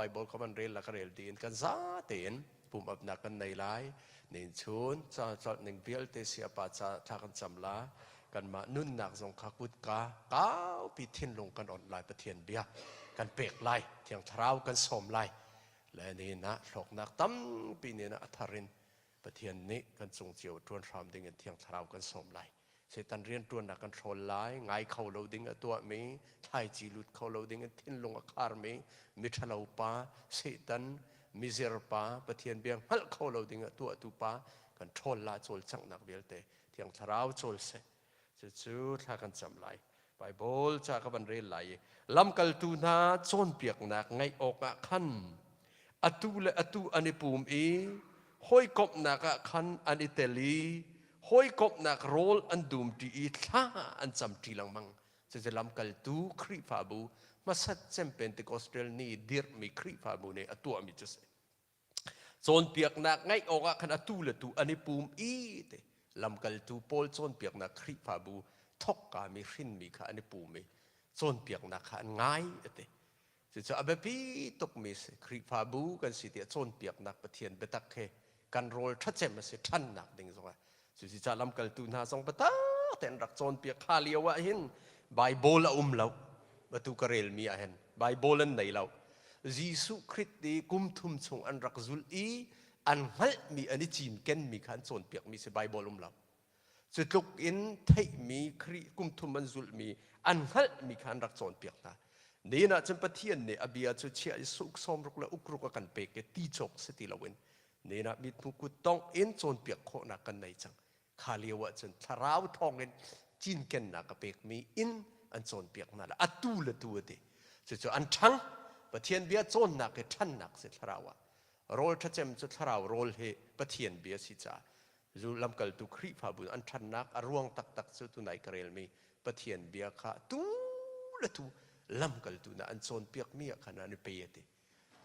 Bible ka van rel la ka rel tiin kan za tein pum apnak kan nei lai. Nin chun ca ning vialte siapa ca thla kan cam la. Kanmah nunnak zong kha kutka kaupi thinlung kan onh lai Pathian bia kan pek lai. Thiang Thlarau kan sawm lai. Le nihin ah hlawknak tampi nin ah a thar in Pathian nih kan cung cio ṭuan hram ding in Thiang Thlarau kan sawm lai. Satan rianṭuannak kan hrawl lai, ngai kho lo ding a tuahmi, thlaici lut kho lo ding in thinlung a kharmi, miṭhalo pa, Satan, mizir pa, Pathian bia hngalh kho lo ding a tuahtu pa, kan ṭhawl la cawlcanghnak vialte Thiang Thlarau cawl seh. Cucu thla kan cam lai. Bible ca ka van rel lai i lamkaltu hna cawnpiaknak ngaih awkah khan atu le atu an i pum i hawikomhnak ah khan an i tel i hawikomhnak rawl an dumṭi i thla an camṭi lengmang. Cucu lamkaltu Khrihfabu hmasat cem Pentecostal nih dirhmi Khrihfabu nih a tuahmi cu a si. Cawnpiaknak ngaih awkah khan atu le tu an i pum i te lamkaltu Paul cawnpiaknak Khrihfabu thawkkami hrinmi kha an i pum i cawnpiaknak kha an ngai a ti. Cucu a biapi tukmi si. Khrihfabu kan si tiah cawnpiaknak Pathian biatak he kan rawl ṭhacem a si ṭhannak ding zongah. Cucu lamkaltu hna zong biatak tein rak cawnpiak kha lio ah hin Bible a um lo. Atu ka relmi ah hin Bible an nei lo. Jesuh Khrih ti kum thum chung an rak zulh i an hngalhmi an i cinkenmi kha an cawnpiakmi si Bible um lo. Cu tluk in theihmi Khrih kum thum an zulhmi an hngalhmi kha an rak cawnpiak hna. Nihin ah cun Pathian nih a bia cu chiah i suk sawmruk le ukruk a kan pek i ti cawk si ti loin nihin ah mithmu kut tongh in cawnpiak khawhnak kan nei cang. Kha lio ah cun thlarau thawngin cinkennak a pekmi in an cawnpiak hna le atu le tu a ti. Cucu an ṭhang. Pathian bia cawnnak hi ṭhannak si thlarau ah. Rawl ṭhacem cu thlarau rawl hi Pathian bia si caah zu lamkaltu Khrihfabu an ṭhannak a ruang taktak cu tunai ka relmi Pathian bia kha tu le tu lamkaltu na an cawnpiakmi ah khan an i pe a ti.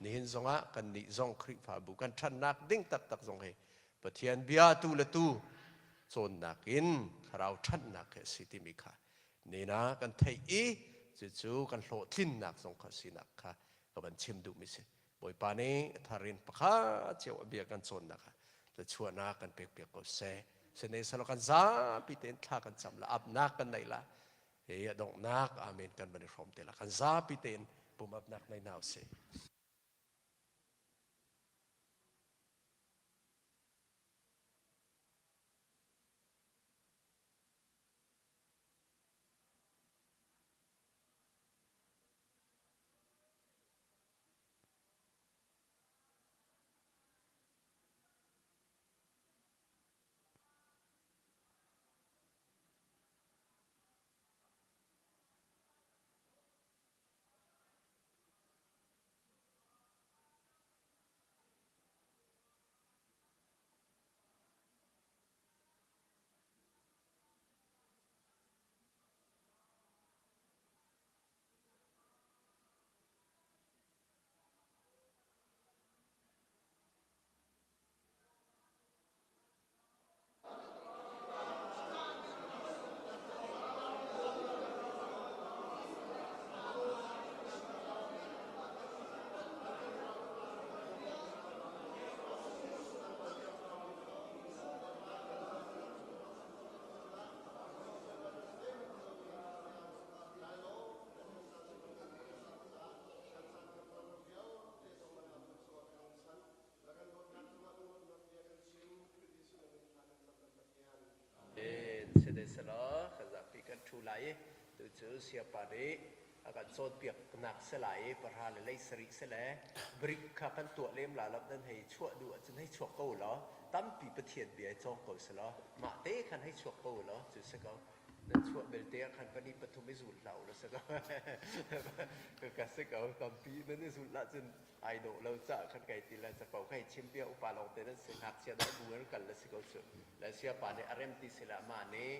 Nihin zongah kannih zong Khrihfabu kan ṭhannak ding taktak zong hi Pathian bia tu le tu cawnnak in thlarau ṭhannak hi a si timi kha nina kan theih i cucu kan hlawhtlinnak zong kha sinak kha ka van chim duhmi si. Bawipa nih thar in pakhat cio a bia kan cawnnak ah thluachuahnak kan pekpiak ko seh. Sihmanhsehlaw kan zapi tein thla kan cam la, apnak kan neih la, hi a donghnak amen kan van i hrawm te la. Kan zapi tein pumapnak nei hna usih. Sihmanhsehlaw kan zapi kan ṭhu lai i tucu siapa nih a kan cawnpiaknak si lai i pahra le lei sarih si le brik kha kan tuah lem la lo nan hei chuah duh ahcun hei chuak ko law tampi Pathian bia i cawng ko selaw mah te khan hei chuak ko law cu si ko nan chuah belte ah khan pahnih pathum i zul hlah u law si ko ka si ko tampi nan i zulh ahcun ai dawh lo ca khan kai ti le capo kai chim bia upa lawng te nan si ngakchia dawh bu an kal le si ko cu le siapa nih a rem ti si le amah nih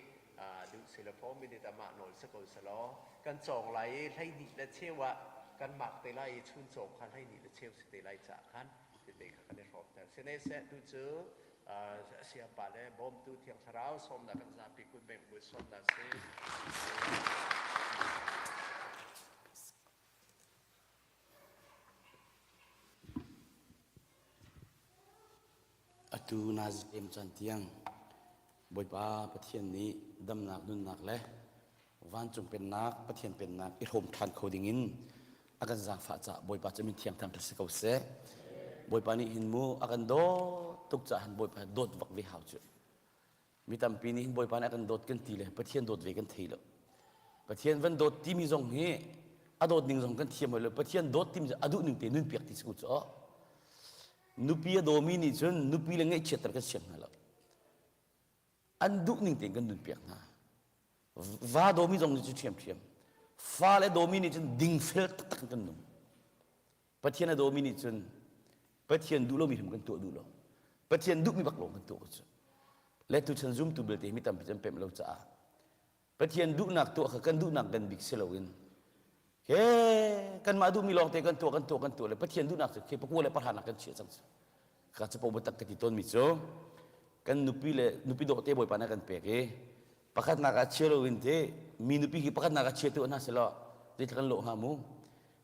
duh si le 4 minute amah nawl si ko selaw kan cawng lai i 12 le cheu ah kan mak te lai i chun cawng kha 12 le cheu si te lai ca khan tete kha kan i hrawm ter sine seh tu cu siapa le bawmtu thiang thlarau sawmnak kan zapi kut beng bu sawmnak si. Atu nazi caan tiang Bawipa Pathian nih damnak nunnak le vancung pennak Pathian pennak i hrawm ṭhan kho dingin a kan zaangfah caah Bawipa cu min thiang thangṭhat si ko seh. Bawipa nih hin mu a kan dawt tuk caah hin Bawipa dawt bak ve hau cu. Mi tampi nih hin Bawipa nih a kan dawt kan ti le Pathian dawt ve kan thei lo. Pathian van dawt timi zong hi a dawt ning zong kan thiam lo. Pathian dawt timi a duh ning te nun piak ti si ku cu. Nupi a dawmi nih cun nupi le ngaihchiatter kan siang hna lo. An duh ning tein kan nun piak hna. Va dawmi zong nih cu ṭhiamṭhiam. Fale dawmi nih cun dingfel taktak in kan nung. Pathian a dawmi nih cun Pathian duh lomi hrim kan tuah duh lo. Pathian duhmi bak lawng kan tuah ko cu. Le tuchan zumtu belte mi tampi cu an pemh lo caah Pathian duhnak tuah kha kan duhnak kan bik si loin he kanmah duhmi lawngte kan tuah kan tuah kan tuah le Pathian duhnak cu khi pakua le pahra nak kan chiah cang cu. Ka capo biatak ka ti tawnmi cu kan nupi le nupi dawh te Bawipa nih a kan pek i pakhatnak ah chia loin te mi nupi hi pakhatnak ah chia tu hna selaw zeitluk kan lawh hnga mu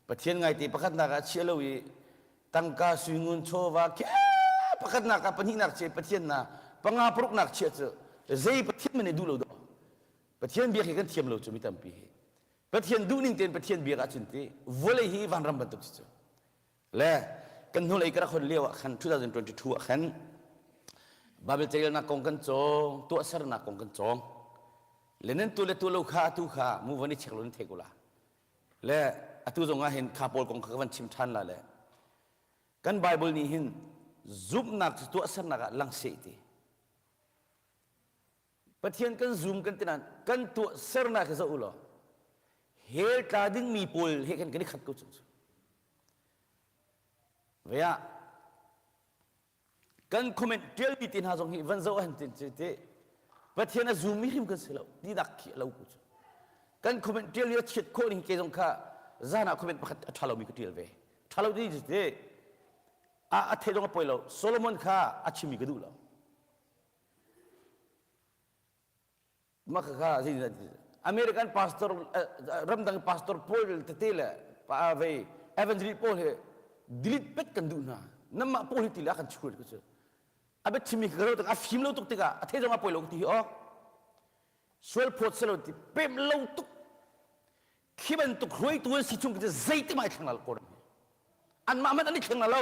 Pathian ngaite pakhatnak ah chia lo i tangka suingun chawva khe pakhatnak ah pahnihnak chia Pathian na panga paruknak chia cu zei Pathian man nih duh lo dawh Pathian biak hi kan thiam lo cu mi tampi hi Pathian duhning tein Pathian biak ahcun ti vawlei hi vanram bantuk si cu Le kan hnulei ka rak hon lio ah khan 2022 ah khan Bible carelnak kong kan cawng, tuahsernak kong kan cawng. Le nan tu le tu lo kha atu kha mu van i check lo nan thei ko la. Le atu zong ah hin kha pawl kong kha ka van chim ṭhan la le kan Bible nih hin zumhnak cu tuahsernak ah lang seh ti. Pathian kan zum kan ti nain kan tuahsernak hi zoh u law hell tla dingmi pawl he khan kan i khat ko cu. Ve ah kan comment ṭialmi te hna zong hi van zoh han tin ti Pathian a zummi hrim kan si lo ti dak khi a lo ku cu. Kan comment ṭial i a chiat khawh ning ke zong kha zan ah comment pakhat a ṭha lomi ka ṭial ve. Ṭha lo ti ti a a theih zong a poi lo. Solomon kha a chimmi ka duh lo. Mah kha American pastor ramdang pastor pawl tete le pa vei evangelist pawl he delete pet kan duh hna namah pawl hi ti le a kan chur ku cu a bia chimmi ka ro tik a fim lo tuk tikah a thei zong a poi lo ti hi ok sual phawt selo ti pem lo tuk khi bantuk hruaitu an si chung cu zeitik mah i thleng la ko anmah man an i thleng la lo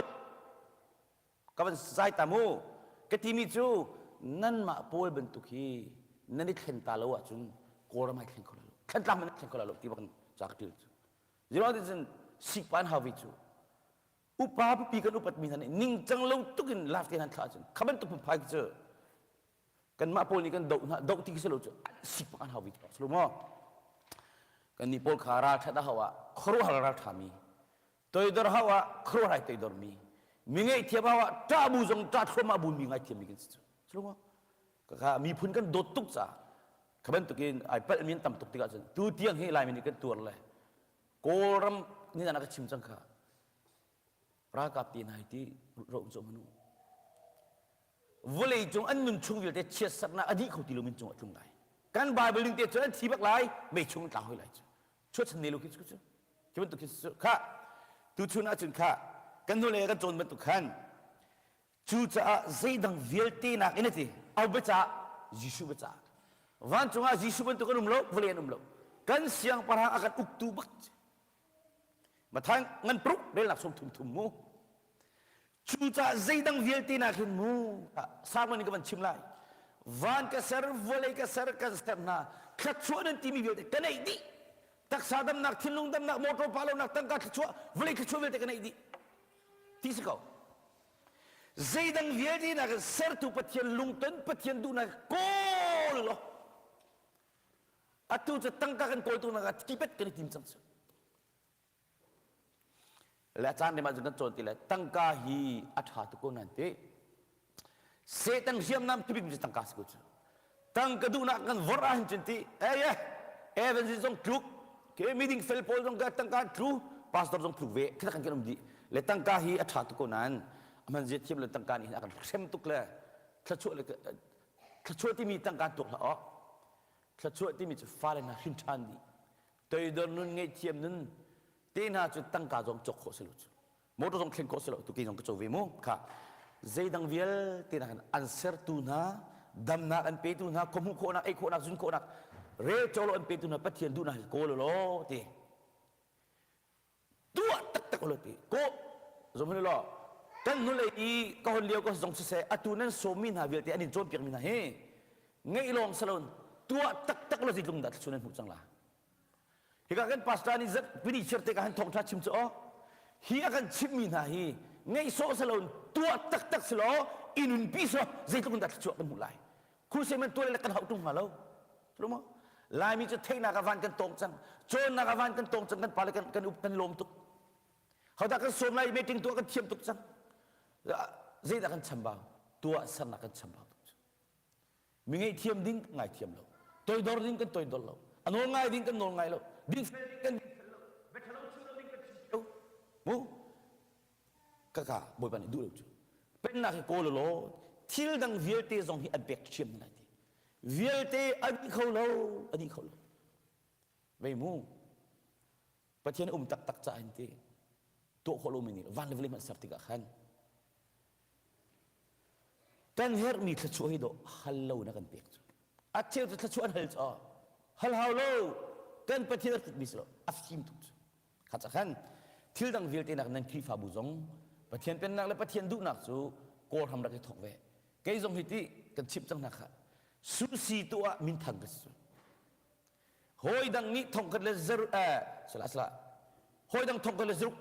Ka van zai ta mu. Ka timi cu nanmah pawl bantuk hi nan i thlen ta lo ahcun Kawlram ai thleng kho lo. Thlantlang man thleng kho lo ti bak ca ka ṭial cu. Zero ti cun sikpa an hau vi cu. Upa pipi kan upat mi hna nih ningcang lo tuk in laf te han thlah ahcun kha bantuk phunphai cu kanmah pawl nih kan doh hna doh ti khi si lo cu sikpak an hau vi cu lo maw kan nih pawl kha ral ṭhat a hau ah khuaruahhar ral ṭhami Toidor hau ah khuaruahhar ai toidormi, mi ngaihthiam hau ah ṭah bu zong ṭah thluahmah bu mi ngaithiammi kan si cu. Cu Kha miphun kan dawt tuk caah kha bantukin ai palhmi an tam tuk tikah cun tu tiang hi Laimi nih kan tuar le Kawlram ni na ka chim cang kha ralkap te hna hi ti ro cu manu vawlei cung an nun chung vialte chiatsaknak a dih kho ti lo min cung a tlung lai kan Bible ning te cun an thi bak lai mei chung tlang hoi lai cu chuachan ne lo khi cu cu khi bantuk khi cu kha tuchun ahcun kha kan hnulei kan cawn bantuk khan cucaah zeidang vialte nak in a ti au biaca Jesuh biaca vancung ah Jesuh bantuk an um lo vawlei an um lo kan siangpahrang a kan uktu bak Matthai ngan pruk relnak sawm thum thum mu Cucaah zeidang vialte nak hin mu sermon in ka van chim lai. Van ka ser, vawlei ka ser, kan ser hna. Thluachuah nan timi vialte ka neih dih. Taksa damnak, thinlung damnak, motor pa lonak, tangka thluachuah, vawlei thluachuah vialte ka neih dih. Ti si ko. Zeidang vialte nak in sertu Pathian lungton Pathian duhnak kawl law atu cu tangka kan kawl tu nak ah tipet kan i tim cang cu. Le a caan rim ahcun kan cawn ti le tangka hi a ṭha tuk ko nan ti. Satan hriamnam tibik cu tangka si ko cu. Tangka duhnak kan vorh ahhin cun ti, ei eh, Evans zong tluk, ke miding fel pawl zong ka tangka tlu, pastor zong tluk ve, khi kan kan um dih. Le tangka hi a ṭha tuk ko nain, a hman zia thiam le tangka nih hin a kan hrem tuk le thluachuah le thluachuah timi tangka tuak hlah awk. Thluachuah timi cu fale hna hrin ṭhan dih. Toidor nun ngaihthiam nun te hna cu tangka zong cawk khawh si lo cu. Motor zong thlen khawh si lo tu kei zong ka co ve mu kha. Zeidang vialte nakin an sertu hna, damnak an petu hna, khuahmuh khawhnak, ei khawhnak, zun khawhnak, rel cawlo an petu hna Pathian duhnak hi kawl law ti. Tuah taktak law ti. Ko zom hun law kan hnulei i ka hon lio ka zong siseh atu nan sawmmi hna vialte an in cawnpiakmi hna hi ngeih lawng salon tuah taktak law zeitlung dah thluachuah nan hmuh cang la. Hika kan pastor nih zat pini chir te ka han thawngtha chim cu aw hi a kan chimmi hna hi ngeih sawh saloin tuah taktak si law i nunpi so zeitluk in dah thluachuah kan hmuh lai crusade man tuah le kan hauh tung hnga lo lo Laimi cu theihnak ah van kan tawng cang cawnnak ah van kan tawng cang kan pale kan kan up kan lawm tuk hodah kan sawm lai meeting tuah kan thiam tuk cang zeidah kan chambau tuah sernak kan chambau tuk Mi ngaihthiam ding kan ngaithiam lo. Toidor ding kan toidor lo. A nawl ngai ding kan nawl ngai lo. Dingfel ding kan dingfel lo. Biathalo chim lo ding kan chim lo. Mu kaka Bawipa nih duh lo cu. Pennak hi kawl law thil dang vialte zong hi an pek ṭhiam hna lai ti. Vialte a dih kho lo, a dih kho lo. Vei mu. Pathian um taktak ca in ti tuah khawh lomi nih van le vawlei hmanh ser tikah khan Kan herhmi thluachuah hi dawh hal lo na kan pek cu. A cheu cu thluachuah an hal cu hal hau lo kan Pathian a tlukmi si lo a fim tuk cu. Kha ca khan thil dang vialte nak nan Khrihfabu zong Pathian pennak le Pathian duhnak cu Kawlram rak i thawk ve. Kei zong hi ti kan chimh cang hna kha. Susi tu ah minthang ka si cu. Hawi dang nih thongkhat le zer eh salah salah hawi dang thongkhat le zeruk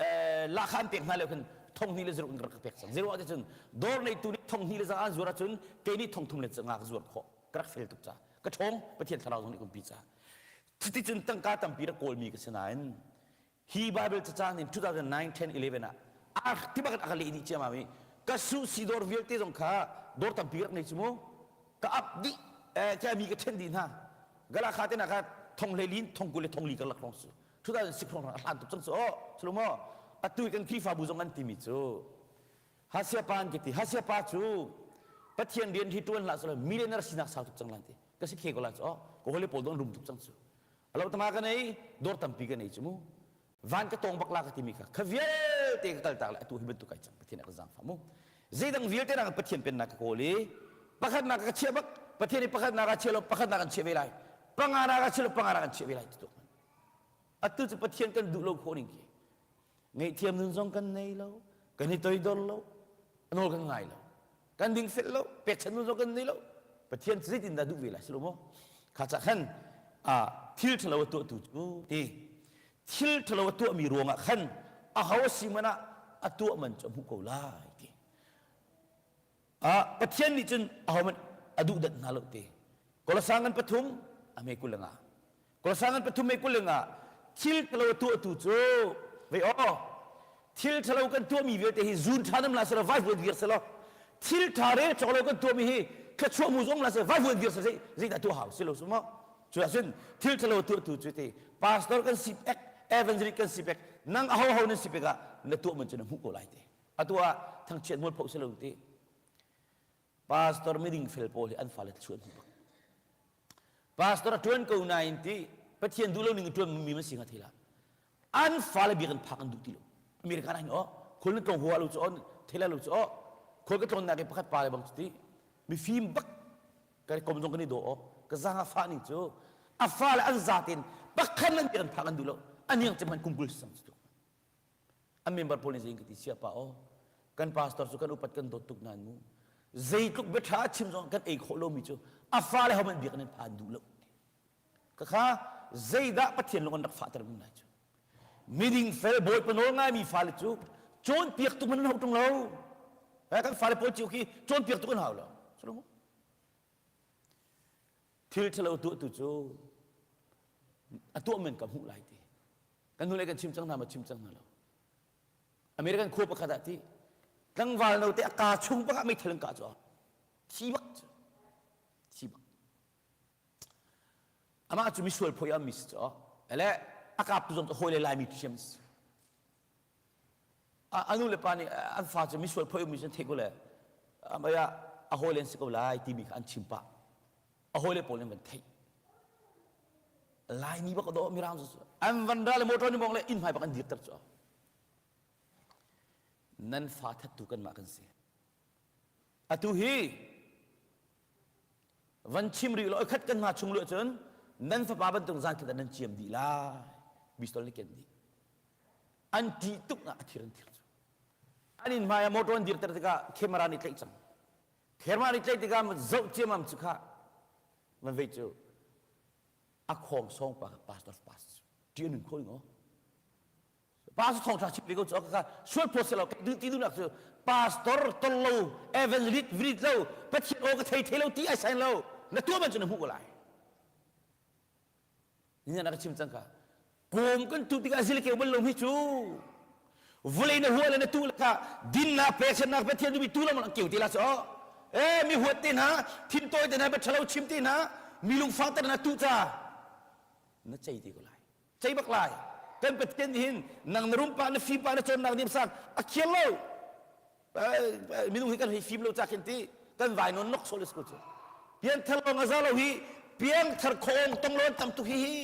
eh lahkhah an pek hna lio khin thonghnih le zeruk in ka rak pek cang. Zero ah cun dawr neitu nih thonghnih le za an zuar ahcun kei nih thongthum le nga ka zuar khawh. Ka rak fel tuk ca. Ka ṭhawng Pathian thlarau zong nih kumpi ca. Cuticun tangka tampi rak kawlmi ka si nain Hi Bible cacang in 2009, 10, 11 ah a ti bak a ka leh dih ciammam i ka su si dawr vialte zong kha dawr tampi rak nei cu mu ka ap dih eh kia mi ka ṭhen dih hna gala kha te na kha thong hlei lin thong kul le thong li ka lak rong su 2006 rong a hlan tuk cang su oh sulu mo atu kan Khrihfabu zong an timi cu Hasia pa an ka ti Hasia pa cu Pathian rian hi ṭuan hlah selaw millionaire sinak sau tuk cang lan ti ka si khe ko la cu oh ka hawile pawl don rum tuk cang cu alo tama ka nei dawr tampi ka nei cu mu van ka tong bak la ka timi kha kha vialte ka kal tak le atu hi bantuk kai cang pathian ka zaangfah mu zeidang vialte nak pathian pennak ka kawl i pakhatnak ka chia bak pathian i pakhatnak a chia lo pakhatnak an chia ve lai panganak a chia lo panganak an chia ve lai ti tuk atu cu pathian kan duh lo khawh ning khi ngaihthiam nun zong kan nei lo kan i toidor lo nawl kan ngai lo kan dingfel lo pekchanh nun zong kan nei lo pathian cu zeitin dah duh ve lai si lo maw kha ca khan a thil ṭhalo a tuahtu cu ti thil ṭhalo a tuahmi ruangah khan a ho a si man ah a tuah man cu a hmuh ko lai ti Ah, Pathian nih cun ahohmanh a duh dat hna lo ti. Kolosa ngan pathum a hme 20 nga. Kolosa ngan pathum me 20 nga thil ṭhalo a tuahtu cu vei aw thil ṭhalo kan tuahmi vialte hi zun ṭha nam la selaw vai vuan vir selaw thil ṭha rel cawk lo kan tuahmi hi thluachuah mu zong la selaw vai vuan vir selaw zei zeidah tuah hau si lo su maw cu ahcun thil ṭhalo a tuahtu cu ti pastor kan si pek evangelist kan si pek nang aho ho nan si pek ah na tuah man cu na hmuh ko lai ti Atu ah thangchiat mualpho si lo ti. Pastor miding fel pawl hi an fale thluachuah an hmu bak. Pastor a ṭuan ko nain ti Pathian duh lo ning in ṭuan mi man si hnga thila. An fale biak an phak an duh ti lo. America na hin oh khul na tlong hua lo cu on thila lo cu oh khul ka tlawn nak i pakhat pa le bang cu ti mifim bak ka kom zong kan i daw oh ka zang a fa ning cu a fale an zatin pakhat nan biak an phak an duh lo aniang cem han kum kul sang cu An member pawl nih zei ka ti sia pa aw kan pastor cu kan upat kan dawt tuk nain mu zeitluk biaṭha a chim zong kan ei khawh lomi cu a fale hohmanh biak nan phan duh lo ka kha zeidah Pathian lung an rak fahter min lai cu miding fel bawipa nawl ngaimi fale cu cawnpiak tuk man an hau ṭung lo kan fale pawl cio khi cawnpiak tuk an hau lo thil ṭhalo tuahtu cu a tuah men ka hmuh lai ti kan hnulei kan chim cang hna ma chim cang hna lo American khua pakhat ah ti tlangval no te a ka chung bak ah meithal an kah cu thi bak cu thi bak amah cu misual phoi am mi si cu ele a kap tu zong cu hawi le laimi thiam si a nu le pa nih an fa cu misual phoi mi cu an theih ko le amaya a hawi le an si ko lai timi kha an chim pah a hawi le pawl nih an van theih Laimi bak do mirang cu an van ra le motor ni bong le inn hmai bak an dirter cu nan fa thattu kanmah kan si. Atu hi van chim rih law khat kan hma chung lu cun nan fapa bantuk zan khat nan ciam dih lai. Pistol nih ken dih. An ṭih tuk na a thir an thir cu. An inn hmai ah motor an dirter tikah camera nih tlaih cang. Camera nih tlaih tikah zoh ciamam cu kha van vei cu a khawng sawng pa pastor pas ṭih a nun kho ing pastor thawngṭha chim ve ko cu ka sual phawt selaw ka ti duhnak cu pastor tol lo evangelist virit lo pathian aw ka thei thei lo ti ai sain lo na tuah man cu na hmuh ko lai Ni na ka chim cang ka. Kawm kan tu tikah zil keu bal lo hi cu. Vulei na hua le na tu le kha dinnak pekchannak Pathian duhmi tu lam keu te la cho. Eh mi huat te hna, thin tawi te hna, bia ṭhalo chim te hna, mi lungfak te hna tu ca na cei te ko lai. Cei bak lai. Kan Pathian nih hin nang na rum pa na fim pa na cawnnak niam sang a khial lo. Minung hi kan hei fim lo ca khin ti kan vai non nok sol school cu piangthar lawng a za lo hi piangthar khong tong lon tam tuk hi hi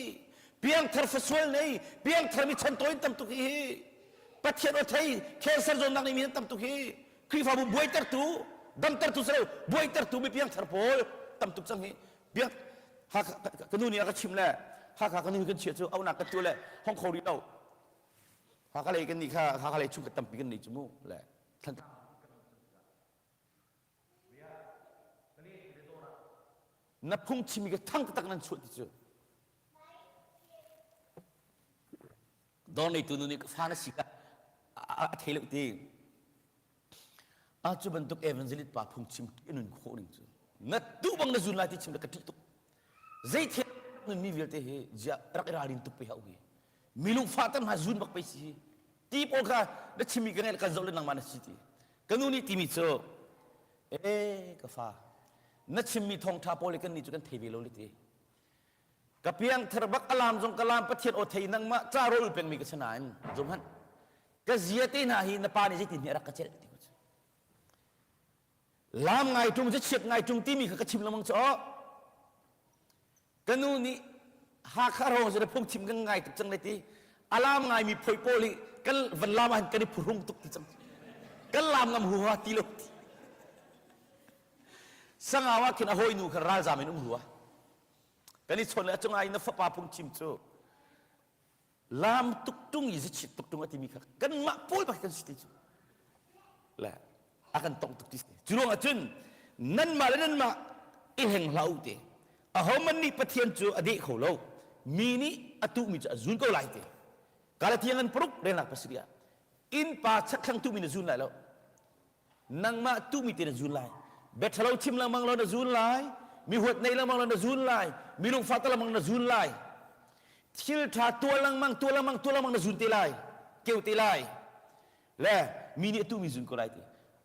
piangthar fasual nei piangthar mi chan toin tam tuk hi hi pathian o thei cancer zawnnak nei mi tam tuk hi Khrihfabu buaitertu damtertu si lo buaitertu mi piangthar pawl tam tuk cang hi biak ka nu nih a ka chim le Hakha ka nu kan chia cu aunak ka tu le hong kho rih lo Hakha lei kan nih kha Hakha lei chungkhat tampi kan nei cu mu le Thantlang na phungchimi ka thang taktak nan chuah ti cu dawr neitu nu nih ka fa na si ka a thei lo ti a cu bantuk evangelist pa phungchim nun khawh ning cu na tu bang na zun lai ti chim le ka ṭih tuk zei thil nun mi vialte hi zia rak i ralrin tuk pe hau hi mi lungfah ter hna zun bak pe si hi ti pawl kha na chimmi ka ngeih kan zoh le nangmah na si ti ka nu nih timi cu e ka fa na chimmi thawngṭha pawl hi kan nih cu kan thei ve lo le ti ka piangthar bak alam zong ka lam pathian aw thei nangmah ca rawl pengmi ka si nain zum hmanh ka zia te hna hi na pa nih zeitin hi a rak ka celh ti cu lam ngai ṭung cu chiat ngai ṭung timi kha ka chim lengmang cu aw ka nu nih Hakha rawng cu phungchim kan ngai tuk cang le ti alam ngai mi phoi pawl hi kan van lam ah kan i phuhrung tuk ti cang kan lam ngam huha ti lo ti sangau ah khin a hawi nu kha ralzam in um rua kan i chawn le a cungah na fapa phungchim cu Lam tuk tung i zichit tuk tung a timi kha kanmah pawl bak kan si ti cu. Le a kan tong tuk ti si. Cu ruangah cun nanmah le nanmah i hleng hlah u te. Ahohmanh nih Pathian cu a deh kho lo. Mi nih a tuhmi cu a zun ko lai te. Galatia ngan paruk relnak pasarih ah innpa chakthlang tuhmi na zun lai lo. Nangmah tuhmi te na zun lai. Bia ṭhalo chim lengmang law na zun lai. Mi huat nei lengmang law na zun lai. Mi lungfah ta lengmang na zun lai. Thil ṭha tuah lengmang, tuah lengmang, tuah lengmang na zun te lai. Keu te lai. Le mi nih a tuhmi zun ko lai ti.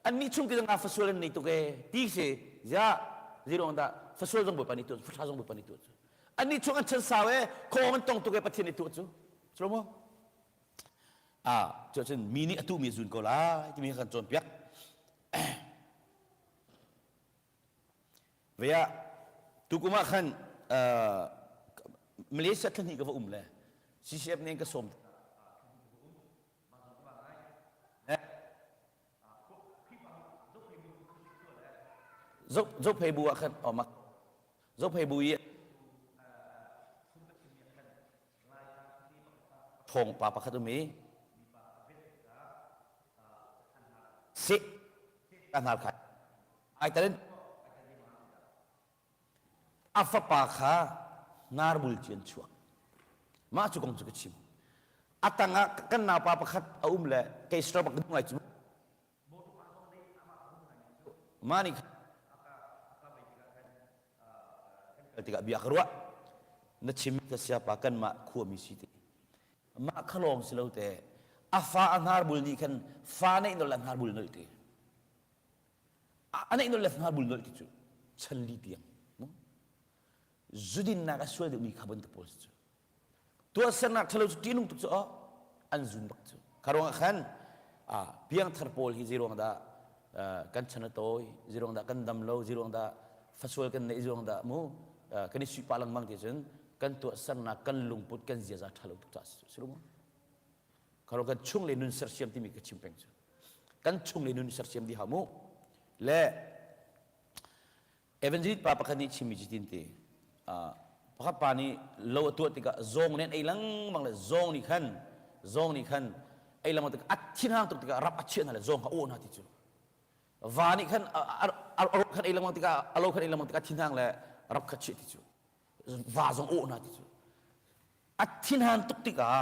Annih chung ti nga fasual an nei tuk ee ti si. Ziah zeiruang dah fasual zong Bawipa nih tuah cu, faṭha zong Bawipa nih tuah cu. Annih chung an chan sau ee, khawng an tong tuk ee Pathian nih tuah cu. Cu maw? Ah, cuacun mi nih a tuhmi a zun ko lai timi kha kan cawnpiak. Vei ah tukum ah khan uh, Malaysia thla hnih ka va um le CCF nih ka sawm. Zophei bu ah khan oh mak Zophei bu i Thawngpa pakhat um i seh ka hnar khai ai talin a fapa kha hnarbul ci an chuak mah cu kong cu ka chim a tangah kan naupa pakhat a um le kei star bak ngai cu mah nih tikah bia ka ruah na chim ka siapa kanmah khuami si ti mah kha lawng si lo te a fa a hnar bul nih khan fa neih nol le hnar bul nolh ti a neih nol le hnar bul nolh ti cu chan li tiang zudinnak a sual deuhmi kha bantuk pawl cu tuahsernak ṭhalo cu ṭihnung tuk cu aw an zun bak cu kha ruangah khan piangthar pawl hi zeiruang dah kan chan a tawi zeiruang dah kan dam lo zeiruang dah fasual kan neih zeiruang dah mu kan i suipah lengmang ti cun kan tuahsernak kan lungput kan ziaza ṭhalo tuk caah si lo mu kha ruang kan chung le nun sersiam timi ka chim peng cu kan chung le nun sersiam dih hau mu le. Evangelist pa pakhat nih chimmi cu tin ti pakhat pa nih lo a tuah tikah zawng nih an ei lengmang le zawng nih khan zawng nih khan ei lengmang tikah a thinhang tuk tikah rap a chiah hna le zawng kha a awh hna ti cu va nih khan a ro khan ei lengmang tikah a lo khan ei lengmang tikah thinhang le rap kha chiah ti cu va zong awh hna ti cu a thinhan tuk tikah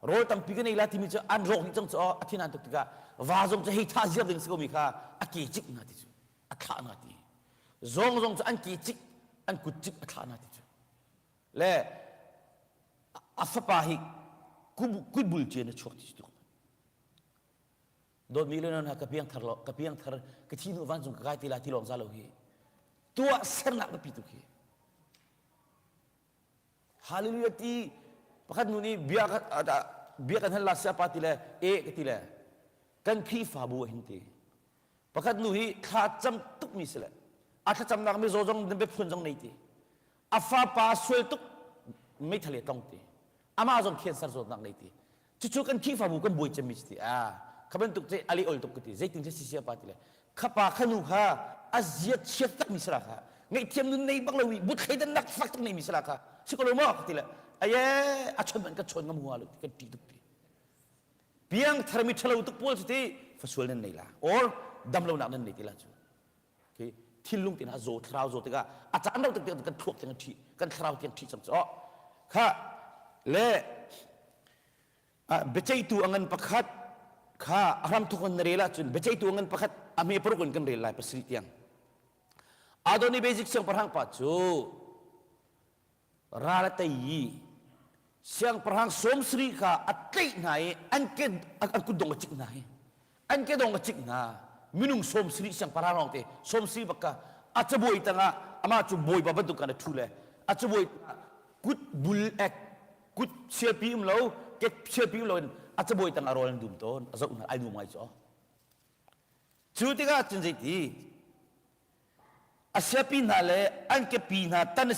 rawl tampi kan ei la timi cu an rawk dih cang cu a thinhan tuk tikah va zong cu hei tha ziar ding si ko mi kha a ke cik hna ti cu a thlah hna ti zawng zong cu an ke cik an kut cik a thlah hna ti cu le a fapa hi kutbul cian a chuak ti cu dawtmi le hna ka piangthar lo ka piangthar ka thi hnu vancung ka kai ti la ti lawng za lo hi tuah sernak biapi tuk hi Hallelujah ti pakhat nu nih bia bia kan hal la sia pa ti le e ka ti le kan Khrihfabu ah hin ti pakhat nu hi thla cam tuk mi si le a thlacamnak mi zaw zong biaphun zong nei ti a fapa sual tuk meithal he tong ti amah zong cancer zawtnak nei ti cucu kan Khrihfabu kan buai cemmi si ti a kha bantuk ce ali ol tuk ka ti zeitin si sia pa ti le kha pa kha nu kha a zia chiat tak mi sala kha ngaihthiam nun nei bak lo i buthleidan nak fak tuk nei mi sala kha si ko lo maw ka ti le aye a chon man ka chon ngam hua lo kan ti tuk ti piang thar mi thalo tuk pawl cu ti fasual nan nei la or dam lo nak nan nei ti la cu okay thinlung tin a zaw thlarau zaw tikah a caan lo tik kan thluak tiang thi kan thlarau tiang thi cang cu kha le biaceihtu a ngan pakhat kha a hramthawk in na rel ahcun biaceihtu a ngan pakhat a hme paruk in kan rel lai pasarih tiang Adoni Basic siangpahrang pa cu ral a tei i siangpahrang sawm sarih kha a tlaih hna i an ke an kutdong a cik hna i an kedong a cik hna minung sawm sarih siangpahrang lawng te sawm sarih bak ka a cabuai tangah amah cu bawipa bantuk kan a ṭhu le a cabuai kut bul ek kut sialpi um lo ke sialpi um lo in a cabuai tangah rawl an dum tawn a zoh hna ai nuam ngai cu cu tikah cun zeiti A siapi hna le an kepi hna tan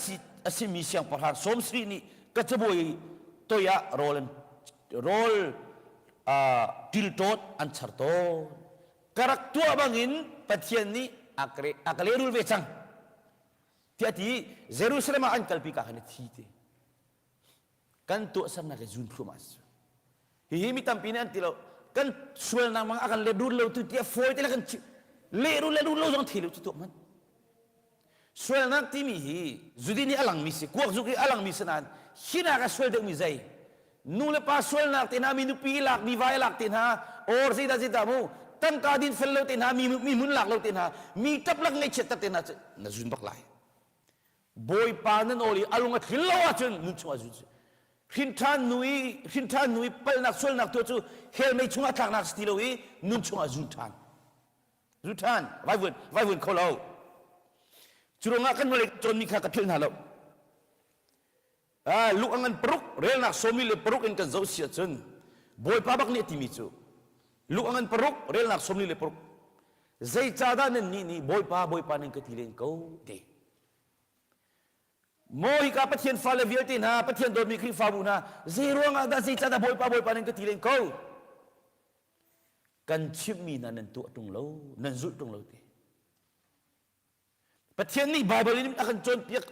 a simi siangpahrang sawm sarih nih ka cabuai toi ah rawl an rawl ṭilṭawt an char tawn. Ka rak tuah bangin Pathian nih a ka lehrul ve cang. Tiah ti Jerusalem ah an kalpi ka khan a thi ti. Kan tuahsernak hi zun thluahmah a si. Hihi mi tampi nih an ti lo. Kan sualnak mang a kan lehrul lo tu tiah fawi te le kan chim. Lehrul le rul lo zong thei lo cu tuah hmanh. Sualnak timi hi zudin hi a langmi si, kuak zuk hi a langmi si nain hinak a sual deuhmi zei? Nu le pa sualnak te hna, mi nupi i lak, mi vai lak te hna, or zeidah zeidah mu, tangka din fel lo te hna, mi, mi hmun lak lo te hna, mi ṭaplak ngaihchiat ter te hna cu na zun bak lai. Bawipa na nawl i a lung a tlin lo ahcun nun chungah zun si. Hrinṭhan nu i hrinṭhan nu i palhnak sualnak tuah cu hell mei chungah tlaknak si ti lo i nun chungah zun ṭhan. Zun ṭhan vaivuan vaivuan kho lo. Cu ruangah kan hnulei cawnmi kha ka philh hna lo. Ah, luk a ngan paruk relnak sawmi le paruk in kan zoh si ahcun Bawipa bak nih a timi cu luk a ngan paruk relnak sawmli le paruk zeicahdah nannih nih Bawipa Bawipa nan ka ti len ko ti Maw hika Pathian fale vialte hna Pathian dawtmi Khrihfabu hna zei ruangah dah zeicahdah Bawipa Bawipa nan ka ti len ko kan chimhmi hna nan tuah ṭung lo nan zulh ṭung lo ti Pathian nih Bible in a kan cawnpiak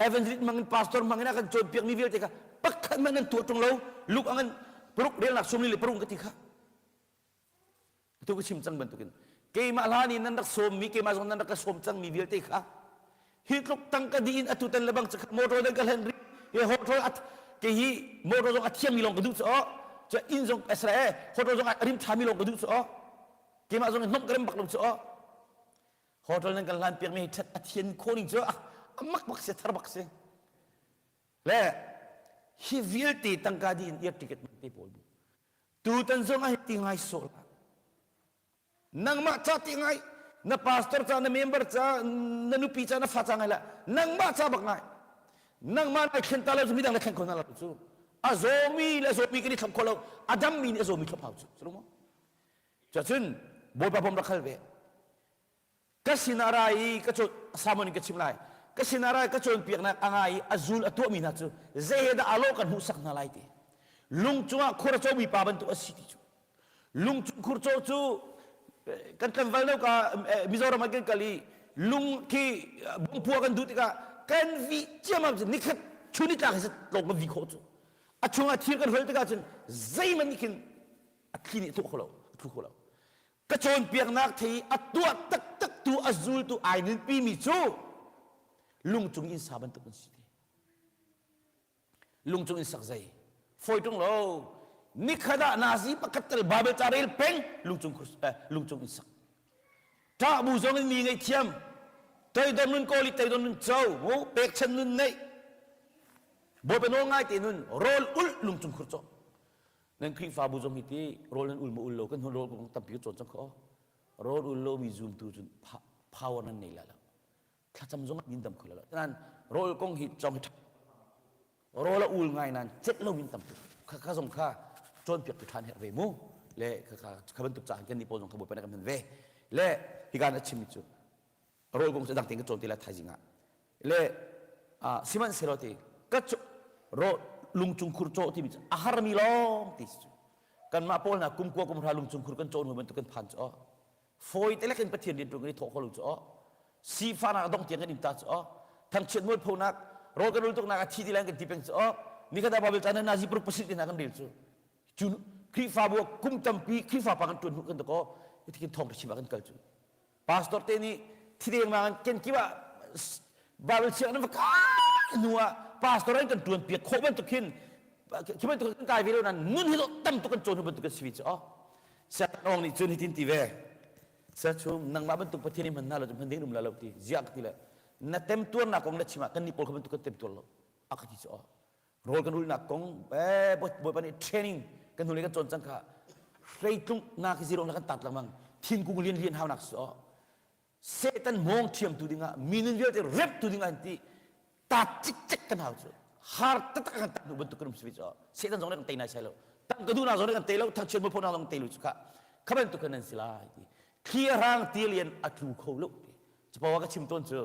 evangelist hmang in pastor hmang in a kan cawnpiak mi vialte kha pakhat hmanh nan tuah ṭung lo luk a ngan paruk relnak sawmli le paruk ka ti kha tu ka chim cang bantukin keimah hlan in nan rak sawmmi keimah zong nan rak ka sawm cangmi vialte kha hi tluk tangka dih in atu tan lebang motor dan ka hlen ri he hotel at ke hi motor zong a thiammi lawng ka duh cu o cu inn zong esra e hotel zong a rim thami lawng ka duh cu o keimah zong hnok ka rem bak lo cu o hotel nan kan hlan piak mi hi a thian kho ning cu a mak bak si thar bak si le hi vialte tangka dih in air ticket man te pawl bu tutan zong ah ti ngai sawh la nangmah ca ti ngai na pastor ca na member ca na nupi ca na fa ca ngai la nangmah ca bak ngai nangmah nai thlen ta lo cu midang na thlen kho hna lo cu a zawmi le zawmi kan i thlop kho lo a dammi nih a zawmi thlop hau cu cu Cuacun Bawipa bawm rak hal ve. Ka sinah ra i ka cawn Simon in ka chim lai. Ka sinah ra i ka cawnpiaknak a ngai i a zul a tuahmi hna cu zei he dah a lawh kan hmuhsak hna lai ti. Lung cungah khur a comi pa bantuk a si ti cu. Lung cung khur co cu kan tlangval no ka Mizoram ah kan kal i. Lung khi bungphua kan duh tikah kan vih ciammam cu nikhat chun nitlak hi tlawng kan vih khawh cu. A chungah thir kan hol tikah cun zeihmanh nih khin a thli nih a thuh kho lo, a thu kho lo. Ka cawnpiaknak thei a tuah taktak tu a zultu ai nunpi mi cu lungcung inn sa bantuk an si te. Lungcung in sak zei fawi ṭung lo nikhat ah nazi pakhat tel Bible ca rel peng lungcung eh, lungcung in sak. Ṭah bu zong in mi ngaihthiam toidor nun kawl i toidor nun co mu pekchan nun neih Bawipa nawl ngai te nun rawl ulh lungcung khur cawh nan Khrihfabu zong hi ti rawl nan ul ma ul lo kan hun rawl kong tampi ka cawn cang kho rawl ul lomi zumtu cun power nan nei la lo thlacam zong min dam kho lo nan rawl kong hi cong hi rawl a ul ngai nan cet lo min tam tuk kha kha zong kha cawnpiak tu ṭhan herh ve mu le kha kha kha bantuk ca kan ni pawl zong kha bawipa kan hman ve le hikan a chimmi cu rawl kong cu dang tein ka cawn te lai thaizing ah le sihmanhsehlaw ti ka ro lungchung khur cawh timi cu a harmi lawng ti cu kanmah pawl hna kum kua kum hra lungchung khur kan cawh hnu bantuk kan phan cu fawi te lekin Pathian rian ṭuan kan i thawh kho lo cu sifahnak a dong tiang kan in ta cu thangchiat mualphonak rawl kan ul tuknak a thi ti lai kan ti peng cu nikhat ah Bible caan nazi paruk pasarih te hna kan rel cu cu Khrihfabu kum tampi Khrihfa pa kan ṭuan hnu kan dakaw hitikin thawng chim ah kan kal cu pastor te nih thi dengmang in kenkip ah Bible siang nan va kai hnu ah pastor an kan ṭuan piak khawh bantuk khin khi bantuk kan kai ve lo nan nun hi tam tuk kan cawn hnu bantuk kan si cu Satan ong nih cun hitin ti ve Sachum nangmah bantuk Pathian i hman hna lo cu hman ding um la lo ti ziah ka ti le na temtuarnak kong na chim ah kan nih pawl kha bantuk kan temtuar lo a ka ti cu rawl kan ulnak kong eh bawipa nih training kan hnulei kan cawn cang kha hreitlung na khi zero na kan tat lengmang thingkung lian lian haunak si Satan mawng thiamtu dingah mi nun vialte reptu dingah an ti ta cikcek kan hau cu har taktak kan tak bantuk kan um si cu Satan zong nih kan tei nai sai lo tang ka duhnak zong nih kan tei lo thangchiat mualpho nak zong tei lo cu kha kha bantuk kan nan si lai ti thli a rang ti lian a tlu kho lo ti capo ka chim tawn cu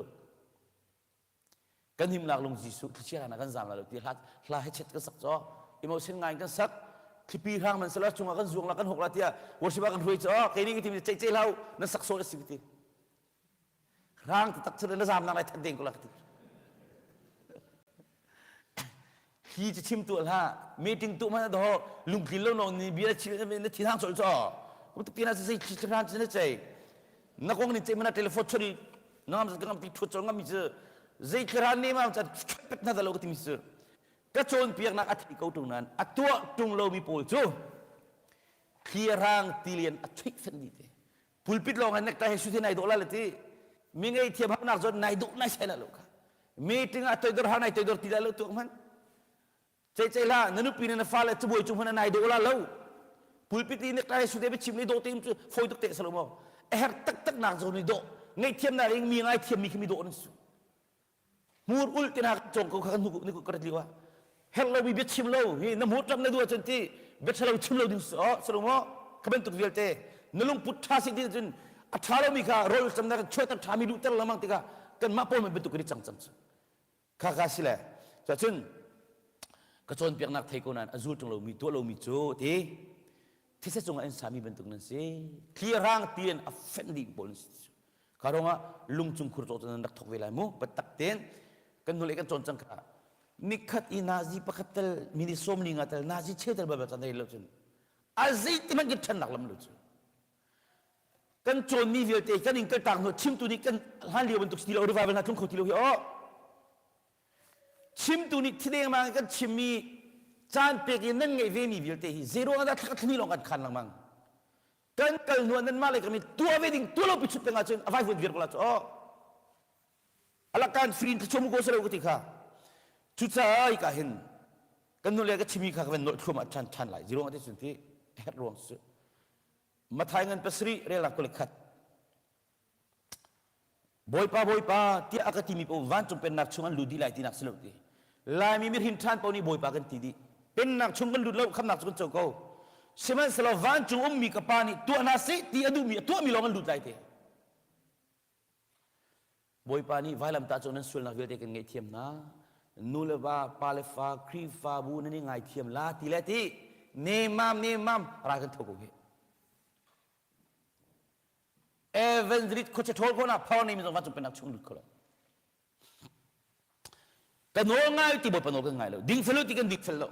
kan himnak lung Jesuh thlichia hna kan zam la lo ti hla hla he chet kan sak cho emotion ngai kan sak thlipi hrang man sala chungah kan zuang la kan hok la tia worship kan hruai cho kei ning tim chei chei hlau na sak so si ti rang tak chun na zam nak lai that ding ko la ti hi cu chim tu hla meeting tu man do lungtlin lo no ni bia chim na thin hang chol cho kum tu pina sei thli ran na chei na kong ni chei mana telephone chori ngam ngam ti thut chol ngam mi chu zei thli ne ma chan pet na da lo ka ti mi chu ka cawn piak nak a thei ko tung nan a tuah tung lo mi pawl cu thli rang tilian a chuih fen di te pulpit lawng ah necktie he suit he nai dawh la le ti mi ngei thiam haunak zawn nai dawh nai sai la lo kha meeting ah toidor ha nai toidor ti la lo tuak hman cei cei la na nupi ne na fale cabuai cung hman nai dawh la lo pulpit i necktie he suit he biachim ni dawh te cu fawi tuk te salo mo a her taktak nak zawn ni dawh ngaihthiam nak ing mi ngai thiam mi khi mi dawh nan su Hmur ulh ti na cawng ko kha kan hnu ni ka rat lio ah herh lomi bia chim lo hi na hmur ṭap na duh ahcun ti bia ṭhalo chim lo ding si oh si lo maw kha bantuk vialte na lungput ṭha si ti cun a ṭha lomi kha rawl camnak in chuahter ṭhami luhter lengmang tikah kanmah pawl bantuk kan i cang cang cu kha kha si le cun ka cawnpiaknak thei ko nain a zul ṭung lomi tuah lomi cu ti thisa cungah in sami bantuk nan si thli rang ti in a fenh dih pawl nan si Kha ruangah lungcung khur cawh nan rak thok ve lai mu biatak tein kan hnulei kan cawn cang kha nikhat i nazi pakhat tel mini sawm li nga tel nazi cheu tel bal chan lo cun a zeiti hmanh kan ṭhennak lam lo cu kan cawnmi vialte kan in kaltak hnu chimtu nih kan hlan lio bantuk si lo revival hna tlung kho ti lo hi aw chimtu nih thidengmang kan chimmi caan pek in nan ngeih vemi vialte hi zei ruangah dah thla thla lawng kan khan lengmang kan kal hnu ah nanmah lei kam i tuah ve ding tuah lo pi chut peng ahcun a vaivuan viar ko la cu oh alakan firin thachom ko selo ka ti kha cucaah hika hin kan nu le ka chimi kha ka van nolh thluam ah ṭhan ṭhan lai ziruang ati cun ti herh ruang cu Mathai ngan pasarih relnak kul khat Bawipa Bawipa tiah a ka timi paoh vancung pennak chung an lut dih lai tinak si lo ti. Laimi mihrin ṭhan paoh nih Bawipa kan ti dih. Pennak chung kan lut lo, khamnak cu kan co ko. Sihmanhsehlaw vancung ummi ka Pa nih tuah hna seh ti a duhmi a tuahmi lawng an lut lai ti. Bawipa nih vailamtah cu nan sualnak vialte kan ngaihthiam hna. Nu le va, pa le fa, Khrihfabu nan i ngaithiam la ti le ti. Nemam nemam ral kan tho ko hi. Evangelist khuachia ṭhawl khawhnak power neimi zong vancung pennak chung lut kho lo. Ka nawl ngai ti Bawipa nawl kan ngai lo. Dingfel lo ti kan dingfel lo.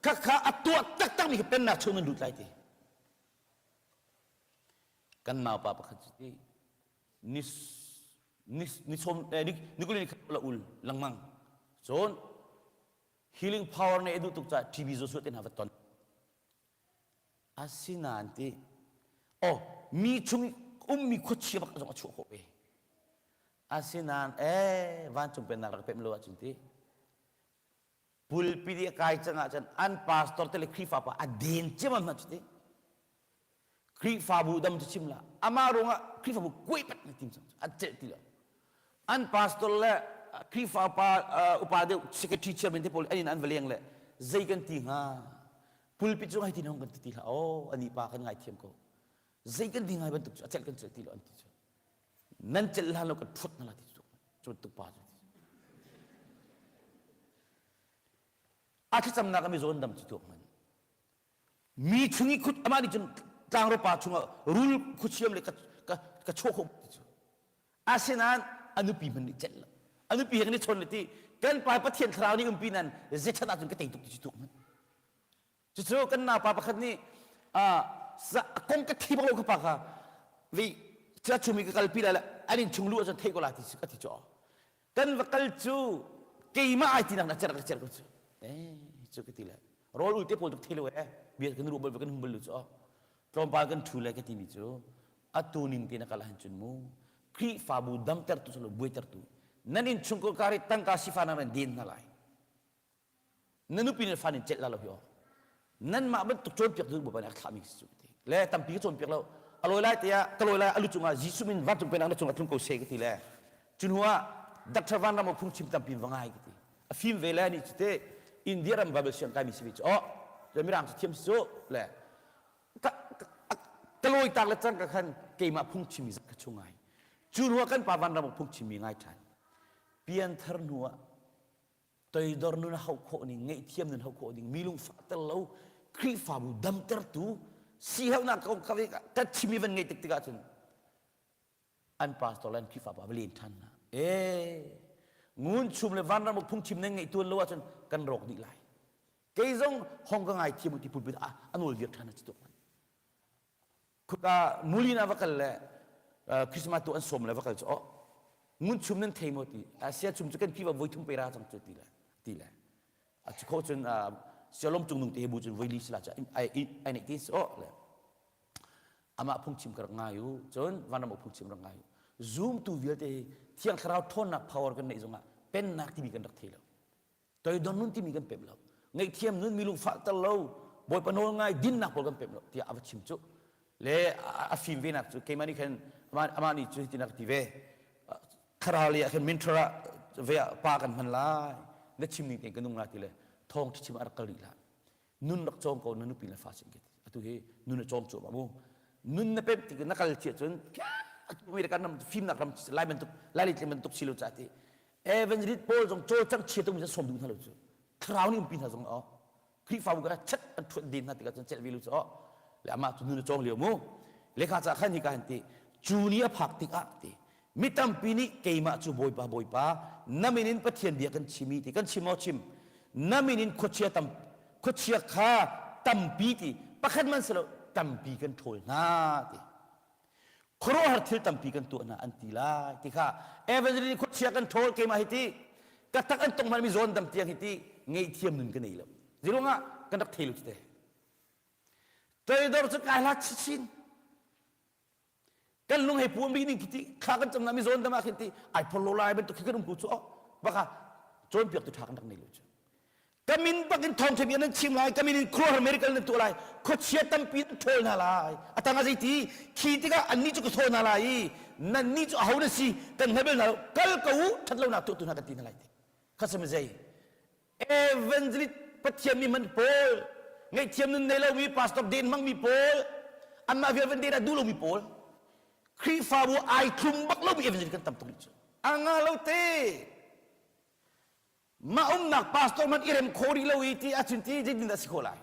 Khakha a tuah taktakmi khi pennak chung nan lut lai ti. Kan naupa pakhat cu ti ni ni ni sawm eh, ni ni kul ni khat la ul lengmang. Cun healing power ne duh tuk ca TB Joshua te hna va ton. Asinain ti oh mi chung ummi khuachia bak zong a chuah khawh ve. Asinain ee vancung pennak rak pemh lo ahcun ti pulpit i a kai cang ahcun an pastor te le Khrihfa pa a den ciammam hna cu ti. Khrihfabu dam cu chim la amah ruangah Khrihfabu kuai pat na tim cang an celh ti lo. An pastor le Khrihfa pa upa deuh secretary chairman te pawl an in an va leng le zei kan ti hnga pulpit cu ngai ti hong kan ti ti hlah oh ani pa kan ngaithiam ko zei kan ti ngai bantuk cu a celh kan celh ti lo an ti cu nan celh hlan lo kan ṭhuat hna la ti cu cu bantuk pa cu a thlacamnak a mi zawn dam cu tuak hman mi chung i khut amah nih cun tlangro pa chungah rul khuchiam le ka ka ka chuah khawh ti cu asinain a nupi hmanh nih celh lo a nupi he kan i chawn le ti kan pa Pathian thlarau nih umpi nan zethat ahcun ka tei tuk ti cu tuak hman Cucu kan naupa pakhat nih kong ka thi bak lo ka pa kha vi cia chumi ka kalpi lai le an in chung lu ahcun thei ko la ti ka ti cu kan va kal cu keimah ai ti nak na cer ka cer ko cu eh cu ka ti le rawl ul te pawl tuk thei lo eh bia kan ruah bal kan hum bal lu cu tlawmpal kan thu le ka ti mi cu atu ning te na kal han cun mu Khrihfabu damtertu cu lo buaitertu nan in chung ko kari tangka sifa na nan den hna lai Na nupi nih fa nin celh la lo hi aw. Nanmah bantuk cawnpiak duh Bawipa nih a thlahmi si cu ti. Le tampi ka cawnpiak lo. A lawi lai tiah ka lawi lai a lu cungah Jesuh min vancung pennak na cungah tlung ko seh ka ti le. Cu hnu ah Dr. Van Ram phungchim tampi va ngai ka ti. A fim ve le nih cu te India ram Bible siang kaimi si ve cu oh mirang cu thiam si cu le ka ka lawi tak le cang ka khan keimah phungchimmi zat ka chung ngai. Cu hnu ah kan pa Van Ram phungchimmi ngai ṭhan. Pianthar hnu ah toidor nun hauh khawh ning ngaihthiam nun hauh khawh ding mi lungfah tel lo Khrihfabu damtertu sihaunak kong ka ka chim i van ngeih tik tikah cun an pastor le an Khrihfa pa va len ṭhan hna ee ngun chum le vanram phungchim nan ngeih tuan lo ahcun kan rawk dih lai kei zong hong ka ngai thiam ti pulpit ah a nawl viar ṭhan a ci tuk Khuka mulin ah va kal le Christmas tu an sawm le va kal cu oh ngun chum nan thei maw ti sia chum cu kan pi va voi thum pe ra cang cu ti le ti le a cu kho cun sialom cung nung te bu cun voi li sila cu ai ai nei ti oh le amah phungchim ka rak ngai u cun vanram phungchim rak ngai u zoom tu vialte thiang thlarau ṭhawnnak power kan neih zongah pennak timi kan rak thei lo Toidor nun timi kan pem lo. Ngaihthiam nun mi lungfah ter lo. Bawipa nawl ngai dinnak pawl kan pem lo tiah a va chim cu. Le a fim ve nak cu keimah nih khan amah nih cu hitin a ka ti ve. Thlarau lei ah khan mentor ah ve ah pa kan hman lai. Na chim ning tein ka nung la ti le thawng chim a rak kal rih la. Nun rak cawng ko na nupi le fa sin ka ti. Atu hi nun a cawng cuahmah mu. Nun na pem tik na kal cia cun America ram fimnak ram lai bantuk lai le bantuk si lo ca ti Evangelist pawl zong cawlcangh chia tung in sawm duh hna lo cu thlarau nih umpi hna zong oh Khrihfabu ka chat an ṭhuat den hna tikah cun celh ve lo cu oh le amah cu nun a cawng lio mu lekha ca khan hika han ti cu ni a phak tikah ti mi tampi nih keimah cu Bawipa Bawipa na min in Pathian bia kan chim i ti kan chim maw chim na min in khuachia tam khuachia kha tampi ti pakhat man si lo tampi kan ṭhawl hna ti khuaruahhar thil tampi kan tuah hna an ti lai ti kha evangelist khuachia kan ṭhawl keimah hi ti ka tak an tong mi zawn dam tiang hi ti ngeihthiam nun ka nei lo ziruangah kan rak thei lo te toidor cu kai hlat chin kan lung hei puam ning khi ti thla kan cam na mi zawn dam ah khin ti ai phor lo lai bantuk khi kan um ko chu baka cawnpiak tu ṭha kan rak nei lo cu Ka min bak in thawngṭha bia nan chim lai, ka min in khuaruahhar miracle nan tuah lai, khuachia tampi nan ṭhawl hna lai. A tang ah zeiti? Khi tikah annih cu ka thaw hna lai i nannih cu aho nan si kan hngal bal hna lo, kal ko u, ṭhatlonak tuahtu hna kan ti hna lai ti. Kha sami zei? Evangelist Pathian mi hman pawl, ngaihthiam nun nei lomi pastor den hmangmi pawl, anmah vial van den ah duh lomi pawl, Khrihfabu ai thlum bak lomi evangelist kan tam tuk rih cu. A nga lo te. Mah umnak pastor hmanh i rem kho rih lo i ti ahcun ti zeitin dah si khawh lai?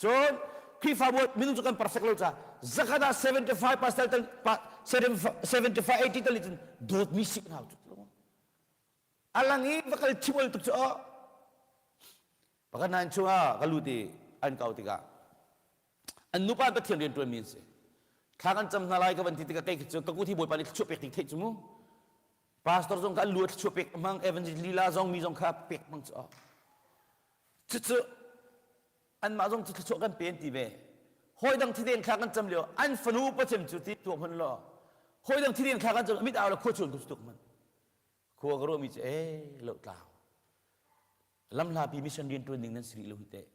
Cun Khrihfabu minung cu kan perfect lo caah zakhat ah 75 pastor pa. 75 80 tal cun dawtmi si hna cu. Alang i va kal chim ol tuk cu oh. Pakhat hna in chungah ka lut i an kau tikah an nupa Pathian rian ṭuanmi an si. Thla kan cam hna lai ka van ti tikah kei cu ka kut hi Bawipa nih thluachuah pek ti theih cu mu. Pastor zong kha an lu a thluachuah pek hmang, evangelist lila zong mi zong kha pek hmang cu. Cucu anmah zong cu thluachuah kan pe an ti ve. Hawi dang thideng thla kan cam lio an fanu pacem cu ti tuak hmanh law hawi dang thideng thla kan cam mit au le khua chuan ku tuk hmanh. Khua ka ruahmi cu ee lohtlau. Lamhlapi mission rian ṭuan ding nan si rih lo hi teh.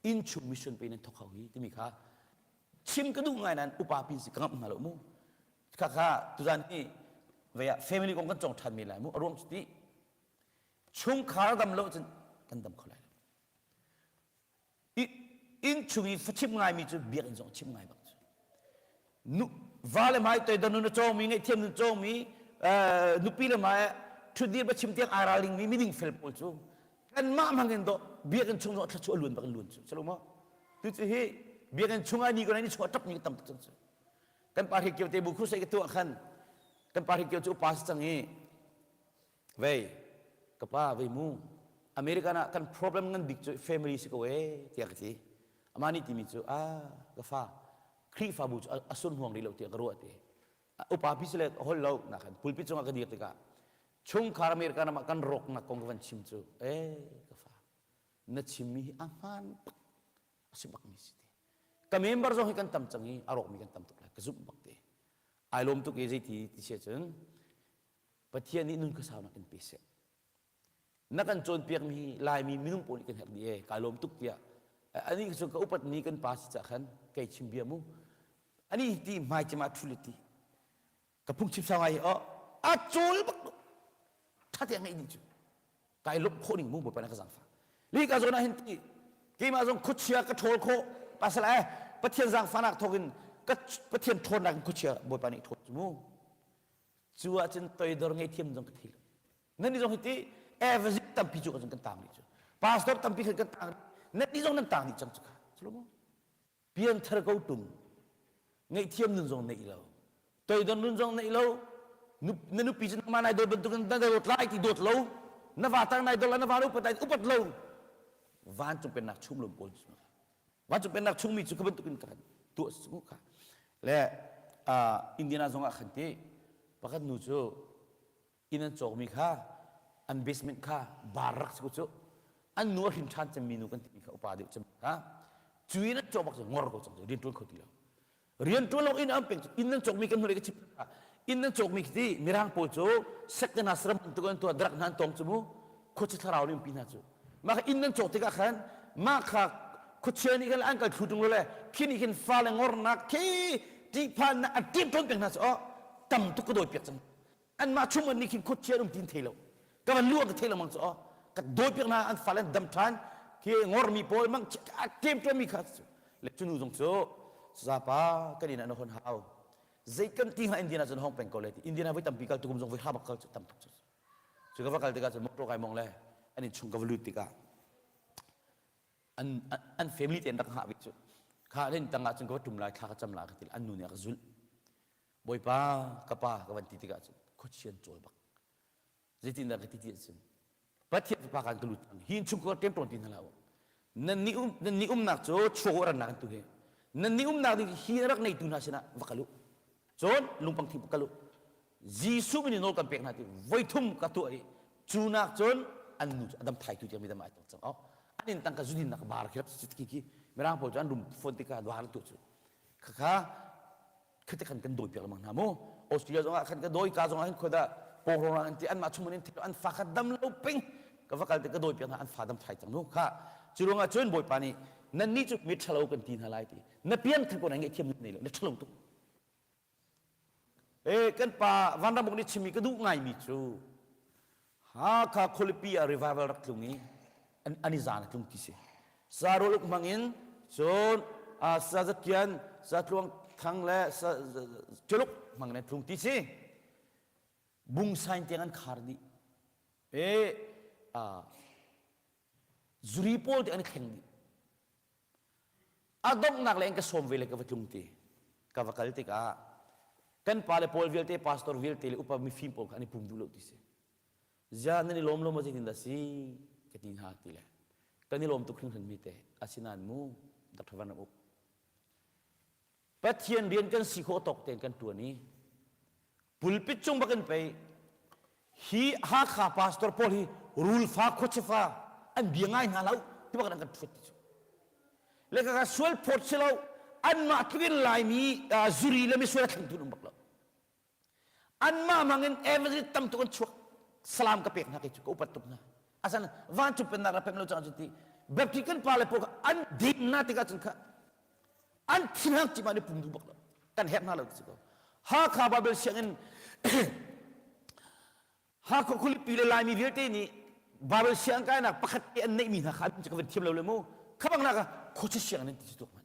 Innchung mission pe nan thawk hau hi timi kha chim ka duh ngai nain upa pin si ka ngamh hna lo mu. Kha kha tuzan hi vei ah family kong kan cawng ṭhan men lai mu. A ruang cu ti chungkhar dam lo cun kan dam kho lai lo. Inn chung i fachim ngaimi cu biakinn zong chim ngai bak cu. Nu, va le hmai toidor nun a cawngmi, ngaihthiam nun cawngmi, nupi le hmai ṭhutdir va chim tiang ai ralringmi miding fel pawl cu kanmah hmang in dawh biakinn chung zong thluachuah a luan bak in luan cu. Salo maw? Tu cu hi biakinn chung ah ni ko ni chung ah ṭap mi tam tuk cang cu. Kan pa Hre Kio te bu crusade ka tuah khan kan pa Hre Kio cu upa si cang i Vei, ka pa vei mu, American ah kan problem ngan bik cu family si ko ee tiah ka ti. Amah nih timi cu, ah, ka fa, Khrihfabu cu a sunhuang rih lo tiah ka ruah ti. Upa pi si le hol lo na khan pulpit cungah ka dir tikah chungkhar American ram ah kan rawknak kong ka van chim cu, eh, ka fa, na chimmi hi a hmaan bak a si bakmi si ti. Ka member zong hi kan tam cang i a rawkmi kan tam tuk lai, ka zumh bak ti. Ai lawm tuk i zeiti ti si ahcun Pathian nih nun khuasaunak in pe seh. Na kan cawnpiakmi hi Laimi minung pawl nih kan herh dih ee, kai lawm tuk tiah. Ani cu ka upatmi kan pa si cah khan kei chim bia mu. Ani ti hmai cem ah thu le ti. Ka phungchim sau ngai hi oh, a cawl bak ṭha te ngeih ding cu. Kai lawmh khawh ning mu Bawipa na ka zaangfah. Li ka zawn ah hin ti keimah zong khuachia ka ṭhawl khawh pasal eh Pathian zaangfahnak thawk in ka Pathian ṭhawnnak in khuachia Bawipa nih ṭhawl cu mu. Cu ahcun toidor ngei zong ka thei lo. Nan nih zong hi ti evangelist tampi cu kan tang rih cu. Pastor tampi khan kan tang rih. Nan nih zong nan tang dih cang cu kha. Salomo. Pianthar ko tung. Ngaihthiam nun zong neih lo. Toidor nun zong neih lo. Na nupi cu nangmah nai dawt bantukin na dawt lai ti dawt lo. Na va tang nai dawt lai na va upat lai upat lo. Vancung pennak chung lom pawl cu. Vancung pennak chungmi cu ka bantukin ka tuah su kha. Le Indiana zong ah khan ti pakhat nu cu inn an cawkmi kha an basement kha bar rak si cu an nu a hrin ṭhan cemmi nu kan timi kha upa deuh cem kha cu inn an cawk bak cu ngor ko cang cu rian ṭuan kho ti lo rian ṭuan lo inn an pek inn nan cawkmi kan hnulei ka chim inn nan cawkmi khi ti mirang pawl cu sekte hna saram bantuk an tuah drug hna an tong cu mu khuaci thlarau nih umpi hna cu mah kha inn nan cawk tikah khan mah kha khuachia nih khan an kal thlu ṭung lo le khi nih khin fale ngornak khi ṭihphannak an ṭim ṭawn peng hna cu oh tam tuk ka dawi piak cang anmah chung an nih khin khuachia an um tin thei lo ka van lu ka thei lengmang cu oh ka dawi piak hna an fale an dam ṭhan khi ngormi pawl mang a ṭem ṭuanmi kha le cu nu zong cu zapa kan inn ah na hon hau zei kan ti hnga Indiana cun hong peng ko le ti Indiana voi tampi kal tukum zong voi ha bak kal cu tam tuk cu cu ka va kal tikah cun motor kai mong le an in chung ka va lut tikah an an family te an rak hngah ve cu kha rin tang ah cun ka va tum lai thla ka cam lai ka ti an nu nih a ka zulh bawipa ka pa ka van ti tikah cun khuachian cawl bak zeitindah ka ti ti ahcun Pathian fapa kan ka lut cang hi chung ka ṭem ṭawn ti hna hlah u nan ni um nan ni umnak cu chuak u rannak an tu hi nan ni umnak ding hi rak neitu hna sinah va kal u cun lungpang thing kal u Jesuh min in nawl kan pek hna ti voithum ka tuah i cu nak cun an nu cu adam thai tu tiang midam ai tong cang oh an in tangka zudin nak bar khi khi khi mirang pawl cu an rum phone tikah bar tu cu khakha khate khan kan dawi piak lengmang hna mu Australia zong ah khan ka dawi ka zong ah hin khoda pawng an ti anmah chung in an fa kha dam lo ping ka va kal te ka dawi piak hna an fa dam thai cang nu kha cu ruangah cun bawipa nih nan nih cu mi ṭhalo kan ti hna lai ti na piang thar ko na ngaihthiam nei lo na ṭhalo tuk e kan pa vanramuk nih chimmi ka duh ngaimi cu Hakha khualipi ah revival rak tlung i an, an i zaan a tlung ti si. Sa rawluk hmang in cun sa zakian, sa tluang thang le sa tuluk hmang in an tlung ti si. Bungsain tiang an khar dih. E zuri pawl te an i thleng dih. A donghnak le in ka sawm ve le ka va tlung ti. Ka va kal tikah. Kan pale pawl vialte pastor vialte le upa mifim pawl kha an i pum duh lo ti si. Zia nan i lawm lo maw zeitin dah si ka ti hna ti le kan i lawm tuk hringhran mi te asinain mu Dr. Van Ram Uk Pathian rian kan si khawh tawk tein kan ṭuan i pulpit cung bakin pei hi Hakha pastor pawl hi rulfa khuachifa an bia ngai hna lo ti bak an kan ṭhuat ti cu le ka sual phawt si lo anmah tluk in Laimi zuri le misual a thlengtu an um bak lo anmah mangin evangelist tam tuk an chuak salam ka pek hna kei cu ka upat tuk hna asan vancung pennak ra pem lo cang cun ti Baptist kan pa le pawl kha an din na tikah cun kha an thinhang cima ni pum duh bak lo kan herh hna lo ti ko Hakha Bible sianginn Hakha khualipi le Laimi vialte nih Bible siang kainak pakhat te an neihmi hna kha an ka van thiam lo le mu kha bang nak ah khuacha sianginn an ti tuk man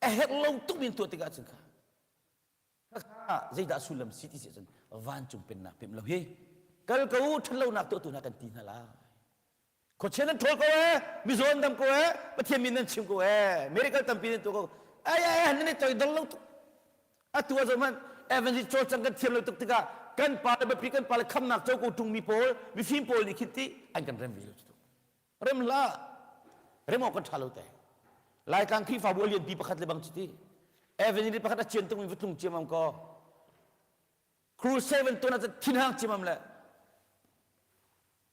a herh lo tuk min tuah tikah cun kha Khakha zeidah sullam si ti si ahcun vancung pennak pemh lo hi kal ko u ṭhatlonak tuahtu hna kan ti hna lai. Khuachia nan ṭhawl ko ee, mizaw an dam ko ee, Pathian min nan chim ko ee, miracle tampi nan tuah ko. Ai ai ai nan i toidor lo tuk. Atu ah zoh hmanh evangelist cawlcang kan thiam lo tuk tikah kan pa le biapi kan pa le khamnak co ko ṭungmi pawl mifim pawl nih khin ti an kan rem ve lo cu. Rem hlah. Rem awk kan ṭha lo te. Laitlang Khrihfabu a lianpi pakhat le bang cu ti. Evangelist pakhat a cian tukmi va tlung ciamam ko. Crusade van tuan ah thinhang ciamam le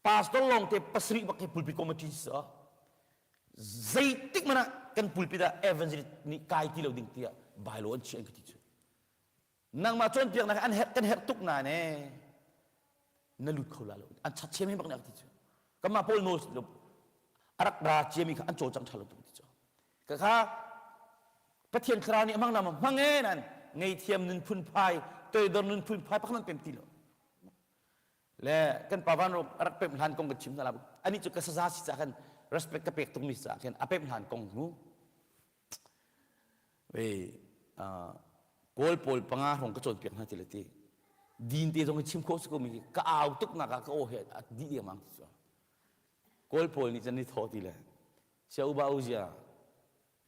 pastor lawng te pasarih bak hi pulpit committee si zeitik man ah kan pulpit ah evangelist nih kai ti lo ding tiah bylaw an chiah an ka ti cu. Nangmah cawnpiaknak an herh kan herh tuk na ne na lut kho la lo an chat chem hi bak nih ti cu kanmah pawl nawl lo a rak ra ciami kha an cawlcang ṭha lo tuk ti cu ka kha Pathian thlarau nih a hmang na hmang e nan ngei nun phunphai toidor nun phunphai pakhat nan pem ti lo le kan pa van a rak pem hlan kong kan chim hna la ani cu ka saza si ca khan respect ka pek tuk mi ca khin a pem hlan kong mu Kawl pawl panga hrawng ka cawnpiak hna ti le ti. Din te zong hi chim khawh si ko mi ka au tuk nak ah ka aw he a dih dengmang ti cu. Kawl pawl nih cun ni thaw ti le sia uba u zia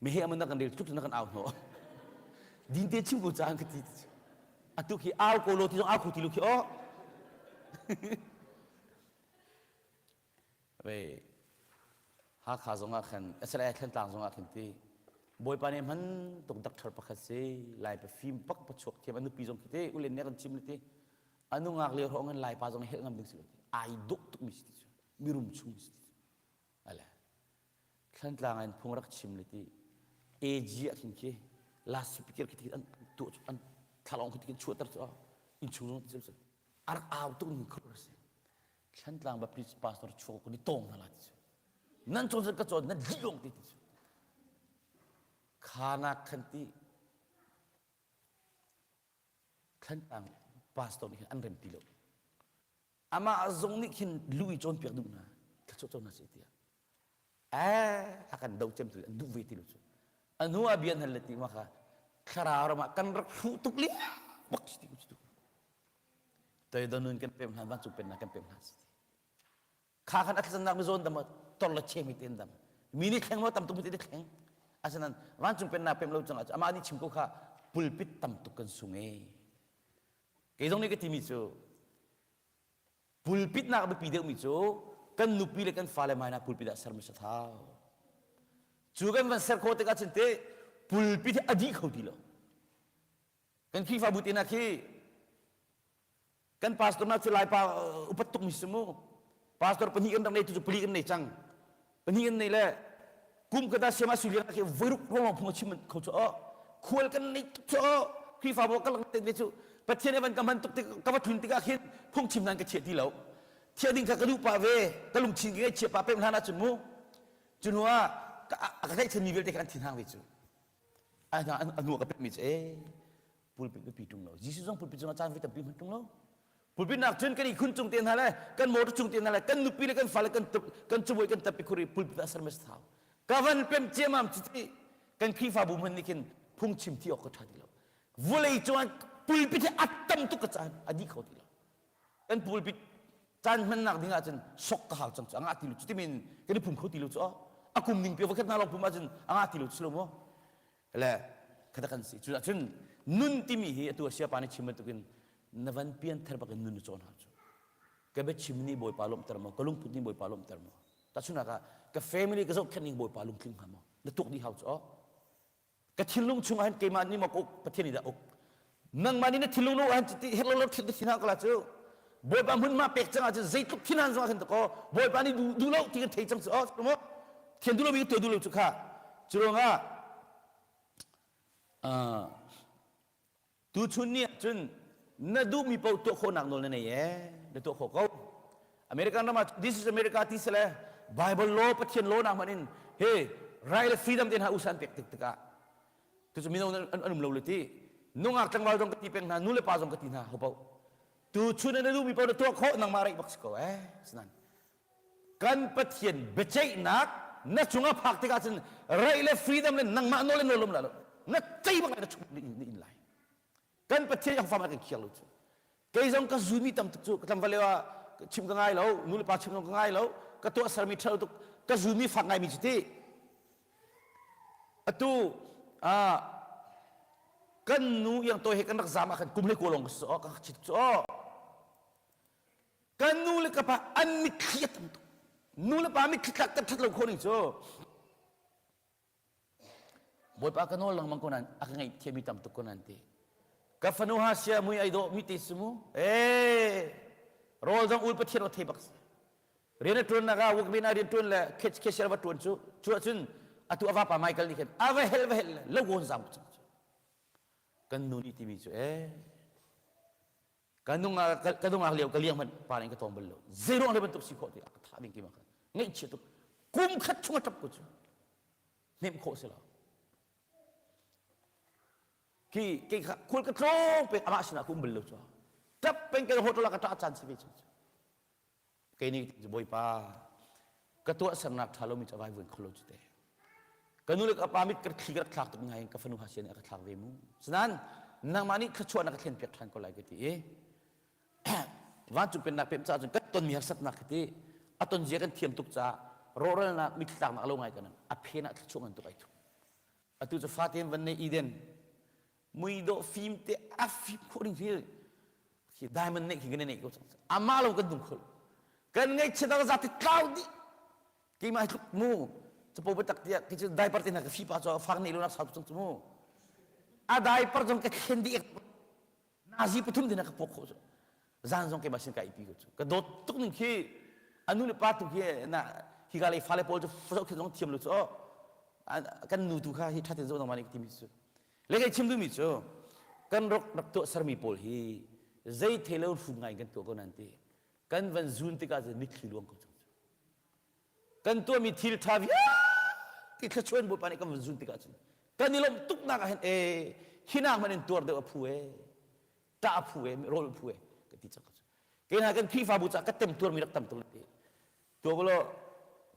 mehe aman na kan rel tluk na kan au hnawh. Din te chim ko caan ka ti ti cu. Atu khi au ko lo ti zong au kho ti lo khi aw. Ve Hakha zongah khan SLA Thlantlang zongah khin ti Bawipa nih hman tuk doctor pakhat si Lai pa fim pak pa chuak thiam a nupi zong khi te ulen ne kan chim le ti anu ngak lio hrawng in Lai pa zong helh ngam ding si lo ti ai duk tuk mi si ti cu mirum chung si ti ale Thlantlang in phung rak chim le ti AG ah khin khi last speaker khi ti an tuah an thlalong khi ti kan chuahter cu in chung zong ti cu a rak au tuk ning khur si Thlantlang Baptist pastor chuak ko ni tawng hna la ti cu. Nan cawn ka cawn nan lih lawng ti ti cu. Khanak khan ti Thlantlang pastor nih khin an rem ti lo. Amah zong nih khin lu i cawnpiak duh hna. Thlachuah cawn hna seh tiah. Eh, a kan do cem tu an duh ve ti lo cu. A hnu ah bia nan le ti ma kha thlarau ram ah kan rak hruh tuk li bak si ti cu. Toidor nun kan pem hna vancung pennak kan pem hna si kha khan a thlacamnak mizawn dam tor le cheng mi ten dam mi nih thleng maw tam tuk mi te thleng asinain vancung pennak pem lo cang amah nih chim ko kha pulpit tam tuk kan sung e kei zong nih ka timi cu pulpit nak biapi deuh mi cu kan nupi le kan fale mai na pulpit ah sermi sathau cu kan van ser kho tikah cun te pulpit hi a dih kho ti lo Kan Khrihfabu te hna khi kan pastor hna cu Laipa upat tukmi si mu. Pastor pahnih kan rak nei tu cu pali kan nei cang. Pahnih kan nei le kum kata siama sulian khi voiruk ronglong phung a chim kho cu oh khual kan nei tuk cu oh Khrihfabu ka lak te cu Pathian evan ka hman tuk tik ka va thun tikah khin phung chim nan ka chia ti lo. Thiah ding kha ka duh pa ve ka lungthin ka ngaihchia pa pem hlan ahcun mu cu hnu ah ka tlaihchanmi vialte kha an thinhang ve cu a hnu ka pekmi cu ee pulpit biapi ṭung lo Jesuh zong pulpit cungah caan voi tampi hman ṭung lo pulpit nak cun kan ihkhun cung te hna le kan motor cung te hna le kan nupi le kan fale kan kan cabuai kan tappi khuri pulpit ah sermes thau ka van pem ciamam cu ti kan Khrihfabu hman nih khin phungchim ti awk ka ṭha ti lo vulei cungah pulpit hi a tam tuk ka caan a dih kho ti lo kan pulpit caan hmannak ding ahcun sok ka hau cang cu a ngah ti lo cu timin kan i phum kho ti lo cu a kum ning pe voikhat na lawng pum ahcun a ngah ti lo cu lo maw le khata kan si cu ahcun Nun timi hi atu a siapa nih chim bantukin na van pian thar bakin nun na cawn hau cu. Ka biachim nih Bawipa lawmhter maw? Ka lungput nih Bawipa lawmhter maw? Tahchunhnak ah ka family ka zohkhenh ning Bawipa lungtling hnga maw? Na tuk dih hau cu aw. Ka thinlung chungah hin keimah nih maw ka uk Pathian nih dah uk nangmah nih na thinlung lo ahhin cuti herh lo lo thil thin kala cu Bawipa hmunhma pek cang ahcun zeitluk thin han zong ah khin kaw Bawipa nih duh duh lo ti kan thei cang cu oh maw thian duh lo mi tuah duh lo cu kha cu ruangah Tuchun ni ahcun na duhmi paoh tuah khawhnak nawl na nei ee, na tuah khawh ko. American ram ah this is America ti sile Bible law Pathian law nak hmanh in he right le freedom te hna usa an pek tik tikah tucu mino an um lo le ti nungak tlangval zong ka ti peng hna nu le pa zong ka ti hna ho paoh tuchun na duhmi paoh na tuah khawh nangmah reih bak si ko eh sinan kan Pathian biaceihnak na cungah phak tikah cun right le freedom le nangmah nawl le nawl um la lo na cei bak lai na chung na in lai kan Pathian yang fam kan khiar lo cu kei zong ka zunmi tam tuk cu ka tlangval lio ah chim ka ngai lo nu le pa chim zong ka ngai lo ka tuah sermi ṭhalo tuk ka zunmi fak ngaimi cu ti atu ah kan nu iang toi he kan rak zam ah khan kum le ko lawng ka si ka chit cu Kan nu le ka pa an mitthli a tam tuk. Nu le pa mitthli tlak kan ṭhat lo khawh ning cu. Bawipa ka nawl lengmang ko nain a ka ngaihthiam i tam tuk ko nain ti. Ka fanu ha sia mui ai dawh mi te si mu. Ee rawl zong ul pathian aw thei bak si. Rian a ṭuan nak ah workman ah rian ṭuan le cashier va ṭuan cu cu ahcun atu a vapa Michael nih khin a va hel va hel le lo gon zam cang cu. Kan nu nih timi cu ee ka nungak ka nungak lio ka liang hmanh pa in ka tawng bal lo zeiruang le bantuk si khawh ti a tha ding ti ma ngaihchia tuk kum khat chung a tap ko cu hnemh khawh si lo khi ke kha khul ka tlawng pek amah sinah ka um bal lo cu tap peng ka hotel ah ka ṭah caan si ve cu Kei nih Bawipa ka tuahsernak ṭha lomi cu a vaivuan kho lo cu te. Ka nu le ka pa mit ka thli ka rak thlak tuk ngai ka fanu hasian nih a ka thlak ve mu. Sinain nangmah nih thluachuah na ka thlen piak ṭhan ko lai ka ti i vancung pennak pem caah cun kan tonmi harsatnak ka ti a ton zia kan thiam tuk caah rawhralnak mitthli tlaknak a lo ngai kan a phen ah thluachuah ngan tuk ai thup. Atu cu fate in van nei Eden muidawh fim te a fim khawh ding hi khi diamond neih khi kan neih ko cang amah lo kan dum khol kan ngaihchiat ah zati tlau dih keimah hi tluk mu capo biatak tiah khi cu diaper te hna ka fipa cu fak neih lo nak sau cang cu mu a diaper zong ka thlen dih nazi pathum te hna ka pok khawh cu zan zong keimah sin ka ipi ko cu ka dawt tuk ning khi anu le pa tu khi na hi ka lei fale pawl cu zohkhenh zong thiam lo cu kan nu tu kha hi thatin zoh nangmah nih timi cu le kei chim duhmi cu kan rak rak tuah sermi pawl hi zei thei lo hrum ngai kan tuah ko nan ti kan van zun tikah cun mitthli luang ko cang cu kan tuahmi thil ṭha vialte thluachuah in Bawipa nih kan van zun tikah cun kan i lawmh tuknak ah hin e hinak hmanh in tuar deuh a phu e ṭah a phu e rawl a phu e ka ti cang ko cu kei hna kan Khrihfabu caah ka temtuarmi rak tam tuk le tuah law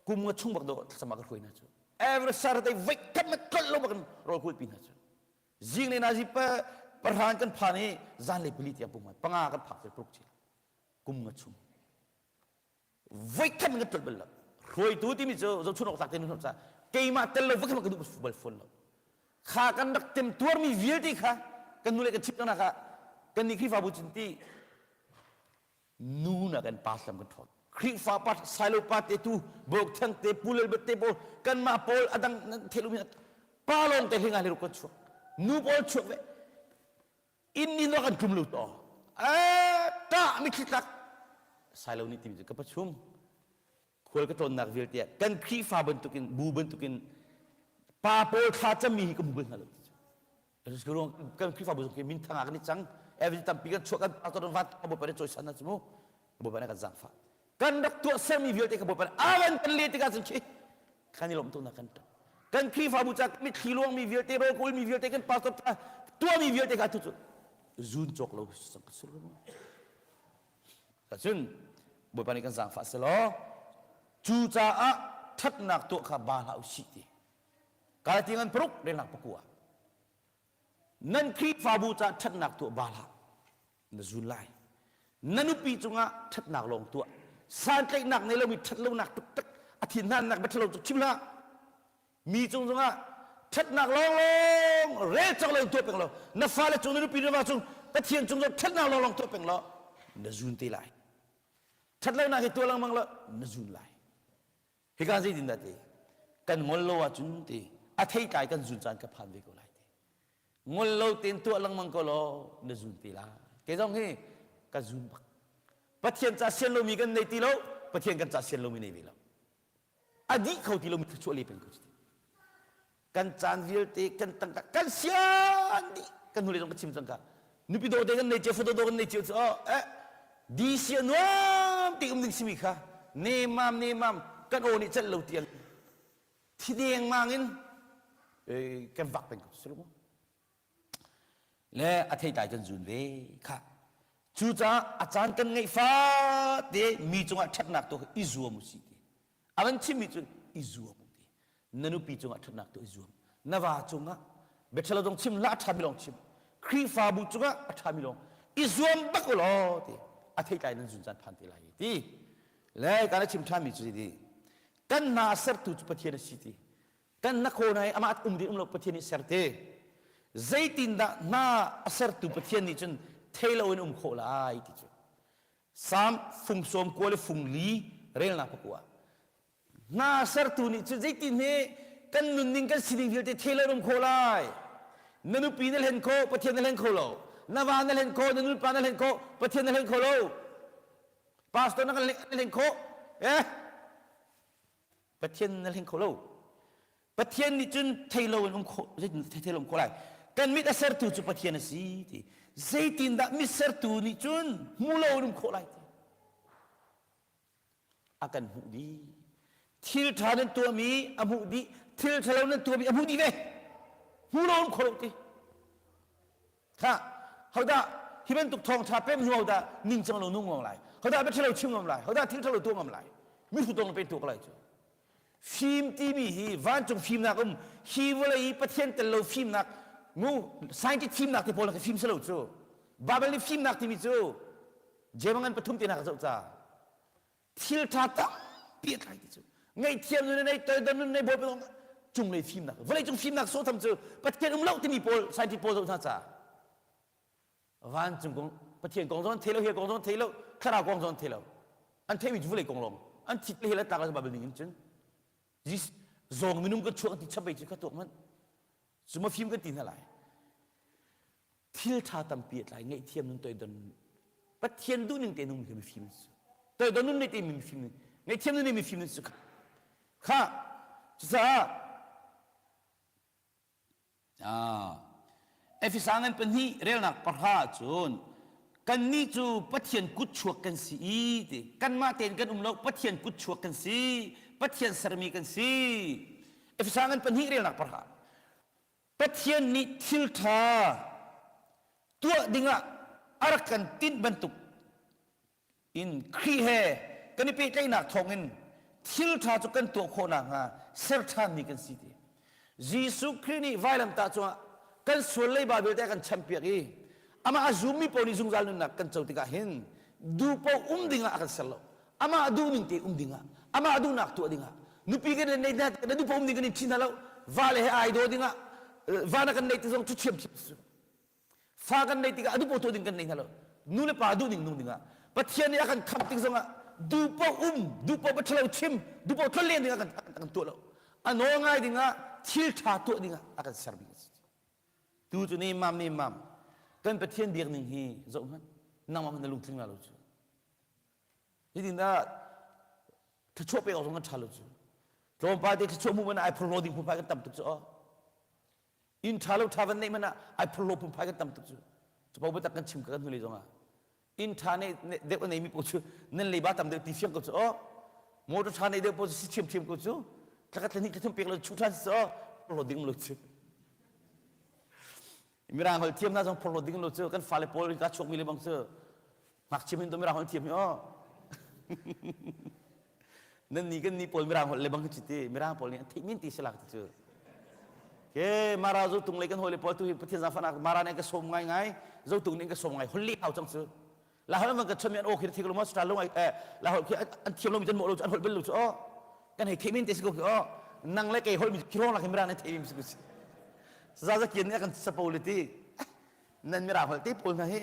kum nga chung bak do thlacam ah ka hruai hna cu every Saturday voi khat na tlolh lo bak in rawl kulpi hna cu zing le nazi pa pahran kan phan i zan le pali tiang pum panga kan phak te pruk chi kum nga chung voi khat na tlolh bal lo hruaitu timi cu zohchun awk tlak te nu ca keimah tel lo voi khat ka duh bal fawn lo kha kan rak tem tuarmi vialte kha kan nu le kan chimh nak ah kan nih Khrihfabu cun ti nu na kan pa hlam kan ṭhawn Khrihfa pa Silo pa te tu Bok Thang te Pu Lal te pawl kanmah pawl adang nan thelu mi pa lawng te hlinga le kan chuak nu pawl chuak ve inn ni no kan tlum lo to eh ta mitthli tlak Silo nih timi cu ka pachung khual ka tlawnnak vialte ah kan Khrihfa bantukin bu bantukin pa pawl thla cammi hi ka hmu bal hna lo kan Khrihfabu zong khi minthang ah kan i cang every tampi kan chuah kan pastor van Bawipa nih cawisan hna cu mu Bawipa nih kan zaangfah kan rak tuah sermi vialte kha Bawipa nih avan kan le tikah cun khi kan i lawmh tuknak kan ṭap kan Khrihfabu ca mitthli luangmi vialte rawl kulmi vialte kan pastor tuahmi vialte kha tu cu zun cawk lo sang ka sur cun Bawipa nih kan zaangfah selaw cu caah ṭhatnak tuah kha ba hlah u sih ti Galati ngan paruk relnak pakua nan Khrihfabu caah ṭhatnak tuah ba hlah na zun lai na nupi cungah ṭhatnak lawng tuah santlaihnak nei lomi ṭhatlonak tuktak a thinhannak biaṭhalo cu chim hlah mi cung zongah. Ṭhatnak lawnglawng rel cawk lo in tuah peng law na fale cung na nupi na va cung Pathian cung zong ṭhatnak lawnglawng tuah peng law na zun te lai. Ṭhatlonak hi tuah lengmang law na zun lai. Hika zeitin dah ti? Kan ngol lo ahcun ti a theitlai kan zun caan ka phan ve ko lai ti. Ngol lo tein tuah lengmang ko law na zun te lai. Kei zong hi ka zun bak. Pathian ca sian lomi kan nei ti lo, Pathian kan ca sian lomi nei ve lo. A dih kho ti lomi thluachuah le peng ko ti. Kan caan vialte kan tangka kan sian dih kan hnulei zong ka chim cang ka. Nupi dawh te kan nei cio, photo dawh kan nei cio cu oh eh DC a nuam ti um ding simi kha nemam nemam kan aw nih celh lo tiang thi dengmang in kan vak peng ko si lo le a theitlai kan zun ve kha cucaah a caan kan ngeih fate mi cungah ṭhatnak tuah i zuam u sih ti a kan chimmi cu i zuam u ti na nupi cungah ṭhatnak tuah i zuam na va cungah biaṭhalo zong chim hlah a ṭhami lawng chim Khrihfabu cungah a ṭhami lawng i zuam bak u law ti a theitlai nan zun caan phan te lai ti le kan a chim ṭhanmi cu ti kan hna sertu cu Pathian a si ti kan na khaw na amah um ding um lo Pathian nih ser te zeitindah hna a sertu Pathian nih cun thei lo in um khawh lai ti cu Psalm fung sawm kua le fung li relnak pakua hna sertu nih cun zeitin he kan nunning kan sining vialte thei lo in um khawh lai na nupi na hlen khawh Pathian na hlen kho lo na va na hlen khawh na nupa na hlen khawh Pathian na hlen kho lo pastor na kan hlen khawh eh Pathian na hling kho lo. Pathian nih cun thei lo in um khawh zeitin thei lo um khawh lai. Kan mit a sertu cu Pathian a si ti. Zeitindah mit sertu nih cun hmu lo in um khawh lai ti. A kan hmuh dih. Thil ṭha nan tuahmi a hmuh dih. Thil ṭhalo nan tuahmi a hmuh dih ve. Hmu lo um kho lo ti. Kha hodah hi bantuk thawngṭha pem hnu hodah ningcang lo nung ngam lai hodah bia ṭhalo chim ngam lai hodah thil ṭhalo tuah ngam lai mi hrut pe tuah lai cu fim timi hi vancung fimnak um hi vawlei i Pathian tel lo fimnak mu scientist fimnak te pawl fim si lo cu Bible nih fimnak timi cu Jemangan pathum te na ka zoh ca thil ṭha tampi a tlai ti cu ngaihthiam nun nei toidor nun nei bawipa cunglei fimnak vawlei cung fimnak sawhtham cu Pathian um lo timi pawl scientist pawl zoh hna ca vancung kong Pathian kong zong an thei lo hi kong zong an thei lo thlarau kong zong an thei lo an theimi cu vawlei kong lawng an thit le hel tlak le Bible ning in cun zawng minung kan chuak ti chap ei cu kha tuak hmanh cu ma fim kan ti hna lai Thil ṭha tampi a tlai ngaihthiam nun toidon Pathian duhning te nung mi mifim an si. Toidon nun nei te mi mifim ngaihthiam nun nei mifim an si kha. Cucaah ah Efesa ngan pahnih relnak pahra cun kannih cu Pathian kutchuak kan si i ti kanmah tein kan um lo Pathian kutchuak kan si Pathian sermi kan si Efesa ngan pahnih relnak pahra Pathian nih thil ṭha tuah dingah a rak kan tinh bantuk in Khrih he kan i pehtlaihnak thawngin thil ṭha cu kan tuah khawh nakhnga ser ṭhanmi kan si ti. Jesuh Khrih nih vailamtah cungah kan sual leiba vialte a kan champiak i amah a zummi paoh nih zungzal nunnak kan co tikah hin duh paoh um dingah a kan ser lo. Amah duhning te um dingah amah duhnak tuah dingah nupi kan nei na na duh um ding kan in ṭhi hna lo va le he ai daw dingah va na kan nei ti zong cu thiam thiam su fa kan nei tikah a duh paoh tuah ding kan nei hna lo nu le pa duh ning nung dingah Pathian nih a kan khamh tik zongah duh paoh um duh paoh ṭhalo chim duh paoh tlonlen dingah kan kan tuah lo a nawl ngai dingah thil ṭha tuah dingah a kan sermi a si tu cu nemmam nemmam kan Pathian biak ning hi zoh hmanh nangmah hmanh na lungtling la lo cu Hitin ah thluachuah pek awk zong kan ṭha lo cu. Tlawmpal te thluachuah hmuh man ah ai phorhlaw ding phunphai kan tam tuk cu aw. Inn ṭha lo ṭha van neih man ah ai phorhlaw phunphai kan tam tuk cu. Capo biatak kan chim ka kan hnulei zong ah. Inn ṭha nei deuh a neimi paoh cu nan leiba tam deuh ti fiang ko cu aw. Motor ṭha nei deuh paoh cu si ṭhiamṭhiam ko cu. Thlakhat thlahnih thlathum pek lo chuh ṭhan si cu aw. Phorhlaw ding lo cu. Mirang holh thiam hna zong phorhlaw ding lo cu kan fale pawl ka chuakmi le bang cu Ngakchia min to mirang holh thiam hi aw. Nan ni kan ni pawl mirang holh le bang hi ti mirang pawl nih an theih min ti si lak ti cu. Ke mara zo tung le kan hoi le pawl tu hi pathian zaangfahnak mara nih ka sawm ngai ngai zo tung nih ka sawm ngai holli hau cang cu. La hol man ka chon mi an aw khi thik lo ma star lo ngai eh la hol khi an thiam lo mi jan mo lo an holh bel lo cu aw. Kan hei theih min te si ko khi aw. Nang le kei holh mi khi rong lak hi mirang nih theih mi si ko si. Saza Zakian nih a kan sapo le ti nan mirang holh te pawl hna hi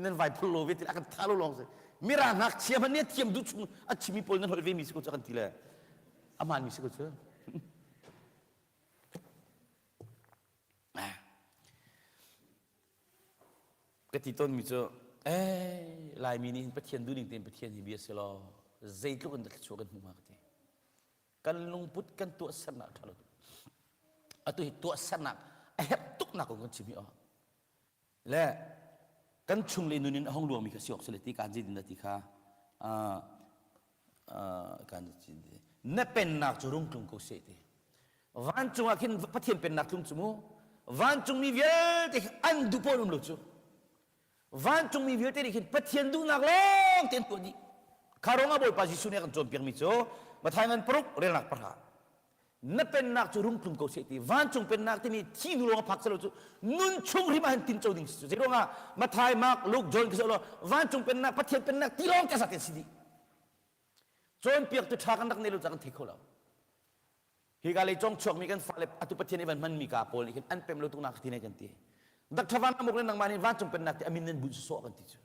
nan vai phul lo ve ti a kan tha lo lawng si. Mirang ngakchia hmanh nih a thiam duh chung a chimi pawl nan holh ve mi si ko cu a kan ti le a hmaan mi si ko cu. Ka ti tawnmi cu eh Laimi nih hin Pathian duhning tein Pathian hi bia si law zeitluk in dah thluachuah kan hmuh hnga ka ti. Kan lungput kan tuahsernak ṭha lo tuk. Atu hi tuahsernak a herh tuknak kong kan chim hi aw. Le kan chung le nun in a hong luangmi kha si awk si le ti kaan zeitin dah ti kha kan na pennak cu rung tlung ko seh ti. Vancung ah khin Pathian pennak tlung cu mu. Vancungmi vialte khi an duh pawl um lo cu. Vancungmi vialte nih khin Pathian duhnak lawng te an tuah dih. Kha ruangah Bawipa Jesuh nih a kan cawnpiakmi cu Matthai ngan paruk relnak pahra. Na pennak cu rung tlung ko seh ti. Vancung pennak timi thi hnu lawng a phak selo cu nun chung hrim ah hin tinco ding si cu. Zei ruangah Matthai, Mark, Luke, John khi lo vancung pennak Pathian pennak ti lawng te sa te si dih. Cawnpiaktu ṭha kan rak nei lo caah kan thei kho lo. Hika lei cong chuakmi kan fale atu Pathian i van hmanmi ka pawl nih khin an pem lo tuk nak ti ne kan ti. Dr. Van Amuk le nangmah nih vancung pennak ti amin nan bunh sawsawh kan ti cu.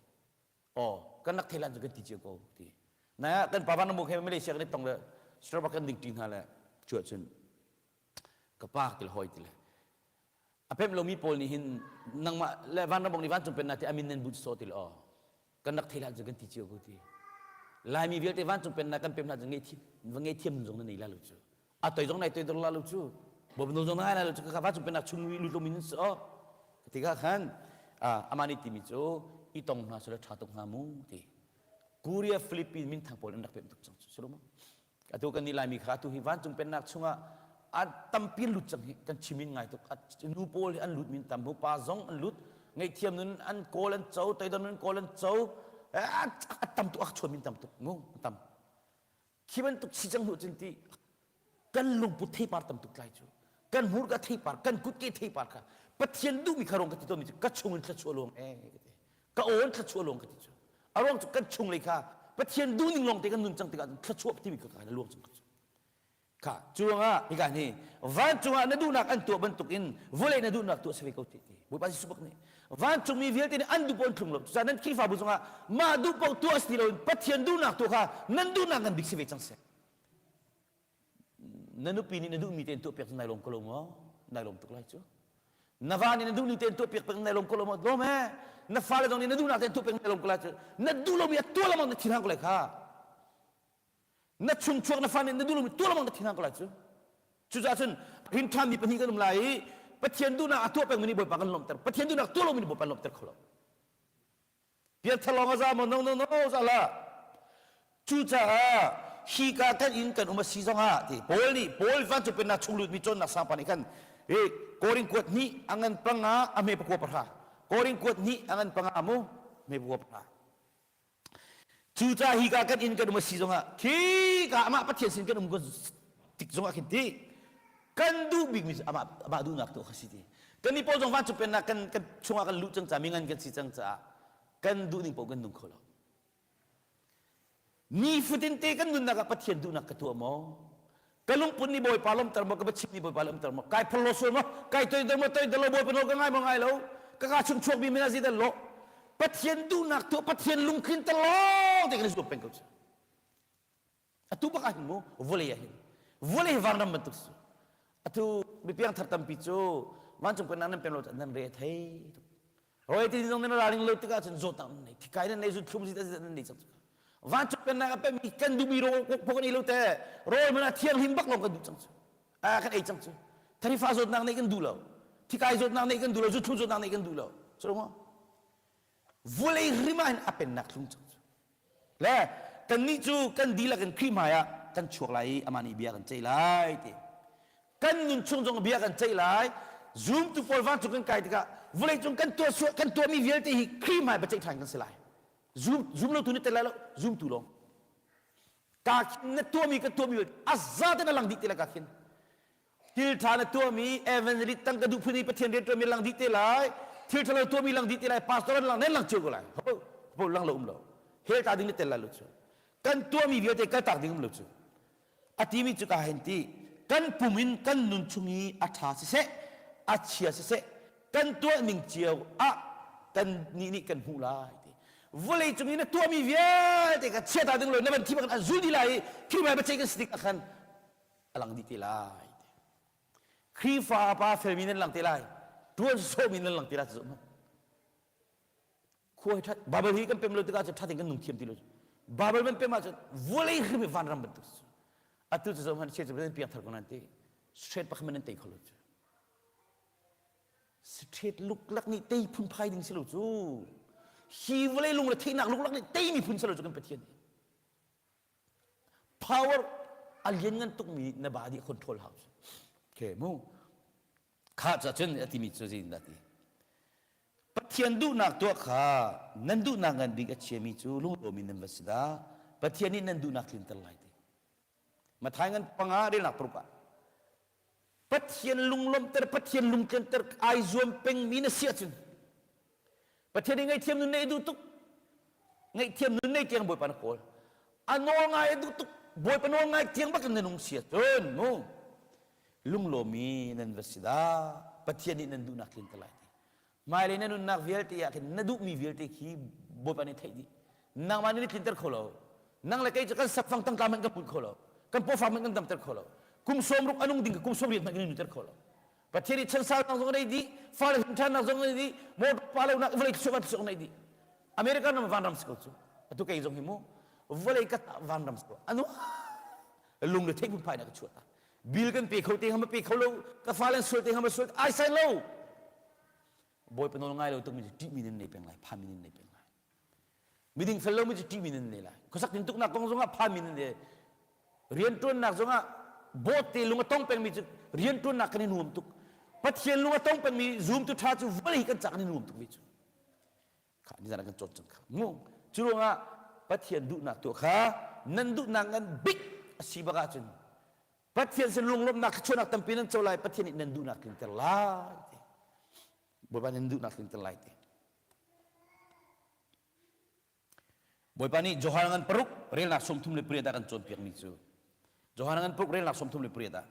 Aw, kan rak thei lan cu kan ti cio ko ti. Na kan pa Van Amuk he Malaysia kan i tong le Starbucks kan ding ṭi hna le cu ahcun ka pa ti le hoi ti le a pemh lomi pawl nih hin nangmah le vanramok nih vancung pennak ti amin nan bunh sawh ti le aw kan rak thei hlan cu kan ti cio ko ti Laimi vialte vancung pennak kan pem hlan cu va ngei thiam zong na nei la lo cu a toi zong nai toi dor la lo cu bawm zong nai la lo cu ka vancung pennak chung lut lomi nan si aw tikah khan amah nih timi cu i tong hna sule ṭha tuk hnga mu ti Korea Philippines minthang pawl an rak pemh tuk cang cu si lo maw Atu kan nih Laimi kha atu hi vancung pennak chungah a tampi an lut cang hi kan chimin ngai tuk. Nu pawl hi an lut min tam, pa zong an lut. Ngaihthiam nun an kawl an co, toidor nun kawl an co. A tam tuk, a chuan min tam tuk, mu tam. Khi bantuk si cang hnu cun ti kan lungput theipar tam tuk tlai cu. Kan hmurka theipar, kan kutke theipar kha Pathian duhmi kha rong ka ti tawnmi cu ka chung in thluachuah luang ee ka ti. Ka aw in thluachuah luang ka ti cu. A ruang cu kan chunglei kha Pathian duhning lawng te kan nun cang tikah thluachuah timi kha kan luang cang cu. Kha cu ruangah hika ni vancung ah na duhnak an tuah bantukin vawlei na duhnak tuah si ve ko ti ti. Bawipa Jesuh bak nih vancungmi vialte nih an duh paoh an thlung lo. Cucaah nan Khrihfabu zongah mah duh paoh tuah si loin Pathian duhnak tuah kha nan duhnak ngan bik si ve cang seh. Na nupi nih na duhmi tein tuahpiak cu nai lawm ko lo maw? Nai lawm tuk lai cu. Na va nih na duhning tein tuahpiak peng nai lawm ko lo maw? Lawm he. Na fale zong nih na duhnak tein tuah peng nai lawm ko lai cu. Na duh lomi a tuah lengmang na thinhang ko lai kha. Na chungchuak na fa nih na duh lomi tuah lengmang na thinhang ko lai cu. Cucaah cun rin ṭhami pahnih kan um lai i Pathian duhnak a tuah pengmi nih Bawipa kan lawmhter. Pathian duhnak tuah lomi nih Bawipa lawmhter kho lo. Pianthar lawng a za maw? No, no, no, za hlah. Cucaah hika kan inn kan um a si zongah ti Paul nih Paul vancung pennak chung lutmi cawnnak sangpa nih khan i Korin kuat hnih a ngan panga a hme pakua pahra Korin kuat hnih a ngan panga mu hme pakua pahra Cucaah hika kan inn kan um a si zongah khika amah Pathian sin kan um tik zongah khin ti kan duh bikmi cu amah amah duhnak tu kha si ti kan nih pawl zong vancung pennak kan kan chungah kan luh cang caah mingan kan si cang caah kan duh ning paoh kan nung kho lo nifatin te kan nunnak ah Pathian duhnak ka tuah maw ka lungput nih Bawipa lawmter maw ka biachim nih Bawipa lawmter maw kai phorhlaw sual maw kai toidor maw toidor lo Bawipa nawl ka ngai maw ngai lo ka ka chung chuak mi mina zi lo Pathian duhnak tuah Pathian lungthin te lawng te kan i zuam peng ko cu Atu bak ah hin mu vawlei ah hin vawlei hi vanram bantuk si. Atu mipiang thar tampi cu vancung pennak nan pem lo nan re a thei tuk. Rawi ti zong nan ralring lo tikah cun zawtnak nan nei thikai nan nei zu thlum zit nan nei cang. Vancung pennak a pemi kan duhmi rawl pok kan ei lo te rawl man ah thianghlim bak lawng kan duh cang cu. A kan ei cang cu. Tharifa zawtnak neih kan duh lo. Thikai zawtnak neih kan duh lo. Zu thlum zawtnak neih kan duh lo. Cu Vulei hrim ah hin a pennak thlung cang cu. Le kannih cu kan dihlak in Khrih hmai ah kan chuak lai i amah nih bia kan ceih lai ti. Kan nun chung zong bia kan ceih lai. Zumtu pawl vancung kan kai tikah vawleicung kan tuah kan tuahmi vialte hi Khrih hmai biaceih ṭhan kan si lai. Zum zum lo tu nih tel lai lo, zumtu lawng. Ka khin na tuahmi kan tuahmi a za te na lang dih te lai ka khin. Thil ṭha na tuahmi evangelist tang ka duh phun i Pathian rian ṭuanmi lang dih te lai. Thil ṭhalo tuahmi lang dih te lai. Pastor an lang nan lang cio ko lai. Ho ho lang lo um lo. Hell ta ding na tel lai lo cu. Kan tuahmi vialte kaltak ding um lo cu. A timi cu ka hen ti kan pum in kan nun chung i a ṭha siseh. a chia siseh kan tuah ning cio ah kan nih nih kan hmuh lai ti. Vawlei cung i na tuahmi vialte kha chiata ding lo na van thi bak an zul dih lai i Khrih hmai kan si tik ah khan a lang dih te lai ti. Khrihfa pa felmi nan lang te lai. Tuan sawmi nan lang te lai cu khua hi that Bible hi kan pem lo tikah cun thatin kan nung thiam ti lo Bible man pem ahcun vawlei hrim hi vanram bantuk cu atu cu zoh hmanh chia cu piang thar ko nan ti straight pakhat man nan tei kho lo cu straight luklak nih tei phun phai ding si lo cu hi vawlei lung le theihnak luklak nih tei mi phun si lo cu kan Pathian power a lian ngan tukmi na body control hau okay mu Kha ca cun a timi cu zeitindah ti? Pathian duhnak tuah kha nan duhnak ngan bik a chiami cu lunglawm in nan va si dah. Pathian nih nan duhnak tlinter lai ti. Mathai ngan panga relnak paruk ah Pathian lunglawmhter, Pathian lungtlinter ai zuam pengmi na si ahcun Pathian nih ngaihthiam nun nei duh tuk. Ngaihthiam nun nei tiang Bawipa na kawl. A nawl ngai a duh tuk. Bawipa nawl ngai tiang bak in na nung si ahcun mu lunglawmi nan va si dah. Pathian nih nan duhnak tlin te lai ti. Hmailei na nunnak vialte ah khin na duhmi vialte khi Bawipa nih theih dih. Nangmah nih tlinter kho lo. Nang le kei cu kan sakfang tangka hmanh kan put kho lo. Kan pawfang hmanh kan damter kho lo. Kum sawmruk a nung ding kum sawmriat hmanh kan i nunter kho lo. Pathian nih chansaunak zong a nei dih, fale ṭhannak zong a nei dih, motor pa lonak vawlei thluachuah van zong a nei dih. American ram vanram si ko cu. Atu kei zong hi mu vawlei ka vanram si ko. Anu lung le theih phunphai na ka chuah ta. Bill kan pe kho te hama pe kho lo, ka fale sual te hama sual ai sai lo. Bawipa nawl ngai lo tukmi cu ṭihmi nan nei peng lai, phanmi nan nei peng lai. Miding fel lomi cu ṭihmi nan nei lai. Khuasak tintuknak kong zongah phanmi nan nei. Rianṭuannak zongah bawt te lung a tong pengmi cu rianṭuannak kan i nuam tuk. Pathian lung a tong pengmi zumtu ṭha cu vawlei kan cak kan i nuam tuk ve cu. Kha nizan ah kan cawn cang kha. Mu. Cu ruangah Pathian duhnak tuah kha nan duhnak ngan bik a si bak ahcun Pathian sin lunglawmhnak thluachuahnak tampi nan co lai Pathian nih nan duhnak tlinter lai ti. Bawipa nih nan duhnak tlinter lai ti. Bawipa nih Johan ngan paruk relnak 38 ah kan cawnpiakmi cu Johan ngan paruk relnak 38 ah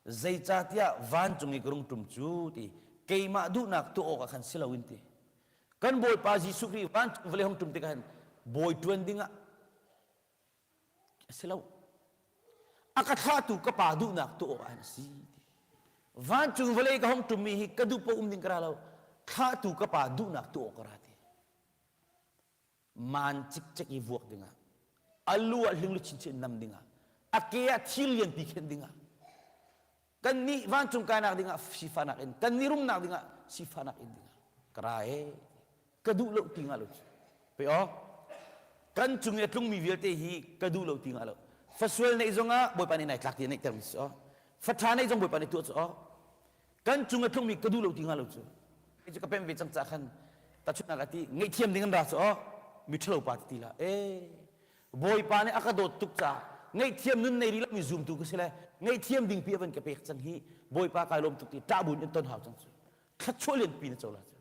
zeicahtiah vancung i ka rung ṭum cu ti keimah duhnak tuah awkah khan si loin ti kan Bawipa Jesuh Khrih vancung vawlei hung ṭum tikah hin bawi ṭuan dingah a si lo a ka thlahtu ka pa duhnak tuah awk ah a si vancung vawlei ka hong ṭummi hi ka duh paoh um ding ka ra lo thlahtu ka pa duhnak tuah awk ka ra ti maan cikcek i vuak dingah a lu ah hling luchin chin nam dingah a ke ah thil lianpi khen dingah kan nih vancung kainak dingah sifahnak in kan nih rumnak dingah sifahnak in dingah ka ra e ka duh lo ti nga lo cu pe aw kan cung i a tlungmi vialte hi ka duh lo ti nga lo fasual neih zongah bawipa nih nai tlak ti neih ter mi si aw faṭha neih zong bawipa nih tuah cu aw kan cung a tlungmi ka duh lo ti nga lo cu cu ka pem ve cang ca khan tahchunhnak ah ti ngaihthiam ding an ra cu aw mi ṭhalo pa ti la e Bawipa nih a ka dawt tuk caah ngaihthiam nun nei rih lomi zumtu ka si le ngaihthiam ding pi a van ka pek cang hi Bawipa kai lawm tuk ti ṭah buin in ton hau cang cu thluachuah lianpi na co la cu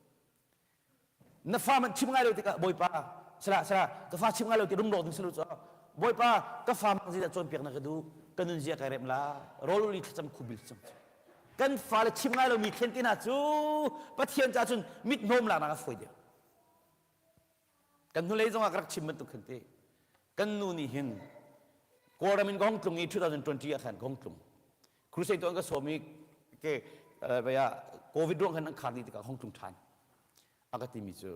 na fa man chim ngai lo tikah Bawipa sala sala ka fa chim ngai lo ti rumro ding salo cu Bawipa ka fa mang zeidah cawnpiak na ka duh ka nun zia kai rem la rawl uli thlacam khubil cang cu kan fale chim ngai lomi thlen te hna cu Pathian ca cun mit hnawm laknak a fawi deuh Kan hnulei zongah ka rak chim bantuk khan te kan nu nih hin Kawlram in ka hong tlung i 2020 ah khan ka hong tlung. Crusade tuah an ka sawm i ke vaya COVID ruang khan an khar dih tikah hong tlung ṭhan. A ka timi cu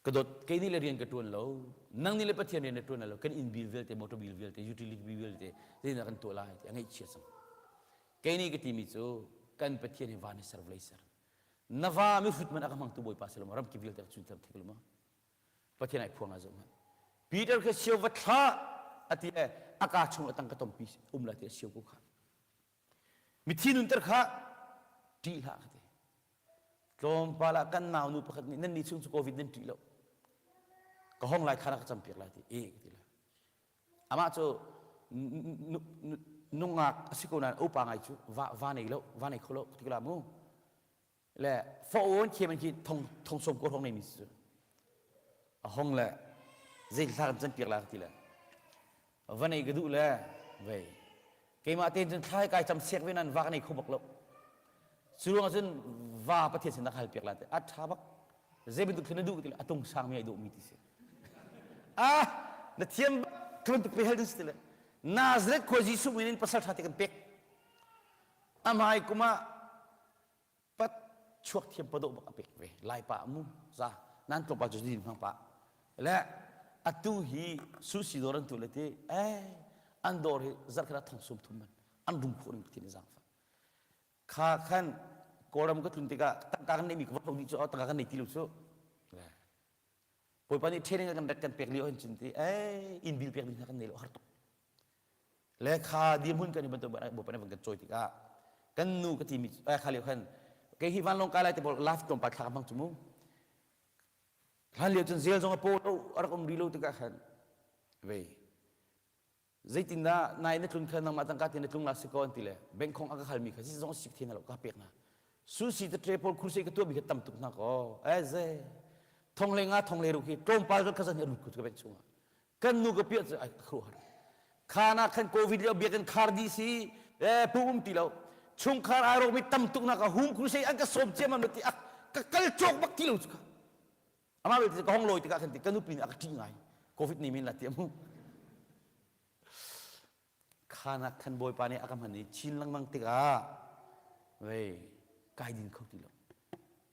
ka dawt kei nih le rian ka ṭuan lo nang nih le Pathian rian na ṭuan lo kan inn bill vialte motor bill vialte utility bill vialte zeitindah kan tuah lai ti a ngaihchia cang kei nih ka timi cu kan Pathian hi van hi ser vawlei ser Na va mihrut man a ka hmangtu Bawipa si lo maw? Ramkip vialte ka chunter thik lo maw? Pathian ai phuang ah zoh hmanh. Peter kha sio va thlah a ti le a ka chung a tang ka tompi um la ti a sio ko kha. Mithi nunter kha ṭih hlah ka ti. Tlawmpal ah kan nau nu pakhat nih nan nih chung cu COVID nan ṭih lo. Ka hong lai kha na ka campiak lai ti. E ka ti lai. Amah cu nungak a si ko nain upa ngai cu va va nei lo va nei kho lo ti la mu le fa on thiam an khi thong thong som ko hong nei mi si cu a hong le zei thla kan can piak la ti le va nei ka duh le vei keimah tein cun thlai kai cam siak ve nan va ka nei kho bak lo. Cu ruangah cun va Pathian sin hal piak lai a ṭha bak. Zei bantuk thil na duh ti le a tung sang mi ai dawh mi ti si. Ah, na thiam bak khi bantuk pe hal ding si ti le Nazareth khua Jesuh min in pasal ṭha te kan pek. A hmai kum ah pat chuak thiam padawh bak a pek ve. Laipa mu za nan tlawmpal cu din hmang pa. Le atu hi sushi dawr an tu le ti eh an dawr hi zarkhat ah thong sum thum man an rum khawh ning Pathian i zaangfah. Kha khan Kawlram ka tlun tikah tangka kan neihmi ka va dih cu tangka kan nei ti lo cu. Bawipa nih training kan rak kan pek lio hin cun ti eh inn bil pek ding hna kan nei lo har tuk. Le kha dirhmun kan i bantuk Bawipa nih van kan cawi tikah kan nu ka timi eh kha lio khan kei hi vanlawng kai lai te pawl live tlawmpal thla ka hmang cu mu. Hlan lio cun zel zong a paw lo a rak um rih lo tikah khan vei zeitindah nai na tlun kha nangmah tangka te na tlung la si ko an ti le bank khong a ka halmi kha si zong sik the na lo ka pek na susi te tre pawl khurse ka tuah mi kha tam tuk na ko eh ze thong le nga thong le ru khi tlawmpal ka kha ni lut ku ka bank chungah kan nu ka piah cu ai khru har khana khan covid lio biak khar di si eh pu um ti lo chungkhar ai ro mi tam tuk na ka hum crusade an ka som chiam am ti ak ka kal chok bak ti lo chu ka Amah belte ka hong lawi tikah khan ti ka nupi nih a ka ṭih ngai. Covid nih min la ti mu. Khanak khan Bawipa nih a ka hman i chin lengmang tikah vei kai din kho ti lo.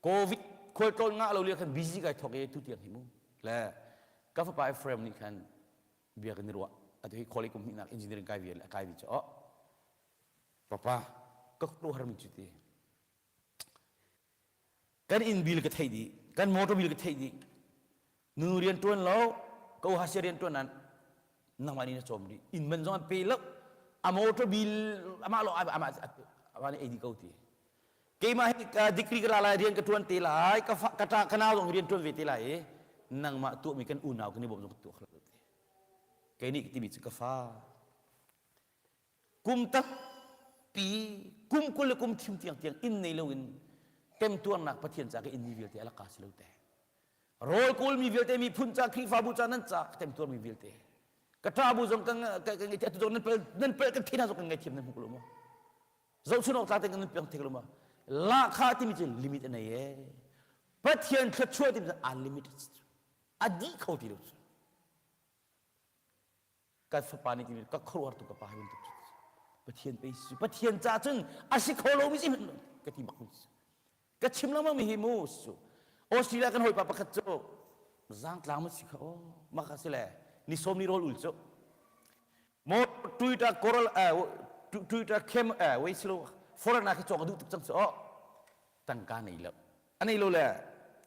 Covid khualtlawn ngah lo lio khan busy kai thawk i tu tiang hi mu. Le ka fapa Ephraim nih khan bia kan i ruah. Atu hi college kum hnihnak engineering kai ve le a kai ve cu oh papa ka khuaruahhar mi cu ti Kan inn bil ka theih dih, kan motor bil ka theih dih. Nu rian ṭuan lo, ka u hasia rian ṭuan nan nangmah nih na cawm dih. Inn man zong an pe lo. A motor bil amah lo amah amah nih ei dih ko ti. Keimah hi ka degree ka la lai rian ka ṭuan te lai, ka fa ka ṭa ka nau zong rian ṭuan ve te lai i nangmah tuahmi kan unau kan i bawm zong ka tuah kho lo ti. Kei nih ka timi cu ka fa Kum tampi, kum 20 le kum thim tiang tiang inn nei loin temtuarnak Pathian ca ka inn mi vialte a laka si lo te. Rawl kawlmi vialte miphun ca Khrihfabu ca nan ca ka temtuarmi vialte. Ka ṭabu zong ka ka ka atu zong nan pel nan pel kan thina zong kan ngaithiam nan hmu ko lo maw? Zohchun awk tlak te kan piang thek lo maw? Lahkhah timi cu limit a nei e. Pathian thluachuah timi cu unlimited a dih kho ti lo cu. Kan fapa nih timi ka khuaruahhar tuk ka pa hi bantuk cu Pathian pei si Pathian ca cun a si kho lomi si hmanh ka ti bak mi ka chim lengmang mi hi mu su Australia kan hawipa pakhat cu zangtlang ma si kha o maka si le ni sawm ni rawl ul cu mo Twitter coral Twitter cam eh wei silo foreigner khi cawk a duh tuk cang cu o tangka nei lo a nei lo le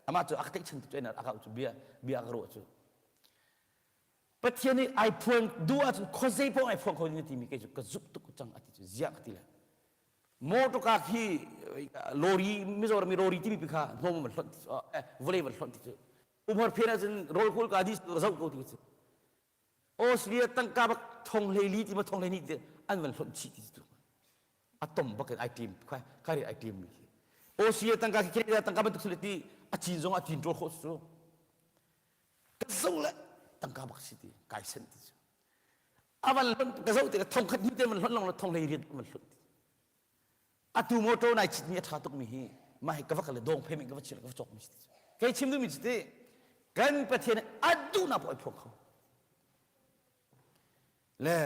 amah cu a ka tlaihchan tuk cu a ka cu bia bia ka ruah cu Pathian nih ai phuan duh ahcun khuazei paoh ai phuang kho ding na timi kei cu ka zumh tuk cang a ti cu ziah ka ti le motor ka khi lori Mizoram i lori timi pi kha hnawm van hlonh ti cu eh vawlei van hlonh ti cu umhar phen ahcun rawl kawl ka di zoh ko ti cu Australia tangka bak thong hlei li ti ma thong hlei ni ti an van hlonh chih ti cu a tom bak in ai tim kha kha ri ai tim mi khi Australia tangka khi Canada tangka bantuk sile ti a cin zong a cin ṭawl khawh cu ka zoh le tangka bak si ti kai sen ti cu a van hlonh ka zoh tikah thong khat hnu te van hlonh long le thong hlei riat van hlonh ti atu motor nai chit mi a tha tuk mi hi mah hi ka va kal le dong payment ka va chil ka va cawk mi si ti kei chim duh mi cu ti kan Pathian a duhnak poh ai phuang kho le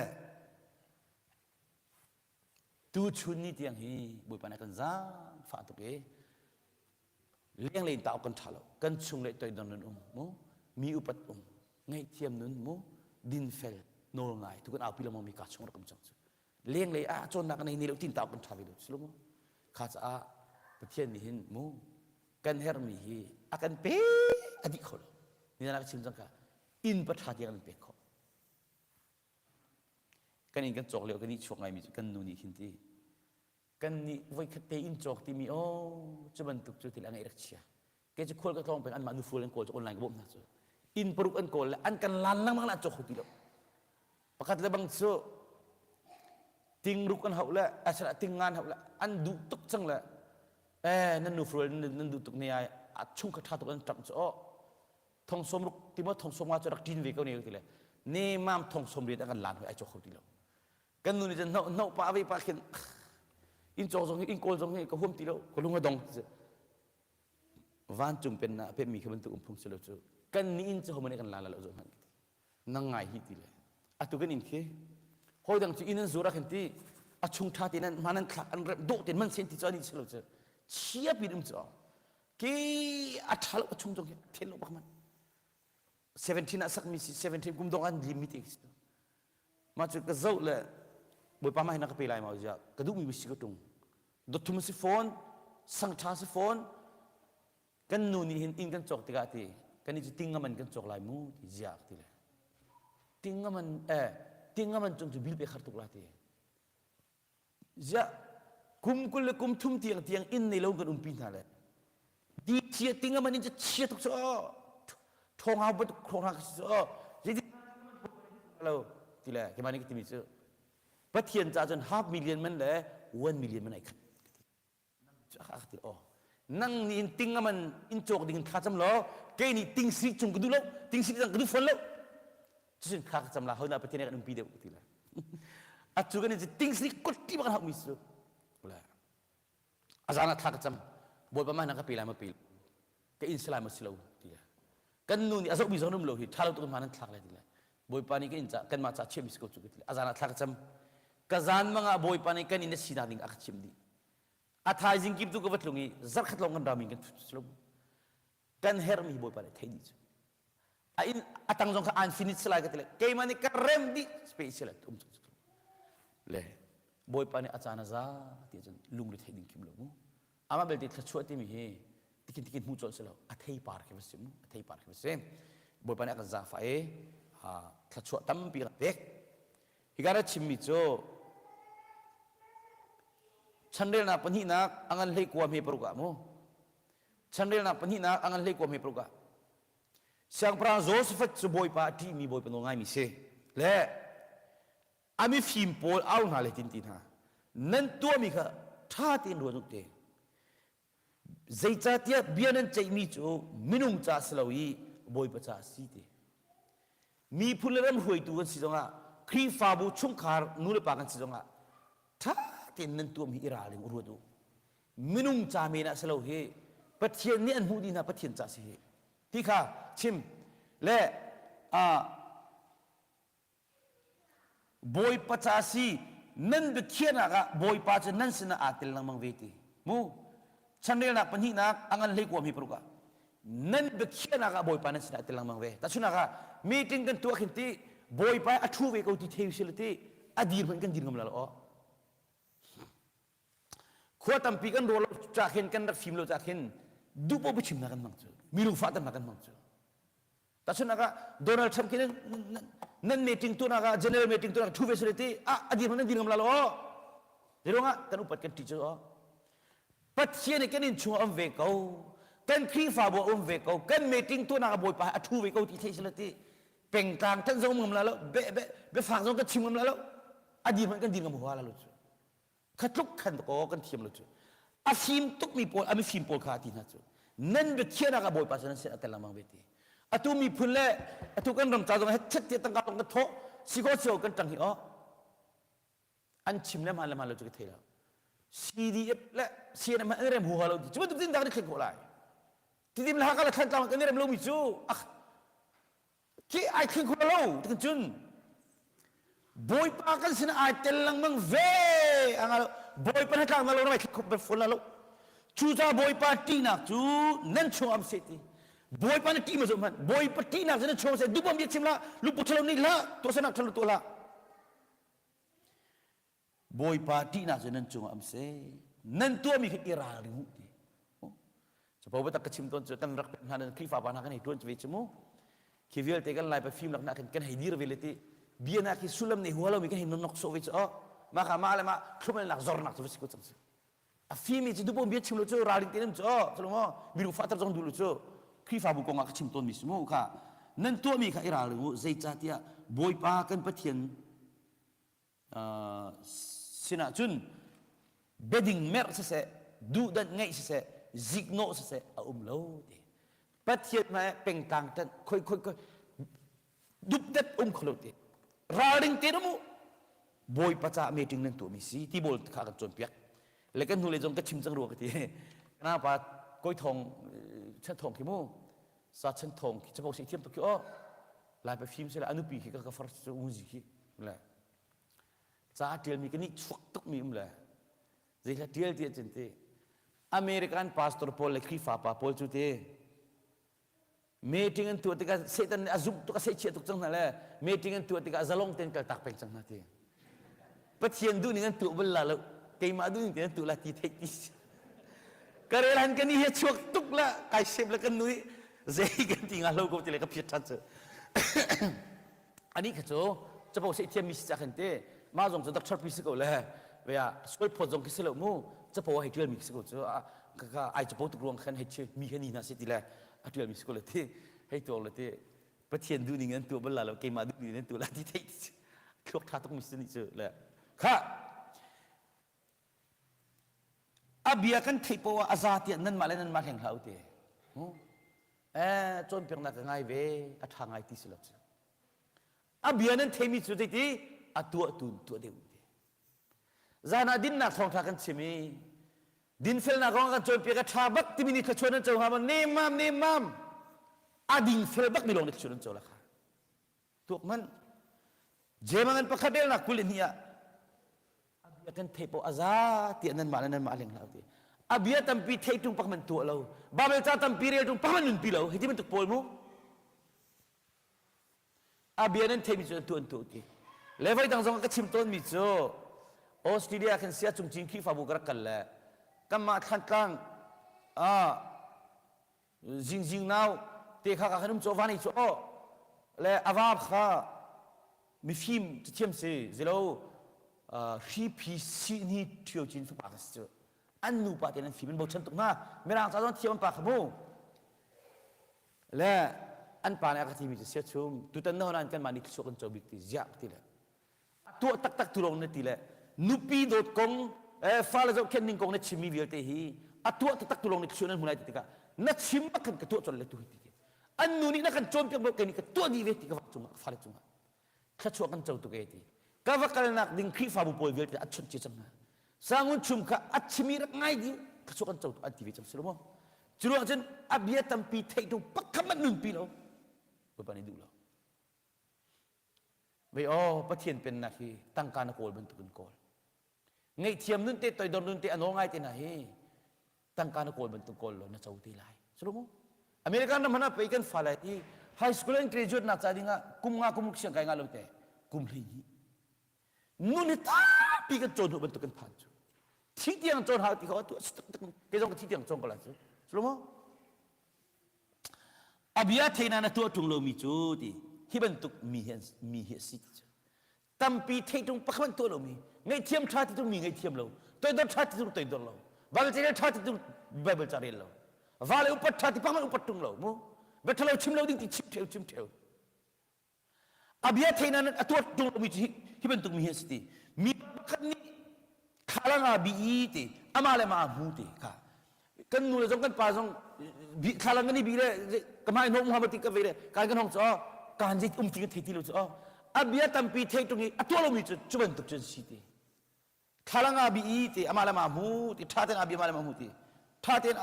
tu chun ni tiang hi Bawipa nih kan zaangfah tuk i Lenglei in tah awk kan ṭha lo. Kan chung le toidor nun um mu, mi upat um, ngaihthiam nun mu, dinfel, nawl ngai tu kan aupi lengmang mi ka chung rak um cang cu. Lenglei ah cawnnak nei ni lo tin tah awk kan ṭha ve lo si lo mu. Kha caah Pathian nih hin mu kan herhmi hi a kan pe a dih kho lo. Ni ka chim cang ka inn pa ṭha tiang an pek khawh. Kan inn kan cawk lio kan i chuak ngaimi cu kan nu nih khin ti kan nih voikhat te inn cawk timi aw cu bantuk cu thil a ngeih rak chia kei cu khual ka tlawng peng anmah nufual an kawl cu online ka bawmh hna cu inn paruk an kawl le an kan lan lengmang le an cawk kho ti lo pakhat le bang cu tingruk an hauh le asala tingngan hauh le an duh tuk cang le eh nan nufual nan duh tuk ne ai a chung kha tha tuk an ṭamh cu aw thong som ruk ti maw thong som nga cu rak ṭin ve ko ne ti le ne mam thong som riat an kan lan hoi ai cawk kho ti lo kan nu nih cun hnoh hnoh pah ve pah khin. Inn cawk zong hi inn kawl zong hi ka huam ti lo, ka lung a dong. Vancung pennak a pemmi kha bantuk um phung si lo cu. Kan nih inn cu homan nih kan la la lo zoh hmanh. Nang ngai hi ti le. Atu kan inn khi hawi dang cu inn an zur ah khin ti a chung ṭha tein an hman an thlak an remh dawh tein man sen ti cu ani si lo cu. Chia pin um cu. Ke a ṭha lo a chung zong hi then lo bak man. 17 ah sakmi si 17 kum dong an lim mi te si mah cu ka zoh le bawipa mah hi na ka pe lai ma ziah ka duhmi si ka tung dotthum si fawn sangtha si fawn kan nu nih hin inn kan cawk tikah ti kan i cu tingaman kan cawk lai mu ti ziah ti le tingaman eh tingaman cung cu bil pe khar tuk la ti Ziah kum 20 le kum thum tiang tiang inn nei lo kan umpi hna le di chia ting aman in chia tuk cu ṭhawng hau bantuk ṭhawng hau si cu zeiti lo ti le keimah nih ka timi cu Pathian ca cun half million man le 1 million man ai khat. Nang nih in ting aman in cawk ding in thla cam law kei nih ting si cung ka duh lo ting si ka duh fawn lo cucun thla ka cam la hona Pathian kan umpi deuh ti la atu kan in ting si kut ti bak hau mi su la azana thla ka cam bawipa ma na ka pe lai ma pe ka in salai ma si lo ti la kan nu nih a zohmi zong um lo hi ṭha lo tuk in hmaan an thlak lai ti lai bawipa nih kan in ca kanmah ca chiahmi si ko cu ka ti lai a zan ah thla ka cam ka zan mang ah bawipa nih kan inn a sinak ding a ka chimh dih a thaizing kip tu ka va tlung i zarkhat lawng kan rami kan thut kan herhmi bawipa nih theih dih cu a inn a tang zong kha an finit salai ka ti le keimah nih ka rem dih space sila um cu le bawipa nih a caan a za ti cun lungre theih ding kim lo mu amah belte thluachuah timi hi tikin tikin hmu colh si lo a theipar khi va si mu a theipar khi va si bawipa nih a kan zaangfah i thluachuah tampi kan pek hika ra chimmi cu chanrelnak pahnihnak a ngan 19 hme paruk ah mu chanrelnak pahnihnak a ngan 19 hme paruk ah siangpahrang Josaphat cu bawipa a ṭihmi bawipa nawl ngaimi si le a mifim pawl au hna le tin ti hna nan tuahmi kha ṭha tein ruat u te zeicahtiah bia nan ceihmi cu minung ca si lo i bawipa ca a si ti miphun le ram hruaitu kan si zongah Khrihfabu chungkhar nu le pa kan si zongah ṭha tein nan tuahmi i ralring u ruat u minung ca men ah si lo hi Pathian nih an hmuh dih hna Pathian ca si hi ti kha chim le Bawipa ca si nan biakhiahnak ah Bawipa cu nan sinah aa tel lengmang ve ti. Mu chanrelnak pahnihnak a ngan 19 hi paruk ah nan biakhiahnak ah Bawipa nan sinah aa tel lengmang ve. Tahchunhnak ah meeting kan tuah khin ti Bawipa a ṭhu ve ko ti thei usih ti a dir hmanh kan dir ngam la lo. Khua tampi kan rawl ca khin kan rak fim lo ca khin duh paoh biachimnak kan hmang cu. Mi lungfahternak kan hmang cu. Tahchunhnak ah Donald Trump khi nan meeting tuahnak ah general meeting tuahnak thu ve sule ti ah a dir nan dir ngam la lo ruangah kan upat kan ṭih cu Pathian nih kan inn chung um ve ko kan Khrihfabu um ve ko kan meeting tuahnak ah Bawipa a ṭhu ve ko ti theih sule ti pengtlang thanh zong ngam la lo be be biafak zong kan chim ngam la lo a dir hmanh kan dir ngam hua la lo cu kha tluk khan kaw kan thiam lo cu a fim tukmi pawl a mifim pawl kha a ti hna cu nan biakhiahnak ah bawipa cu nan sin a tel lengmang ve ti atu miphun le atu kan ram ca zong het chet tiah tangka kan thawh si ko cio kan ṭang hi aw an chim le hmaan le hmaan lo cu ka thei lo CDF le CNM an rem huha lo ti cu bantuk tin dah kan i thlen khawh lai tidim le Hakha le Thlantlang kan i rem lomi cu Khi ai thleng kho lo ti cun Bawipa kan sin ai tel lengmang ve anga Bawipa na tlak na lo na mai kho fawn la lo cucaah Bawipa ṭihnak cu nan chung am se ti Bawipa na ṭih ma zoh hmanh Bawipa ṭihnak cu nan chung se dupam bia chim la luput ṭhalo nih hlah tuahsernak ṭhalo tuah hlah Bawipa ṭihnak cu nan cungah um seh nan tuahmi kha i ralring u ti capo biatak ka chim tawn cu kan rak pek hna nan Khrihfa pa hna kan hei ṭuan ve cu mu khi vialte kan lai pa fim lak na khin kan hei dir ve le ti bia na khi sullam nei hua lomi kan hei nonok sawh ve cu oh mah kha mah le mah thlumalnak zornak cu va si ko cang si a fimi cu dupom bia chim lo cu ralring tein cu oh cu maw miru fahter zong duh lo cu Khrihfabu kong ah ka chim tawnmi si mu kha nan tuahmi kha i ralring u zeicahtiah Bawipa kan Pathian sinah cun biading merh siseh duhdanh ngeih siseh ziknawh siseh a um lo ti pathian hmai pengtlang tan khoi khoi khoi dupdet um kho lo ti ralring te mu bawipa ca meeting nan tuahmi si ti bawl kha kan cawnpiak. Le kan hnulei zong ka chim cang rua ka ti. Kana pa koi thong chan thong khi mu sa chan thong khi capo si thiam tuk khi o lai pa fim se la anupi khi ka ka far cu unzi khi le ca tial mi ka ni chuak tuk mi um le zei hla tial ti cun ti American pastor pawl le Khrihfa pa pawl cu ti meeting an tuah tikah Satan nih a zumh tuk a sehchiah tuk cang hna le meeting an tuah tikah zalong tein kaltak peng cang hna ti Pathian duh ning an tuah bal la lo keimah duh ning tein an tuah la ti theih ti ka rel han kan i he chuak tuk la kai sep le kan nui zei kan ti nga lo ko ti le ka phiat ṭhan cu ani kha cu capo seh thiam mi si ca khan te mah zong cu doctor pi si ko le ve ah sual phawt zong khi si lo mu capo hei ṭial mi si ko cu ka ai capo tuk ruang khan hei mi he ni hna si ti le a ṭial mi si ko le ti hei tuak le ti Pathian duh ning an tuah bal la lo keimah duh ning an tuah la ti theih thluak ṭha tuk mi si ni cu le kha a bia kan theih poah a za tiah nanmah le nanmah hleng hlah u te eh cawnpiaknak ka ngai ve a ṭha ngai ti si lo cu a bia nan theimi cu zeiti a tuah tu tuah deuh ti zan ah dinnak thawngṭha kan chim i dinfelnak kong kan cawnpiak a ṭha bak timi nih thluachuah nan co hnga maw nemmam nemmam a dingfel bak mi lawng nih thluachuah nan co la kha tuak hmanh Jemangan pakhat relnak 22 ah a bia kan theih paoh a za tiah nanmah le nanmah leng hlah ti a bia tampi theih ṭung pak man tuah lo Bible ca tampi rel ṭung pak man nunpi lo hi ti bantuk pawl mu a bia nan theihmi cu an tuah an tuah ti le voi dang zong ka chim tawnmi cu Australia khin sia cungcin Khrihfabu ka rak kal le kanmah Thlantlang ah zingzing nau te kha ka khan um cu van ei cu aw le ava kha mifim cathiam si zilo hri phi si ni ṭhio cin fapa ka si cu an nupa te nan fim an bochan tuk hna mirang ca zong thiam an pa kha mu le an pa nih a ka timi cu sia chum tutan na honan kanmah nih thluachuah kan co bik ti ziah ti le tuah taktak tu lawng na ti le nupi dawt kong fale zohkhenh ning kong na chimmi vialte hi a tuah taktak tu lawng nih thluachuah nan hmu lai ti tikah na chim bak khan ka tuah colh le tu hi ti an nu nih na kan cawnpiak bak kei nih ka tuah dih ve ti ka va cungah ka fale cungah thluachuah kan co tuk e ti ka va kalnak ding Khrihfabu pawl vialte a chawnh cia cang hna sangun chum kha a chimi rak ngai dih thluachuah kan co tuk an ti ve cang si lo maw cu ruang cun a bia tampi theih tung pakhat man nunpi lo Bawipa nih duh lo Vei aw Pathian pennak hi tangka na kawl bantukin kawl. Ngaihthiam nun te toidor nun te a nawl ngai te hna hi tangka na kawl bantuk kawl law na co te lai. Sulu American ram hana pei kan fale hi high school an graduate nak ca dingah kum nga kum siang kai nga lo te kum 12. Nun hi tampi kan cawn hnu bantuk kan phan cu. Thi tiang cawn hau ti kha tu ke zong ka thi tiang cawng ko lai cu. Sulu A bia theina na tuah ṭung lomi cu ti hi bantuk mi hi mi hi a si ti cu tampi theih ṭung pakhat hmanh tuah lomi ngaihthiam ṭha ti ṭung mi ngaihthiam lo toidor ṭha ti ṭung toidor lo Bible ca rel ṭha ti ṭung Bible ca rel lo va le upat ṭha ti pakhat hmanh upat ṭung lo mu bia ṭhalo chim lo ding ti chim ṭheu chim ṭheu A bia theih nain a tuah ṭung lomi cu hi bantuk mi hi a si ti. Mi pakhat nih thlalang ah bi i ti amah le amah hmu ti kha kan nu le zong kan pa zong thlalang kan i bi le ka hmai hnawm hama ti ka ve le kan kan hong cu kan zei um ti kan thei ti lo cu a bia tampi thei ṭung i a tuah lomi cu cu bantuk cu an si ti. Thlalang ah bi i ti amah le amah hmu ti ṭha tein a bi amah le amah hmu ti ṭha tein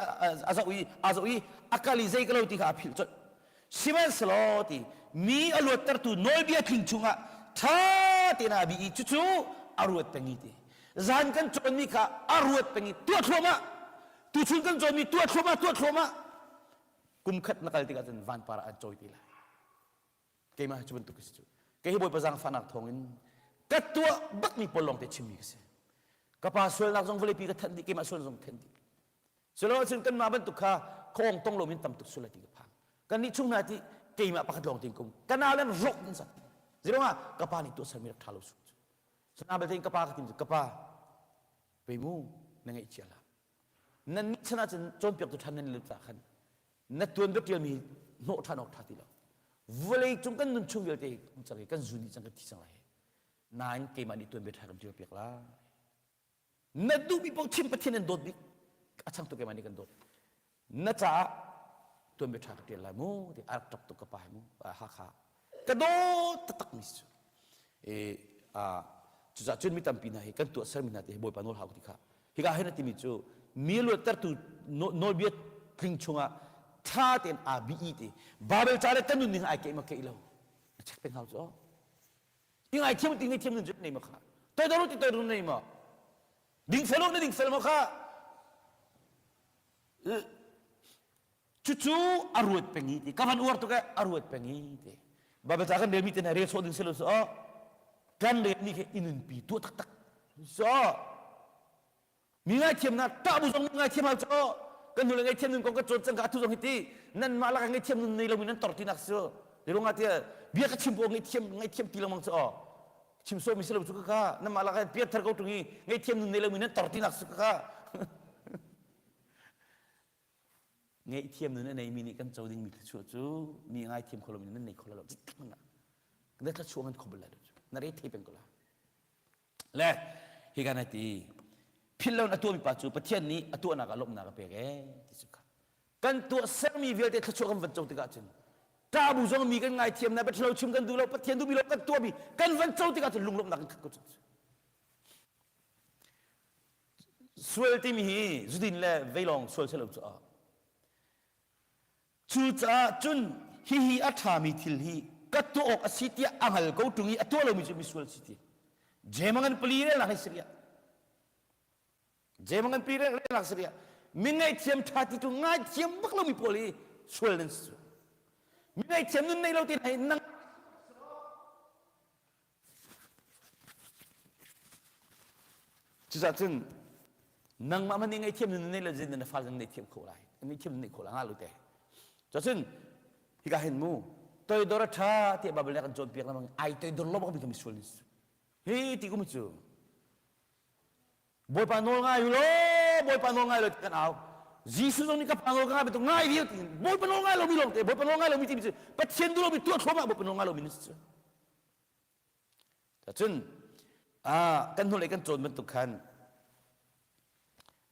a zoh i a zoh i a kal i zei ka lo ti kha a philh colh sihmanhsehlaw ti mi a luattertu nawlbia tling chungah ṭha tein a bi i cucu a ruat peng i ti zan kan cawnmi kha a ruat peng i tuah thluahmah tuchun kan cawnmi tuah thluahmah tuah thluahmah kum khat na kal tikah cun vanpar ah an cawi ti lai Keimah cu bantuk ka si cu. Kei hi Bawipa zaangfahnak thawngin ka tuah bakmi pawl lawng te chimmi ka si. Ka pa sualnak zong vawleipi ka thanh dih, keimah sual zong thanh dih. Culo ahcun kanmah bantuk kha khawng tong lomi tam tuk sual ti ka phang. Kan nih chung hna ti keimah pakhat lawng tein kum. Ka nau len rok in sat. Zirong ah ka pa nih tuah sermi rak ṭha lo su. Sana belte in ka pa ka tim cu ka pa pei mu na ngeih chia la. Nan nih chan ahcun cawnpiaktu ṭhan nan lut cah khan na tuanbia ṭialmi hnawh ṭhan awk ṭha ti lo vawlei cung kan nun chung vialte um cang i kan zun dih cang kan thi cang lai nain keimah nih tuanbia ṭha kan ṭial piak lai na duhmi paoh chim Pathian an dawt bik a changtu keimah nih kan dawt na caah tuanbia ṭha ka ṭial lai mu ti a rak ṭap tuk ka pa hi mu Hakha ka dawt taktak mi cu e cucah cun mi tampi hna hi kan tuahsermi hna te hi Bawipa nawl hau ti kha. Hika hin a timi cu mi luattertu nawlbia tling chungah ṭha tein aa bi i ti Bible ca le kan nunning ai keih ma keih lo na check peng hau cu. I ngaithiam ti ngaithiam nun cu nei ma kha. Toidor ti toidor nei ma. Dingfel na dingfel ma kha. Cucu a ruat peng i ti ka van uar tuk e a ruat peng i ti. Bible ca kan relmi te hna rel sawh ding si lo so kan relmi khi i nunpi tuah taktak so mi ngaithiamnak ṭah bu zong ngaithiam hau cu kan hnulei ngaithiam nun kong ka cawn cang ka atu zong hi ti nanmah lakah ngaithiam nun nei lomi nan tor tinak cu ruangah tiah bia ka chim pawl ngaithiam ngaithiam ti lengmang cu aw chim sawmi si lo cu ka nanmah lakah pianthar ko ṭung i ngaithiam nun nei lomi nan tor tinak cu ka ngaihthiam nun a neimi nih kan co dingmi thluachuah cu mi ngaithiam kho lomi nan nei kho lo zik man na thluachuah ngan kho bal lai lo cu na re thei peng ko la Le hika na ti philh lo na tuahmi pa cu Pathian nih a tuahnak ah lawmhnak a pek ee ti cu kha. Kan tuah sermi vialte thluachuah kan van co tikah cun ṭahbu zong mi kan ngaithiam na biaṭhalo chim kan duh lo Pathian duhmi lo kan tuahmi kan van co tikah cun lunglawmhnak kan khat ko cu. Sual timi hi zudin le veilawng sual si lo cu Cucaah cun hihi a ṭhami thil hi ka tuah awk a si tiah a hngal ko ṭung i a tuah lomi cu misual si ti. Jeim ngan pali relnak hi si riah. Jeim ngan pali relnak si riah. Mi ngaihthiam ṭha ti tu ngaithiam bak lomi pawl hi sual nan si. Mi ngaihthiam nun nei lo ti hna hi nang Cucaah cun nangmah hmanh nih ngaihthiam nun na neih lo zeitin na fa zong ngaihthiam kho lai ngaihthiam nun neih kho lai nga lu te cucun hika hin mu toidor a ṭha tiah Bible nih a kan cawnpiak lengmang ai toidor lo bak mi misual ni hi ti kum cu Bawipa nawl ngai u law Bawipa nawl ngai lo ti kan au Jesuh zong nih ka pa nawl ka ngai bantuk ngai vial ti Bawipa nawl ngai lomi lawng te Bawipa nawl ngai lomi timi cu Pathian duh lomi tuah thluahmah Bawipa nawl ngai lomi na si cu Cun kan hnulei kan cawn bantuk khan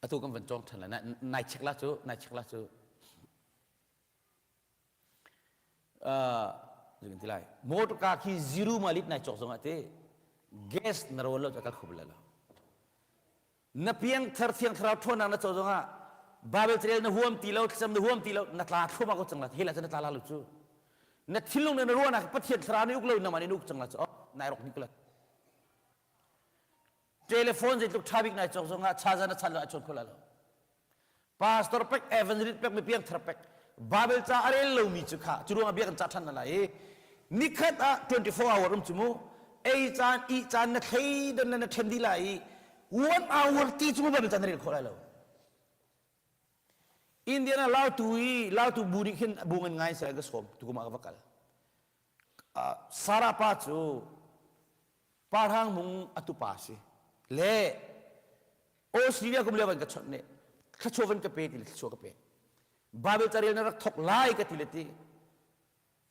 atu kan van cawng ṭhan lai. Nai check la cu, nai check la cu. Uh, ti lai. Motor car khi zero mileage nai cawk zong ah te gas na rawl lo cu a kal kho bal lo. Na piangthar thiang thlarau ṭhawnnak na co zongah Bible carel na huam ti lo, thlacam na huam ti lo, na tla thluahmah ko cang la. Hell ah cun na tla la lo cu. Na thinlung le na ruahnak Pathian thlarau nih uk lo nangmah nih na uk cang la cu. Oh, nai rok ni ko la. Telephone zeitluk ṭha bik nai cawk zongah charger na chan lo a chawn kho la lo. Pastor pek, evangelist pek, mi piangthar pek, Bible ca a rel lomi cu kha cu ruangah bia kan cah ṭhan hna lai i nikhat ah 24 hour um cu mu ei caan ih caan na thleidan na na ṭhen dih lai i one hour ti cu Bible ca na rel khawh lai lo. Indiana Lautu i Lautu bu nih khin bu ngan ngai sai ka sawm tukum ah ka va kal. Sarah pa cu parhang mung a tupa si le Australia kum lio van ka chawnh ne thluachuah van ka pe ti le thluachuah ka pe Bible carel na rak thok lai ka ti le ti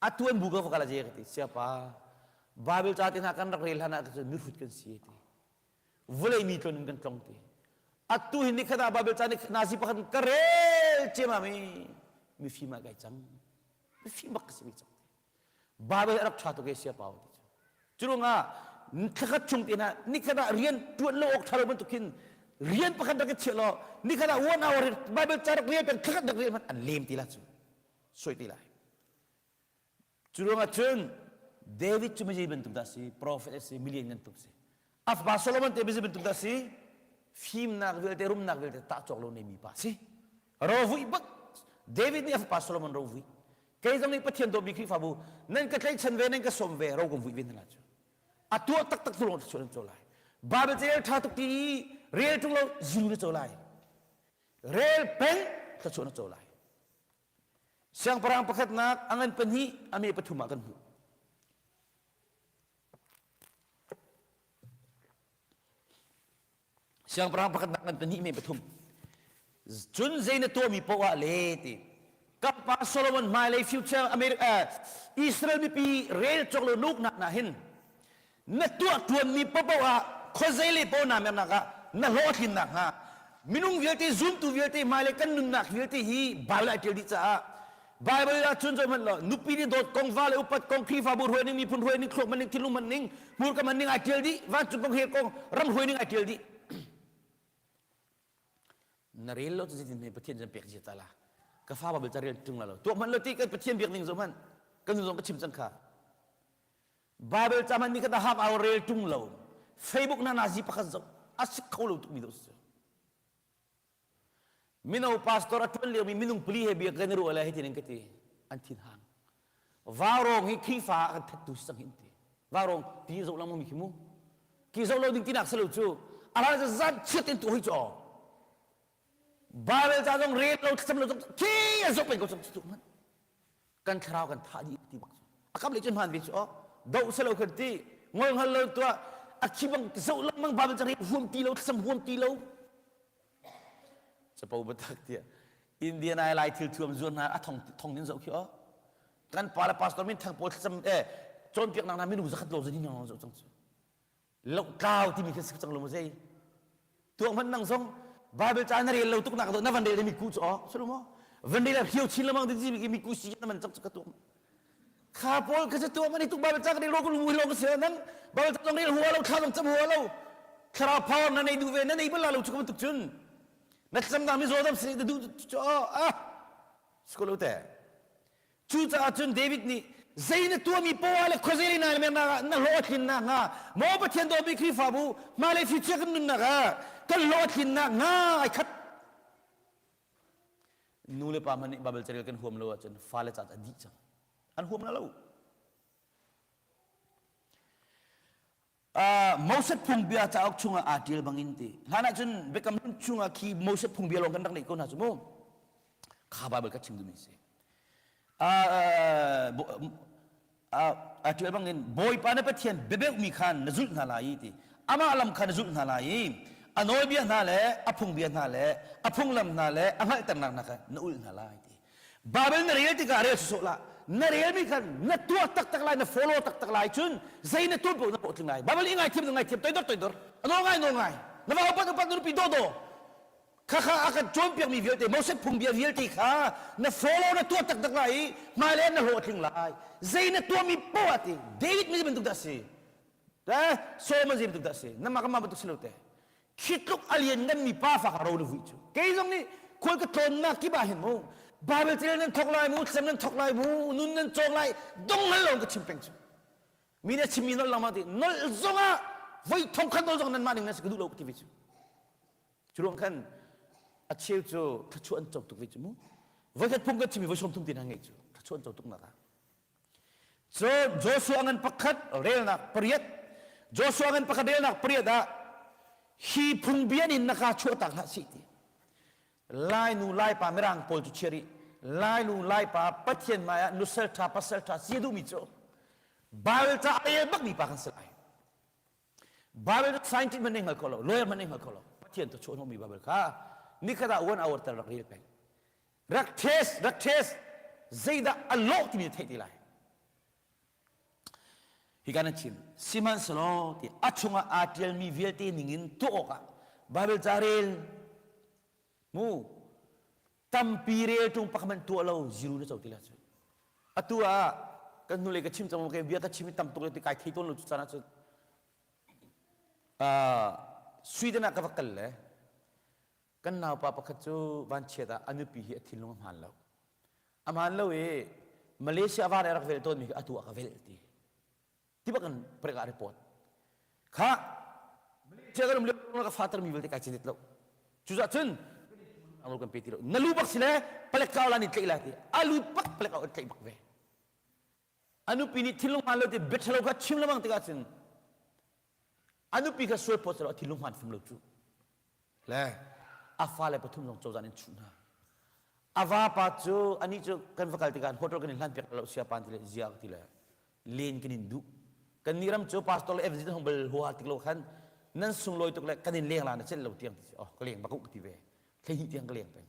atu an bu ka va kal je ka ti siapa Bible ca te hna kan rak rel hlan ah cun mihrut kan si ti vulei mi tlon in kan tlong ti atu hin ni khat ah Bible ca ni nazi pakhat ka rel ciamam i mifim ah kai cang mifim bak ka si mi cang Bible a rak ṭha tuk e sia pau ti cu. Curuangah thlakhat chung te hna nikhat ah rian ṭuan lo awk ṭha lo bantuk khin rian pakhat rak i chiah law nikhat ah one hour Bible ca rak rel peng thlakhat rak rel hmanh an lem ti la cu soi ti lai. Curuangah cun David cu mizei bantuk dah si prophet a si million ngan tuk si a fapa Solomon te mizei bantuk dah si fimnak vialte rumnak vialte tah cawk lo nei mi pa si rovuih bak David nih a fapa Solomon rovuih Kei zong nih Pathian dawtmi Khrihfabu nan ka tlaihchan ve nan ka sawm ve ro kan vuih ve hna lai cu. A tuah taktak tu lawng thluachuah nan co lai. Bible ca rel ṭha tuk ti i rel ṭung lo ziru na co lai. Rel peng thluachuah na co lai. Siangpahrang pakhatnak a ngan pahnih a me pathum ah kan hmuh. Siangpahrang pakhat nak ngan pahnih me pathum. Cun zei na tuahmi paoh ah le ti. Ka pa Solomon hmailei future America Israel mipi rel cawk lo nuk nak na hin na tuah tuanmi paoh ah khuazei le paoh na mernak ah na hlawhtlinnak hnga minung vialte zumtu vialte hmailei kan nunnak vialte hi Bible ai ṭial dih caah Bible ah cun zoh hmanh law nupi nih dawt kong va le upat kong Khrihfabu hruai ning miphun hruai ning thluak hman ning thinlung hman ning hmurka hman ning ai ṭial dih vancung kong he kong ram hruai ning ai ṭial dih. Na rel lo cu zeitin hme Pathian cun pek zia ta la. Ka fa Bible ca rel tung la lo. Tuah hmanh lo ti kan Pathian biak ning zo hmanh. Kan nu zong ka chim cang kha. Bible ca hmanh ni khat half hour rel tung lo. Facebook na nazi pakhat zo a sik kho lo tukmi do si. Mino pastor a ṭuan liomi minung pali he bia kan i ruah le hitin in ka ti. An thin hang. Vaurawng hi Khrihfa ah kan thattu si cang hi an ti. Vaurawng ti zoh lengmang mi khi mu. Ki zoh lo ding tinak si lo cu. A hlan cu zan chiat in tu hoi cu aw. Bible ca zong rel lo thlacam lo zong khi a zoh peng ko cang cu hmanh. Kan thlarau kan thah dih ti bak cu. A kam le cun hmaan ve cu aw. Doh se lo kan ti. Ngol hngal lo tuah. A khi bang zoh lengmang Bible ca rel huam ti lo thlacam huam ti lo. Capo biatak tiah Indian ai lai thil thuam zuar hna a thong thong in zoh khi aw. Kan pa le pastor min thang pawl thlacam eh cawnpiaknak hna minung zakhat lo zan hin zoh cang cu. Lohtlau timi khi si cang lo mu zei. Tuak hmanh nang zong Bible ca na rel lo tuk nak na van rel mi ku cu aw sulu mo van rel hrio chin lamang ti mi mi ku si na man cak cu ka tuak kha pawl kha cu tuak mani tuk Bible ca ka rel ro ka lu lo ka si nang Bible ca zong rel hua lo thla zong cam hua lo thlarau power na nei duh ve na nei bal lo cu ka bantuk cun na thlacam nak mi zaw dam si na duh cu ah sikolo te Cucaah cun David nih zei na tuahmi poah le khuazei na mernak ah na hlawh a tlinnak hnga maw Pathian dawtmi Khrihfabu hmailei future kan nunnak ah kan hlawh a tlinnak hnga ai khat nu le pa hmanh nih Bible carel kan huam lo ahcun fale ca a dih cang an huam na lo Moses phungbia cauk chungah aa ṭial bangin ti. Hlan ahcun Biakam Hlun chungah khi Moses phungbia lawng kan rak neih ko hna cu mu. Kha Bible ka chim duhmi si. Aa ṭial bangin Bawipa na Pathian biabeukmi khan na zulh hna lai i ti. Amah lam kha na zulh hna lai i a nawlbia hna le a phungbia hna le a phunglam hna le a hngalhternak hna kha na ulh hna lai ti. Bible na rel tikah rel sawsawh lah na relmi khan na tuah taktak lai na follow taktak lai cun zei na tuah paoh na hlawhtling lai Bible i ngaithiam na ngaithiam toidor toidor a nawl ngai nawl ngai na va upat upat na nupi daw daw kha kha a kan cawnpiakmi vialte Moses phungbia vialte kha na follow na tuah taktak lai i hmailei na hlawhtling lai zei na tuahmi poah ah ti David mi bantuk dah si te Solomon zei bantuk dah si namah kanmah bantuk si lo te Khi tluk a liannganmi pa fa kha ro na vui cu. Kei zong nih khual ka tlawnnak kip ah hin mu Bible carel nan thawk lai mu, thlacam nan thawk lai mu, nun nan cawng lai, dong hngal lo ka chim peng cu. Mi nih a chimmi nolh lengmang ti nolh zong ah voi thong khat nolh zong nanmah ning nan si ka duh lo ka ti ve cu. Cu ruang khan a cheu cu thluachuah an co tuk ve cu mu. Voi khat phung kan chimmi voi 30 te hna ngeih cu thluachuah an co tuk nak ah. Cun Joshua ngan pakhat relnak pariat Joshua ngan pakhat relnak pariat ah hi phungbia nin na ka chuahtak hlah sih ti Lainu Laipa Mirang pawl cu chia rih Lainu Laipa Pathian hmai ah nusal ṭha pasal ṭha si a duhmi cu Bible ca a rel bakmi pa kan si lai Bible cu scientist hmanh nih hngal kho lo lawyer hmanh nih hngal kho lo Pathian tu chuahhnawhmi Bible kha nikhat ah one hour tal rak rel peng rak test rak test zeidah a lawh timi na theih te lai hi kan chim sihmanhsehlaw ti a chungah aa ṭialmi vialte ningin tuah awkah Bible ca rel mu tampi rel ṭung pakhat hmanh tuah lo zero na co ti la cu atu ah kan hnulei ka chim cang ke bia ka chim i tam tuk ti kai thei tawn lo cu caan ah cun Sweden ah ka va kal le Kan naupa pakhat cu vanchiat ah a nupi hi a thinlung a hmaan lo. A hmaan lo i Malaysia va rak velh tawnmi khi atu ah ka velh ti. Ti bak in prek ah report. Kha Malaysia kan um lio ka fater mi vialte kai cinit lo. Cucah cun ang kan pe ti lo. Na lu bak si le palek kau la ni tlaih la ti. A lu bak palek au tlaih bak ve. A nupi nih thinlung hmaan lo ti bia ṭhalo kha chim lengmang tikah cun a nupi kha sual phawt selaw a thinlung hmaan fim lo cu. Le a fale pathum zong cozah nih an chuh hna. A vapa cu anih cu kan va kal tikah hotel kan in hlan piak lo siapan ti le zia ti le len kan in duh. Kan nih ram cu pastor le evangelist hong bal hua tik lo khan nan sunglawi tuk le kan in leng la na celh lo tiang ti oh ka leng bak ka ti ve. Thlei tiang ka leng peng.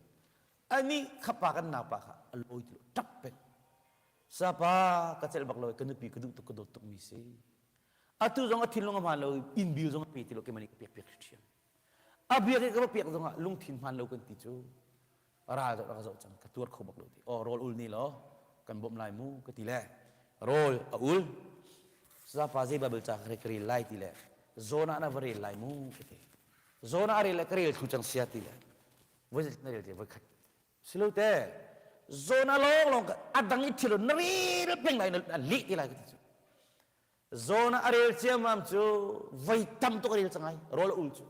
Anih khapa kan naupa kha a lawi ti lo ṭap peng. Sapa ka celh bak lo ka nupi ka duh tuk ka dawt tuk mi si. Atu zong a thinlung a hmaan lo inn bil zong a pe ti lo keimah nih ka pek piak ṭhiam. A biak i ka va piak zong ah lungthin hmaan lo kan ti cu ral zoh rak zoh cang ka tuar kho bak lo ti. Aw rawl ul ni law kan bawmh lai mu ka ti le rawl a ul. Sapa zei Bible ca ka rel lai ti le zawn ah na va rel lai mu ka ti. Zawn ah a rel le ka rel thlu cang sia ti le. Voi na rel te voi khat. Silo te Jonah lawng lawng a dang i thil na rel peng lai na leh te lai ka ti cu. Jonah a rel ciammam cu voi tam tuk a rel cang ai rawl a ul cu.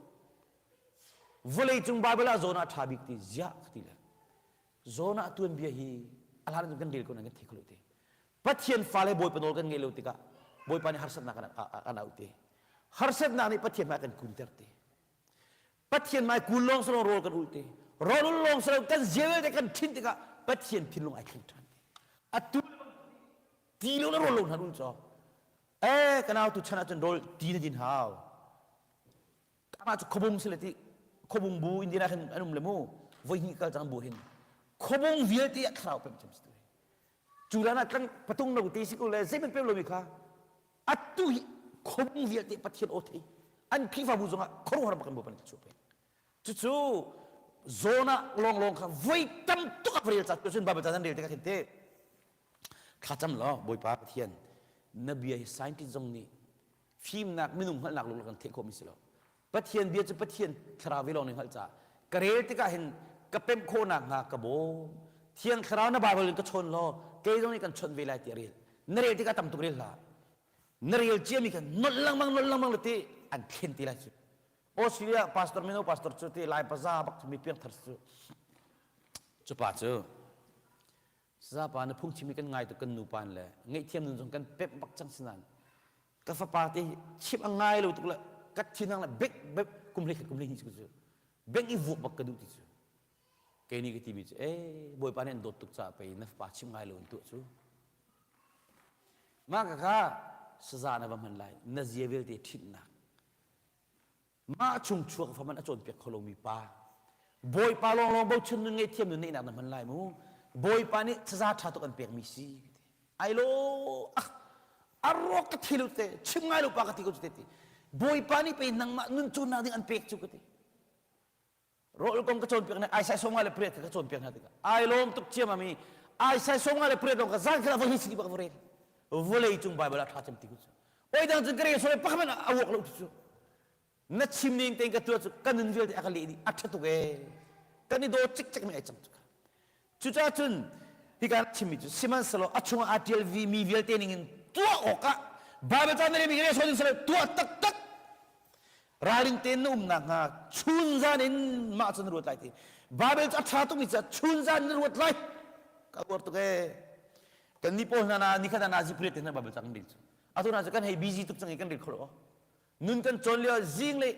Vawlei cung Bible ah Jonah a ṭha bik ti ziah ka ti le. Jonah tuanbia hi a hlan kan rel ko nan kan thei kho lo te. Pathian fale Bawipa nawl kan ngeih lo tikah Bawipa nih harsatnak kan auh te. Harsatnak nih Pathian hmai kan kunter te. Pathian hmai kun lawng silo rawl kan ul te. Rawl ul lawng silo kan zia vialte kan ṭhin tikah Pathian thinlung ai thleng ṭhan te. Atu ti lo na rawl lo hna ul caw. Eh ka nau tu chan ahcun rawl ti na din hau. Amah cu khuabung si le ti khuabung bu Indian ah khin an um le mu voi hnih kal cang bu hin khuabung vialte ah thlarau pem cem si tu cu lan ah tlang patung no te si ko le zeihmanh pem lomi kha atu hi khuabung vialte Pathian aw thei an Khrihfabu zongah khuaruahhar bak in Bawipa nih ka chuah pek cucu Jonah lawnglawng kha voi tam tuk a rel ca cun Bible ca nan rel tikah khin te thlacam law Bawipa Pathian na bia hi scientist zong nih fimnak minung hngalhnak lung kan theih khawhmi si lo Pathian bia cu Pathian thlarau ve lawng nih hngalh caah ka rel tikah hin ka pemh khawhnak hnga ka bawm Thiang Thlarau na Bible in ka chawn law kei zong nih kan chawnh ve lai tiah rel na rel tikah tam tuk rel hlah na rel ciami kha nolh lengmang nolh lengmang le ti an thlen ti lai cu Australia pastor mino pastor cu ti lai paza bak mi piangthar cu cu pa cu Sazapa na phungchim hi kan ngai tuk kan nupa le ngaihthiam nun zong kan pemh bak cang sinan ka fapa te chim a ngai lo tuk le ka thinang le bek bek kum hlei khat kum hlei hnih cu beng i vuak bak ka duh ti cu kei nih ka timi cu eh bawipa nih an dawt tuk caah pei na fapa chim ngai lo in tuah cu mah ka kha saza na va hman lai na zia vialte ṭhinhnak Mah chung chuak fa man a cawnpiak kho lomi pa Bawipa lawnglawng bochan nun ngaihthiam nun neihnak na hman lai mu Bawipa nih saza ṭha tuk an pekmi si ai lo ah a ruak ka thi lo te chim ngai lo pa ka ti ko cu te ti Bawipa nih pei nangmah nun cawnnak ding an pek cu ka ti rawl kong ka cawnpiak hna Isaiah 58 le pariat ka cawnpiak hna tikah ai lawm tuk ciam ami Isaiah 58 le pariat lawng ka zan khat ah voi hi bak va rel vawlei cung Bible ah ṭha cem ti ku cu oi dang cun ka rel sore pakhat a wuak lo cu na chim ning tein ka tuah cu ka nun vialte a ka leh dih a ṭha tuk ee kan i daw cikcek mi ai cang cu Cucaah cun hika chimmi cu sihmanhsehlaw a chungah aa ṭial mi vialte ningin tuah awkah Baibal ca na relmi rel sawh ding si lo tuah taktak ralring tein na um nakhnga chunzan in mah cu na ruat lai ti Baibal cu a ṭha tukmi caah chunzan na ruat lai ka uar tuk ee kan nih pawl hna na nikhat ah nazi pariat te hna Baibal ca kan rel cu atu hna cu kan hei busy tuk cang i kan rel kho lo nun kan cawn lio zing le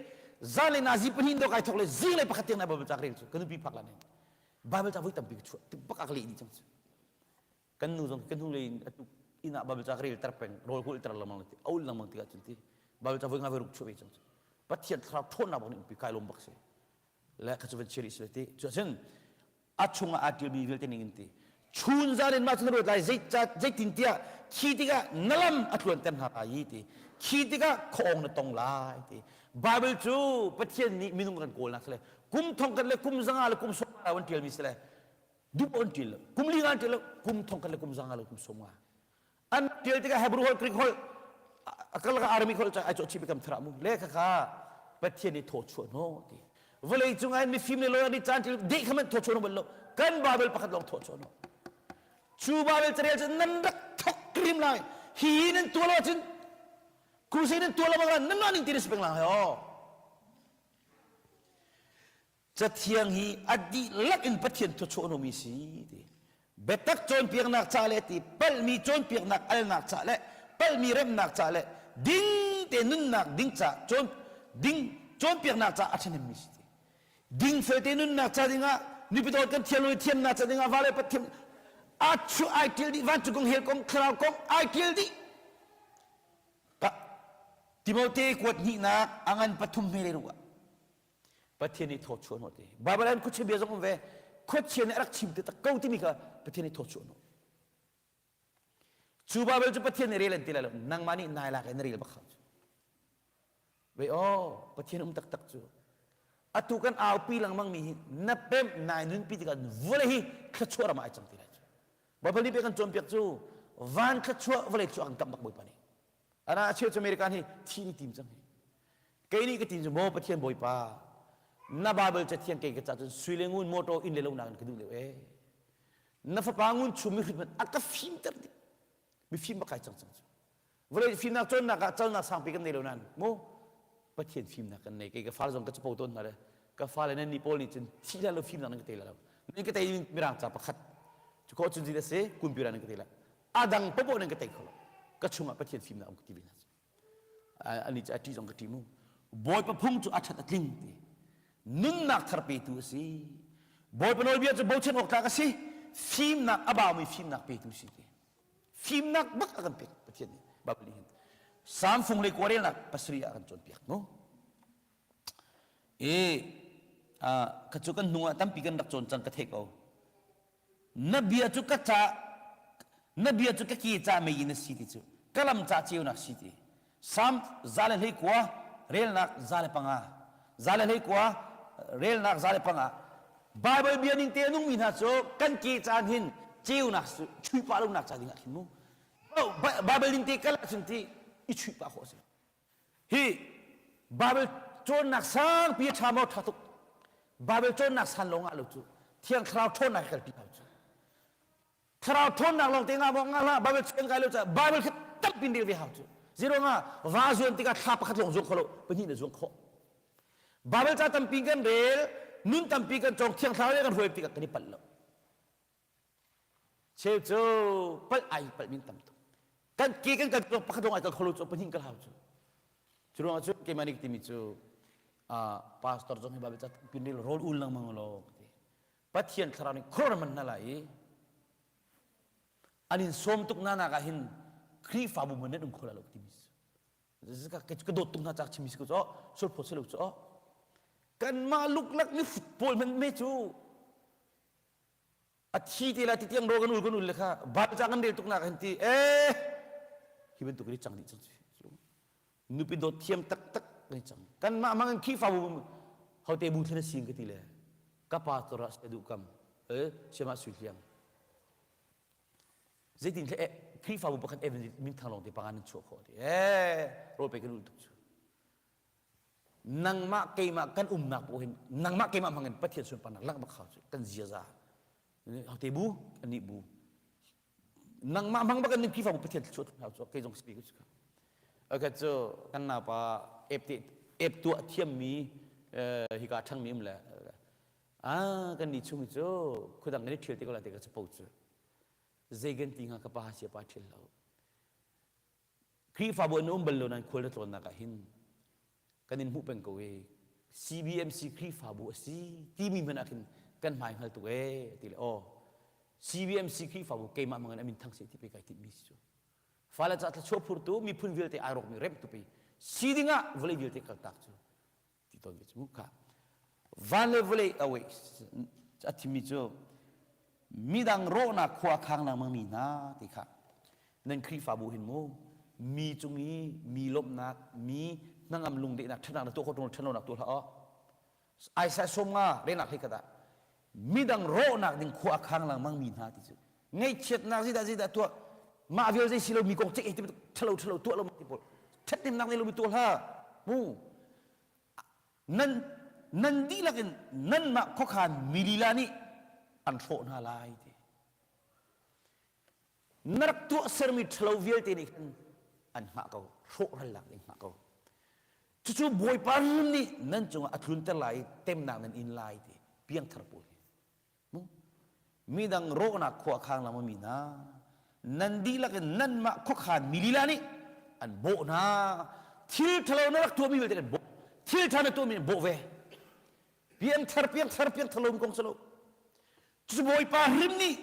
zan le nazi pahnih do kai thok le zing le pakhat tiang na Baibal ca ka rel cu ka nupi phak lan Bible ca voi tampi ka chuah tik bak a ka leh dih cang cu. Kan nu zong kan hnulei in atu inn ah Bible ca ka rel ter peng rawl ka ulh ter lengmang ti a ulh lengmang tikah cun ti Bible ca voi nga voi ruk chuah ve cang cu. Pathian thlarau ṭhawnnak bak nih umpi kai lawm bak si. Le kha cu van chia rih si ti. Cu cun a chungah aa ṭialmi vialte ning in ti. Chun zan in mah cu na ruat lai zeitintiah khi tikah na lam a tluanter hna lai i ti. Khi tikah khuaawng na tong lai ti. Bible cu Pathian nih minung kan kawlnak si le kum thong khat le kum zanga le kum sawm nga an ṭialmi si le duh an ṭial lo kum li nga an ṭial lo kum thong khat le kum zanga le kum sawm nga an ṭial tikah Hebrew holh Greek holh a karlak Aramaic holh ai cawh chih kam thara mu le kha kha Pathian nih thaw chuah hnawh ti vawlei cung ah mifim le lawyer nih caan ṭial deh kha man thaw chuah bal lo kan Bible pakhat lawng thaw chuah hnawh cu Bible carel cu nan rak thok rim lai hi nan tuah lo ahcun crusade nan tuah lo bang nan mah ning ti na si peng lang he aw Cathiang hi a dihlak in Pathian thawchuah si ti. Biatak cawnpiaknak ca le ti palhmi cawnpiaknak alnak ca le palhmi remnak ca le ding te nunnak ding ca cawn ding cawnpiaknak ca a ṭhahnemmi si ti. Dingfel te nunnak ca dingah nupi dawt kan thiam lo thiamnak ca dingah vale pathiam a chu ai ṭial dih vancung kong hell kong thlarau kong ai ṭial dih. Timote kuat hnihnak a ngan pathum hme le ruk ah Pathian nih thawchuah hnawh ti. Bible ah khuachia bia zong um ve. Khuachia nih a rak chim te tak ko timi kha Pathian nih thawchuah hnawh. Cu Bible cu Pathian nih rel an ti lai lo. Nangmah nih nai lak in na rel bak hau cu. Ve aw, Pathian um taktak cu. Atu kan aupi lengmang mi hi na pemh nai nunpi tikah vawlei hi thluachuah ram ah ai cang ti lai cu. Bible nih pe kan cawnpiak cu van thluachuah vawlei thluachuah kan kamh bak Bawipa nih. Ana a cheu cu American hi thi ni tim cang hi. Kei nih ka tim cu maw Pathian Bawipa. Na Bible cathiang kei ka ca cun sui le ngun motor inn le lo nakin ka duh deuh ee. Na fapa ngun chum mi hrit a ka fimter dih. Mifim bak kai cang cang cu. Vawlei fimnak cawnnak ah calnak sangpi kan nei lo nain mu Pathian fimnak kan nei. Kei ka fale zong ka capo tawn hna le ka fale nan nih pawl nih cun thih hlah lo fimnak nan ka tei la lo. Nan ka tei mirang ca pakhat. Cu khawh cun zin a si kumpira nan ka tei la. A dang popoh nan ka tei kho lo. Ka chungah Pathian fimnak um ka ti ve hna cu. Ani cu a ṭih zong ka ṭih mu. Bawipa phung cu a ṭhat a tling ti. Nunnak thar petu a si. Bawipa nawlbia cu bochan awk tlak a si. Fimnak a baumi fimnak petu si ti. Fimnak bak a kan pek Pathian nih Bible nih hin. Salm fung le kuarelnak pasarih ah a kan cawnpiak mu. E kha cu kan hnung ah tampi kan rak cawn cang ka theih ko. Na bia cu ka ca na bia cu ka ke ca mei in a si ti cu ka lam ca ceunak si ti. Salm 119 relnak 105 119 relnak 105 Bible bia ning te a nungmi hna cu kan ke caan hin ceunak chuih pah lonak ca ding ah khin mu. Bible ning te kal ahcun ti i chuih pah khawh a si. Hi Bible cawnnak sangpi a ṭha maw ṭha tuk. Bible cawnnak san lawng ah lo cu Thiang Thlarau ṭhawnnak he kalpi hau cu. Thlarau ṭhawnnak lawng te ngah maw ngah hlah Bible cawn kai lo caah Bible kha tampi rel ve hau cu. Zero nga va zuan tikah thla pakhat lawng zuang kho lo pahnih na zuang khawh. Bible ca tampi kan rel nun tampi kan cawng Thiang Thlarau nih kan hruai tikah kan i palh lo. Cheu cu palh ai palh min tam tuk. Kan ke kan kal pakhat lawng ai kal kholo cu pahnih kal hau cu. Cu ruangah cu keimah nih timi cu pastor zong hi Bible ca pin rel rawl ul lengmang law ti. Pathian thlarau nih khor man na lai i an in sawm tuk na nak ah hin Khrihfabu man nan um kho la lo timi ka dawt tuk hna cak chimi si ko cu sulphaw si lo cu kanmah luklak ni football man me cu a thi te lai ti tiang ro kan ul kan ul le kha Bible ca kan rel tuk nak hin ti eh hi bantuk ni cang dih cang cu nupi dawt thiam taktak kan cang kanmah mang in Khrihfabu hote bu thlen a sin ka ti le ka pa tora se duh kam eh siama sui hliang zeitin hle Khrihfabu pakhat evan min thang lawng te pangan nan chuah khawh ti eh rawl pe kan ul tuk cu nangmah keimah kan umnak poh hin nangmah keimah hmangin Pathian sunparnak langh bak hau cu kan ziaza hote bu anih bu nangmah hmang bak in Khrihfabu Pathian thluachuah hau cu kei zong si ku okay cu kan napa ep te ep tuah thiammi hika ṭhangmi um le ah kan ni chung cu khudang kan i ṭhial te ko la te ka capo cu zei kan ti hnga ka pa sia pa ṭhial lo Khrihfabu an um bal lo nain khual na tlawnnak ah hin kan in hmuh peng ko e CBMC Khrihfabu a si timi hmanh ah khin kan hmai hngal tuk e ti le aw CBMC Khrihfabu keimah mang in amin thang se ti pe kai timmi si cu fale ca thluachuah phurtu miphun vialte ai rawkmi remtu pe si dingah vawlei vialte kaltak cu ti tawn ve cu kha van le vawlei awe a thimmi cu midang rawhnak khua khang lengmang mi hna ti kha nan Khrihfabu hin mu mi cung i mi lawmhnak mi hnangam lungdehnak ṭhatnak na tuah khawh ṭung ṭhatlonak tuah hlah aw Isaiah som nga renak hlei khat ah midang rawhnak ding khua a khang lengmang mi hna ti cu ngaihchiatnak zeidah zeidah tuah mah vial zei si lo mi kong ceih ti ṭhalo ṭhalo tuah lo ti pawl ṭhathnemnak nei lomi tuah hlah mu nan nan dihlak in nanmah khuakhan mi lila nih an hrawh hna lai ti na rak tuah sermi ṭhalo vialte nih khan an hngah ko hrawhralnak nih hngah ko cucu bawipa rum nih nan cungah a tlunter lai i temnak nan in lai ti piangthar pawl hi Midang rawhnak khua khang lengmang mi hna nan dihlak in nanmah khuakhan mi lila nih an bawh hna. Thil ṭhalo na rak tuahmi vialte an bawh. Thil ṭha na tuahmi an bawh ve. Piangthar piangthar piangthar lomi kong si lo. Cucu Bawipa hrim nih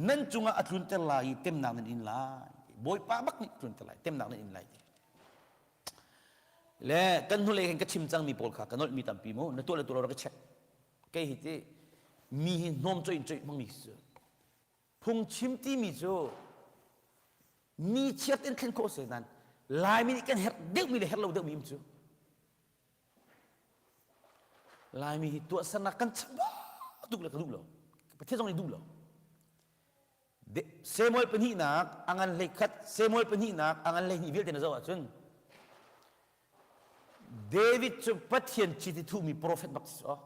nan cungah a tlunter lai i temnak nan in lai. Bawipa bak nih tlunter lai, temnak nan in lai ti. Le kan hnulei hin ka chim cangmi pawl kha ka nolhmi tampi mu na tuah le tuah lo rak i check. Kei hi ti mi hi hnawm coih in coih hmangmi si cu. Phungchim timi cu mi chiat in thlen khawh si nain Laimi nih kan herh deuhmi le herh lo deuhmi um cu. Laimi hi tuahsernak kan chambau tuk le ka duh lo. Pathian zong nih duh lo. Samuel pahnihnak a ngan hlei khat Samuel pahnihnak a ngan hlei hnih vialte na zoh ahcun. David cu Pathian chiti thuhmi profet bak si cu.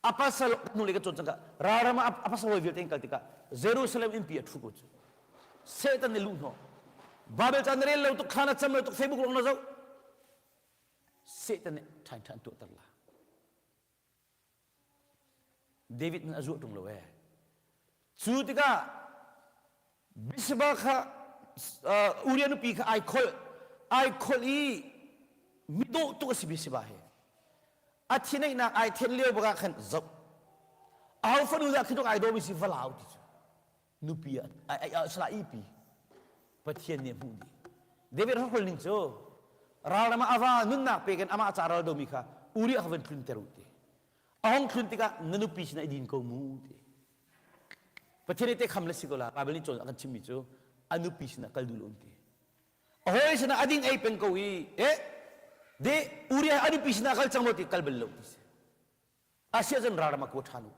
A pasal nu le ka cawn cang ka ralram ah a pasal hawi vialte in kal tikah Jerusalem innpi a ṭhu ko cu. Satan nih luh hnawh. Bible ca na rel lo tuk, thla na cam lo tuk, Facebook lawng na zoh. Satan nih ṭhain ṭhain tuahter la. David nih a zuah ṭung lo ee. Cu tikah Bathsheba kha uh, Uriah nupi kha ai kholh ai kholh i midawh tuk a si Bathsheba hi. A thineihnak ai then lio bak ah khan zoh. Aho fanu dah khi tuk ai dawmi si va lau ti cu. Nupi ah sala ipi. Pathian nih a hmuh dih. David hrakhol ning cu ralram ah a va nunnak pek in amah ca ral domi kha Uriah kha van tlunter u ti. A hong tlun tikah na nupi sinah i din ko mu ti. Pathian nih te kham le si ko la Bible nih cawn a kan chimmi cu a nupi sinah kal duh lo ti. A hawi sinah a ding ei peng ko i eh de Uriah a nupi sinah kal cang maw ti kal bal lo ti si. Asiah cun ralram a kua ṭhan u.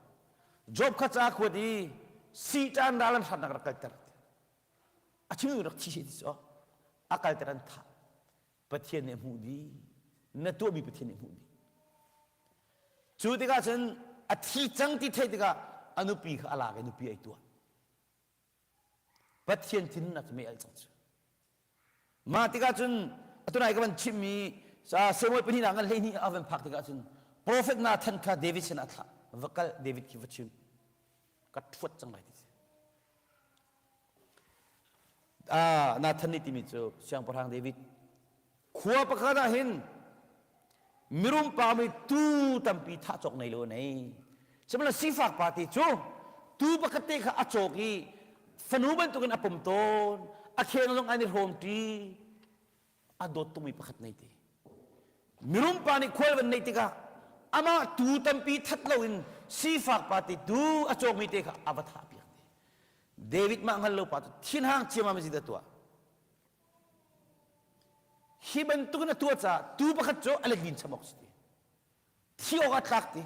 Job kha ca kuat i Satan ral an hratnak rak kalter. A chim rak thi ti cu a kalter an thah. Pathian nih a hmuh dih. Na tuahmi Pathian nih a hmuh dih. Cu tikah cun a thi cang ti theih tikah a nupi kha a lak i nupi ai tuah. Pathian thinhunnak cu mei alh cang cu. Mah tikah cun atunai ka van chimmi Samuel pahnihnak ngan 12 a van phak tikah cun profet Nathan kha David sinah a thlah. Va kal David khi va chim. Ka ṭhuat cang lai ti si. Ah, Nathan nih timi cu siangpahrang David khua pakhat ah hin mirum pa mi tu tampi thah cawk nei lo nei. Sihmanhsehlaw sifak pa te cu tu pakhat te kha a cawk i fanu bantukin a pom tawn, a kheng zong an i hrawm ṭi, a dawt tukmi pakhat nei ti. Mirum pa nih khual van neih tikah amah tu tampi that loin sifak pa te tu a cawkmi te kha a va thah piak ti. David mah hngal lo pa cu thinhang ciammam in zeidah tuah? Hi bantukin a tuah caah tu pakhat cu a let lin cham awk si ti. Thi awk a tlak ti.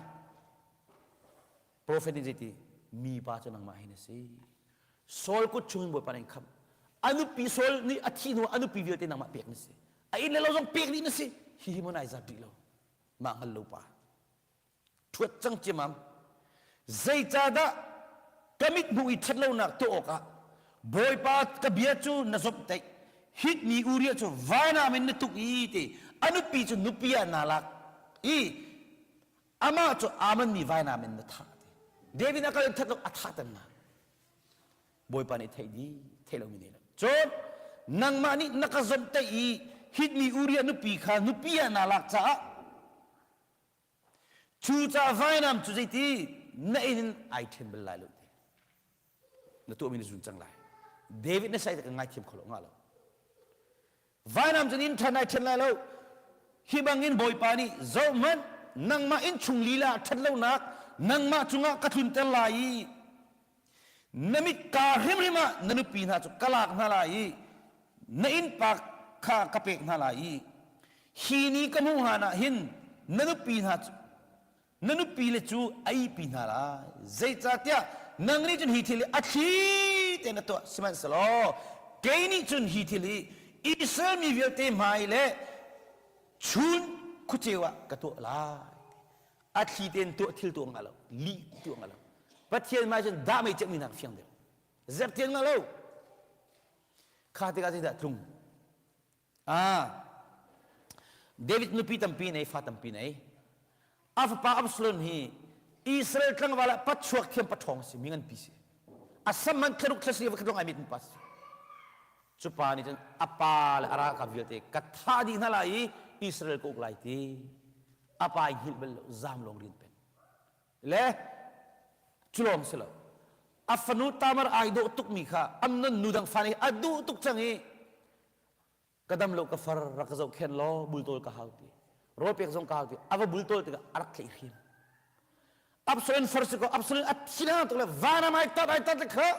Profet nih zeiti? Mi pa cu nangmah hi na si. Saul kut chungin Bawipa nih khamh. A nupi Saul nih a thih hnu a nupi vialte nangmah pek na si. A inn le lo zong pek dih na si. Hihi maw nai zat rih lo. Mah hngal lo pa. Ṭhuat cang ciamam. Zeicahdah ka mithmuh i ṭhatlonak tuah awkah Bawipa ka bia cu na zomhtaih. Hit mi Uriah cu vainam in na tuk i ti a nupi cu nupi ah naa lak i amah cu aa manmi vainam in na thah ti. David a kal in that lo a thah ter na. Bawipa nih theih dih theih lomi nei lo. Cun nangmah nih na ka zomhtaih i Hit mi Uriah nupi kha nupi ah naa lak caah Cucaah vainam cu zeiti na inn in ai ṭhen bal lai lo ti. Na tuahmi na zun cang lai. David na sai ka ngaithiam kho lo nga lo. Vainam cu inn ṭhan ai ṭhen lai lo. Hi bangin Bawipa nih zohhmanh nangmah innchung lila ṭhat lonak nangmah cungah ka tlunter lai i na mit kaa hrimhrim ah na nupi hna cu ka lak hna lai i na innpa kha ka pek hna lai i hi ni ka hmuh hlan ah hin na nupi hna cu na nupi le cu a ihpi hna lai zeicahtiah nang nih cun hi thil hi a thli tein na tuah sihmanhsehlaw kei nih cun hi thil hi Israel mi vialte hmai le chun khuaceu ah ka tuah lai a thli tein tuah thil tuah nga lo lih tuah nga lo pathian mai cun dah mei cemmi nak fiang deuh zertian nga lo kha tikah zeidah tlung ah David nupi tampi nei fa tampi nei a fapa Absalom hi Israel tlangval ah pachuak thiam paṭhawng si mi nganpi si a sam man thlaruk thlasi va khat ai mit pa si cu pa nih cun a pa le a ralkap vialte ka thah dih hna lai i Israel ka uk lai ti a pa i hngilh bal lo zaam lawng rian peng le cu lawng si lo a fanu Tamar ai dawh tukmi kha Amnon nu dang fa nih a duh tuk cang i ka dam lo ka far rak ka zohkhen law bultawl ka hau ti rawl pek zong ka hau ti a va bultawl tikah a rak tlaih hrim Absalom far si ko Absalom a thi na tuk le vanam ai tat ai tat le kha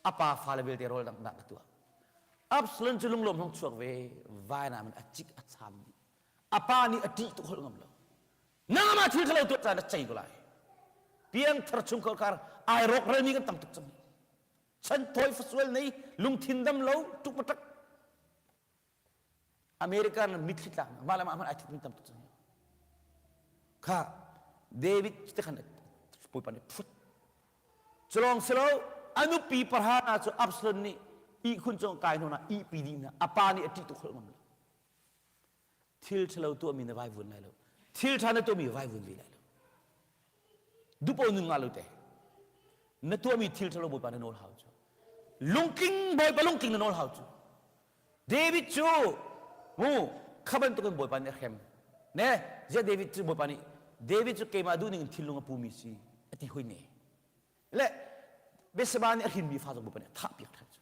a pa fale vialte rawl danghnak a tuah Absalom cu lunglawm hong chuak ve vainam in a cik a cham dih a pa nih a ṭih tuk holh ngam lo nangmah thil ṭhalo tuah caan a cei ko lai piangthar chungkhar kar ai rawk relmi kan tam tuk cang chan thawi fasual nei lungthin dam lo tuk matak. American mitthli tlak mah le mah hmanh ai thitmi tam tuk cang. Kha David te khan Bawipa nih phut. Culawng silo a nupi parhana cu Absalom nih ihkhun cung kai hnu na ihpi dih na a pa nih a ṭih tuk holh ngam lo. Thil ṭhalo tuahmi na vaivun lai lo. Thil ṭha na tuahmi vaivun ve lai lo. Dupo nun ngah lo te. Na tuahmi thil ṭhalo Bawipa na nawl hau cu. Lungtling Bawipa lungtling na nawl hau cu. David cu mu kha bantukin Bawipa nih a hrem. Ne ziah David cu Bawipa nih David cu keimah duhning in thinlung a pumi si a ti hoi ne. Le Bethseba nih a hrinmi fa zong Bawipa nih a thahpiak ṭhan cu.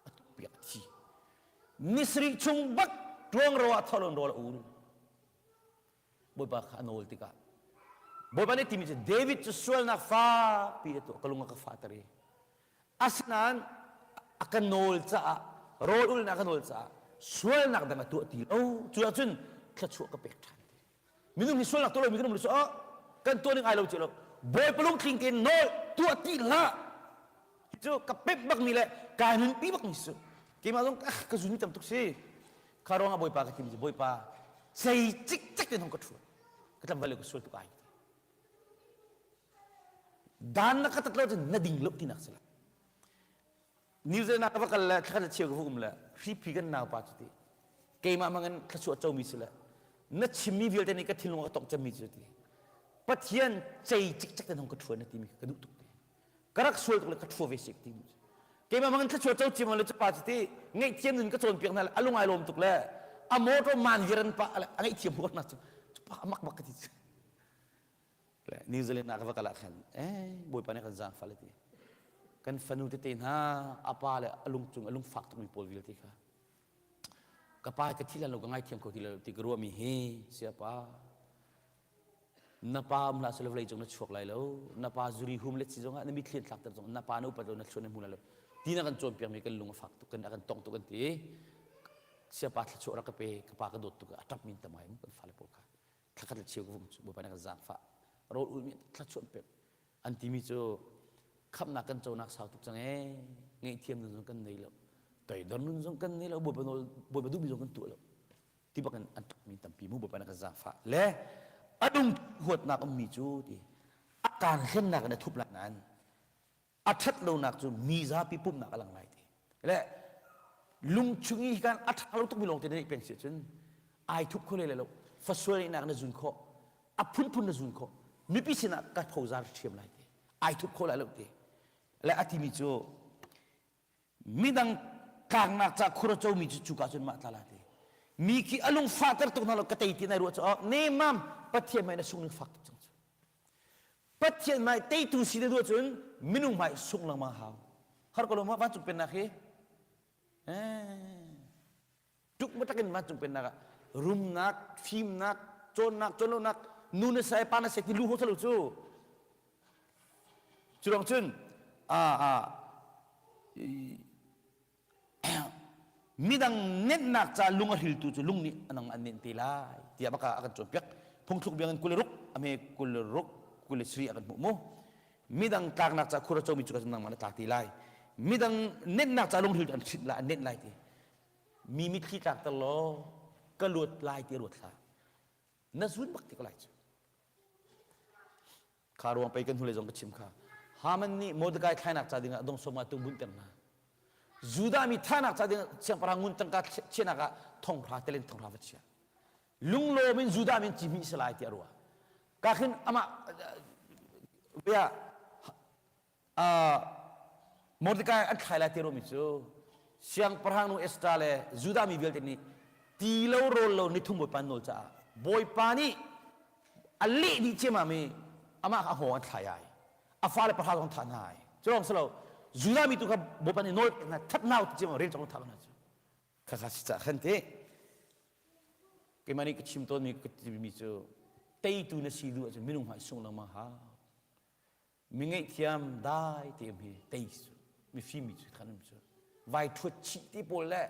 A tukpiak a thi. Ni sarih chung bak ṭuangro ah tholon rawl a ul. Bawipa kha a nawl tikah Bawipa nih timi cu David cu sualnak fakpi a tuah ka lung a ka fahter i asinain a ka nawl caah rawl ulnak a ka nawl caah sualnak dang a tuah ti lo cu ahcun thluachuah ka pek ṭhan ti minung hi sualnak tuah lomi kan um lo cu kan tuah ning ai lo lo Bawipa lungtling tein nawl tuah ti hlah cu ka pek bakmi le kai nunpi bakmi su keimah zong ah ka zun tam tuk si kha ruangah Bawipa ka timi cu Bawipa sei cikcek ten hong ka ṭhu ka tlangval ka sual tuk ai dan na ka tat lo cun na ding lo tinak si la New Zealand ah ka va kal le thla cheu ka va um le hriphi kan naupa cu ti keimah mangin thluachuah comi si le na chimmi vialte nih ka thinlung a tongh cemmi cu ti Pathian cei cikcek ten hong ka ṭhuan na timi ka duh tuk ti ka rak sual tuk le ka ṭhua ve sik ti keimah mangin thluachuah co cim le cu pa cu ti ngaihthiam nun ka cawnpiak hna le a lungai lawm tuk le a motor man viran pa a ngaihthiam huat na cu pa amak bak ka ti le New Zealand ah ka va kal ah khan eh bawipa nih kan zaangfah le ti kan fanu tete hna a pa le a lungcung a lungfak tukmi pawl vialte kha ka pa ka thi lan lo ka ngaithiam kho ti lo ti ka ruahmi hi siapa na pa um hlah selaw vawlei cung na chuak lai lo na pa zuri hum le si zongah na mitthli an thlak ter zong na pa na upat lo na thluan na hmu lai lo ti na kan cawnpiak mi kan lung a fak tuk kan a kan tong tuk kan ti siapa thluachuah rak ka pe ka pa ka dawt tuk a ṭap min tamai mu kan fale pawl kha thlakhat le cheu ka vum cu Bawipa nih kan zaangfah rawl ul mi thluachuah pek an timi cu khamhnak kan conak sau tuk cang ee ngaihthiam nun zong kan nei lo toidor nun zong kan nei lo Bawipa nawl Bawipa duhmi zong kan tuah lo ti bak in an ṭapmi tampi mu Bawipa nih kan zaangfah le a lung huatnak ummi cu ti a kaan hlennak in a thup lai nain a ṭhat lonak cu mi zapi pumhnak a lang lai ti le lungchung i kan a ṭha lo tukmi lawng te na neih peng si ahcun ai thup kho le lo fasual ngeihnak na zun khawh a phunphun na zun khawh mipi sinah ka phozar ṭhiam lai ti ai thup kho lai lo ti le a timi cu midang tlaknak ca khur a comi cu cuka cun mah tla la ti mi khi a lung fahter tuk hna lo ka tei ti nai ruah cu oh nemam pathian mei na sung ning fak tuk cang cu pathian mei teitu si na duh cun minung hmai sung lengmang hau har ko lo ma vancung pennak hi eh tuk matak in vancung pennak ah rumnak fimnak cawnnak cawnlonak nu na sai pa na sai ti lu ho salo cu Cu ruang cun midang nenhnak ca lung a hriltu cu lung nih anang an nenh te lai tiah baka a kan cawnpiak. Phungthluk biangin 26 a hme 26 23 a kan hmuh mu. Midang tlaknak ca khur a comi cu ka nangmah na tlak te lai. Midang nenhnak ca lung hriltu an hrinh lai an nenh lai ti. Mi mitthli tlakter law ka luat lai ti ruat hlah. Na zun bak ti ko lai cu. Kha ruang pei kan hnulei zong ka chim kha. Haman nih Mordecai thlainak ca dingah dongsom ah tung bunter hna. Judah mi thahnak ca dingah siangpahrang ngun tangka chiahnak ah thonghra telen thonghra va chia. Lunglawm in Judah min ci hmih si lai ti a ruah. Ka khin amah bia Mordecai an thlai lai ti ruahmi cu siangpahrang nu Esther le Judah mi vialte nih ti lo rawl lo nithum Bawipa nawl caah Bawipa nih a leh dih ciammam i amah kha a hngawng an thlai ai a fale pahra zong thah hna ai cu lawng si lo Judah mi tu kha Bawipa nih nawl hna that hna ti ciammam rel cong thah hna cu khakha si cah khan ti keimah nih ka chim tawnmi ka timi cu teitu na si duh ahcun minung hmai sung lengmang hau Mi ngaihthiam dai te um hi tei cu mifim mi cu khan um cu vai thuat chih te pawl le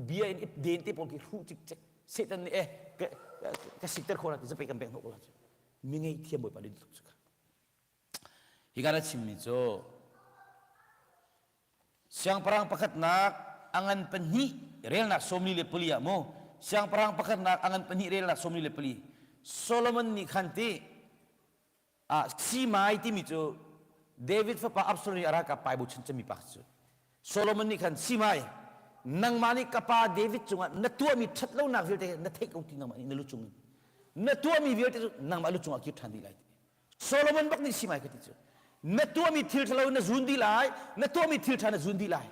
bia in den te pawl khi hruh cikcek Satan nih eh ka ka sikter khawh la ti zapei kan bek hnawh la cu mi ngaihthiam bawipa nih tuk cu kha hi ka na chimmi cu Siangpahrang pakhatnak a ngan pahnih relnak 44 ah mu. Siangpahrang pakhatnak a ngan pahnih relnak 44. Solomon nih khan ti ah Simai timi cu David fapa Absalom i a ralkap pai bochan cemmi pa cu. Solomon nih khan Simai nangmah nih ka pa David cungah na tuahmi ṭhatlonak vialte na theih ko ti nangmah nih na lu cung in na tuahmi vialte cu nangmah lu cungah kir ṭhan dih lai ti. Solomon bak nih Simai ka ti cu na tuahmi thil ṭhalo na zun dih lai na tuahmi thil ṭha na zun dih lai.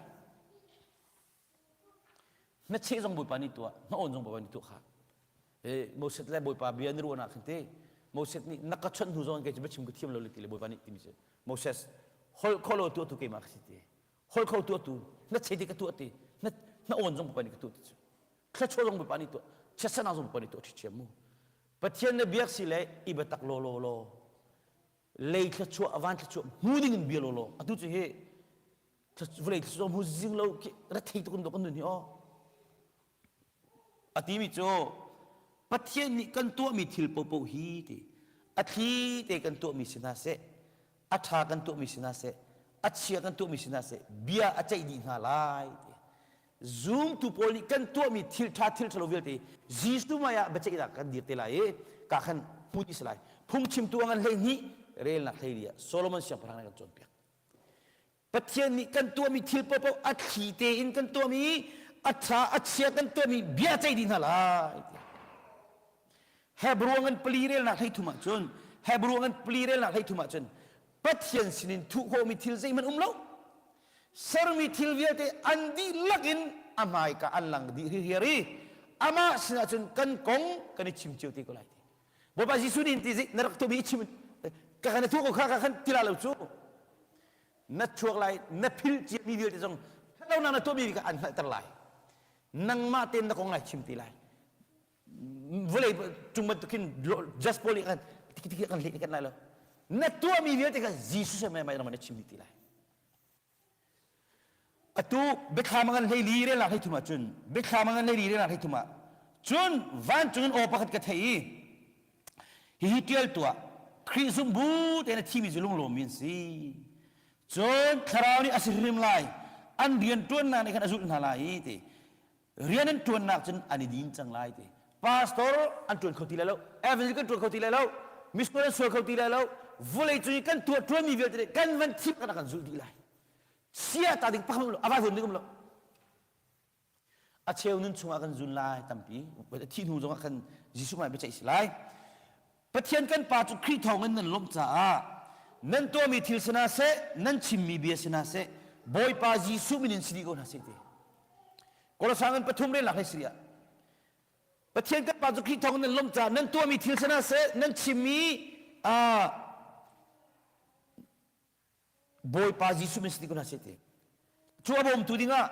Na cheh zong Bawipa nih tuah, na awn zong Bawipa nih tuah kha. E, Moses le Bawipa bia ni ruahnak khan te Moses nih na ka chawnh hnu zong kei cu biachim ka thiam lo le ti le Bawipa nih timi cu Moses holh kho lo tuah tu keimah ka si ti holh kho tuah tu na cheh ti ka tuah ti na na awn zong Bawipa nih ka tuah ti cu thluachuah zong Bawipa nih tuah chiatsernak zong Bawipa nih tuah ṭhiṭhiam mu Pathian na biak si le i biatak law law law lei thluachuah van thluachuah hmu ding in bia law law atu cu hi vawlei thluachuah hmu zing lo khi rethei tuk in kan nun hi aw a timi cu Pathian nih kan tuahmi thil popo hi ti a thli te kan tuahmi si hna seh a ṭha kan tuahmi si hna seh a chia kan tuahmi si hna seh bia a ceih dih hna lai ti zumtu pawl nih kan tuahmi thil ṭha thil ṭhalo vialte Jesuh mei ah biaceihnak kan dir te lai i ka khan hmu dih si lai phungchimtu a ngan 12 relnak 14 ah Solomon siangpahrang nih kan cawnpiak Pathian nih kan tuahmi thil paohpaoh a thli tein kan tuahmi a ṭha a chia kan tuahmi bia ceih dih hna lai. Hebrew ngan pali relnak 13 ah cun Hebrew ngan pali relnak 13 ah cun Pathian sinin thuh khawhmi thil zeihmanh um lo. Sermi thil vialte an dihlak in a hmaika an lang dih hirhiar i amah sinah cun kan kong kan i chim cio te ko lai ti. Bawipa Jesuh nih ti na rak tuahmi i chim ka kan tuah ko kha ka khan ti la lo cu na chuak lai na phil ciami vialte zong ṭhatlonak na tuahmi kha an hngalhter lai nangmah tein na kong lai chim ti lai vawlei cung bantukin just paul nih khan tiki tiki kan leh kan lai lo na tuahmi vialte kha Jesuh sin mai mai na chim ti lai Atu biathlam ngan 14 relnak 33 ah cun biathlam ngan 14 relnak 33 ah cun vancung in aw pakhat ka theih i hihi ṭial tuah Khrih zumh bu tein a thimi cu lunglawmmi an si. Cun thlarau nih a si hrim lai an rian ṭuannak nih khan a zulh hna lai i ti rian an ṭuannak cun an i din cang lai ti pastor an ṭuan kho ti lai lo evangelist kan ṭuan kho ti lai lo missionary an sual kho ti lai lo vawlei cung i kan tuah ṭuanmi vialte nih kan van thim kan kan zulh dih lai sia ta ding pakhat um lo a vai ding um lo a cheu nun chungah kan zun lai tampi thi hnu zongah kan Jesuh hmai biaceih si lai Pathian kan Pa cu Khrih thawngin nan lawmh caah nan tuahmi thil si hna seh nan chimmi bia si hna seh Bawipa Jesuh min in si dih ko hna seh ti Kolosang in pathum relnak hlei siri ah Pathian kan Pa cu Khrih thawngin nan lawmh caah nan tuahmi thil si hna seh nan chimmi uh, Bawipa Jesuh min si dih ko hna seh ti cu a bawmtu dingah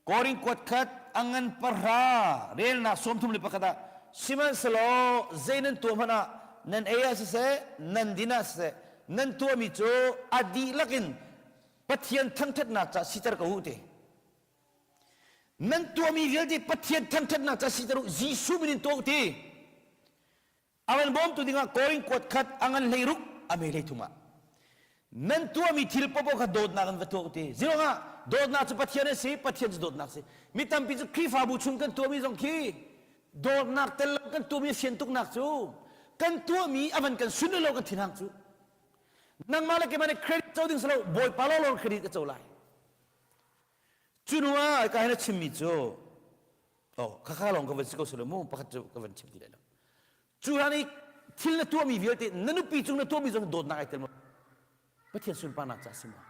Korin kuat khat a ngan pahra relnak 31 ah sihmanhsehlaw zei nan tuah hmanh ah nan ei ah siseh nan din ah siseh nan tuahmi cu a dihlak in Pathian thangṭhatnak ca siter ko u ti nan tuahmi vialte Pathian thangṭhatnak ca siter u Jesuh min in tuah u ti A van bawmtu dingah Korin kuat khat a ngan 16 a me 33 ah nan tuahmi thil popo kha dawtnak in va tuah u ti. Ziruangah dawtnak cu Pathian a si, Pathian cu dawtnak a si. Mi tampi cu Khrihfabu chung kan tuahmi zong khi dawtnak tel lo kan tuahmi a fian tuknak cu kan tuahmi a van kan sun lo kan thinhang cu. Nangmah le keimah nih credit co ding si lo Bawipa lawnglawng credit ka co lai. Cu hnu ah ka hin a chimmi cu oh khakha lawng ka van si ko silo mu pakhat cu ka van chim ti lai lo. Cu hlan i thil na tuahmi vialte na nupi cung na tuahmi zong dawtnak ai tel maw? Pathian sunparnak ca si maw?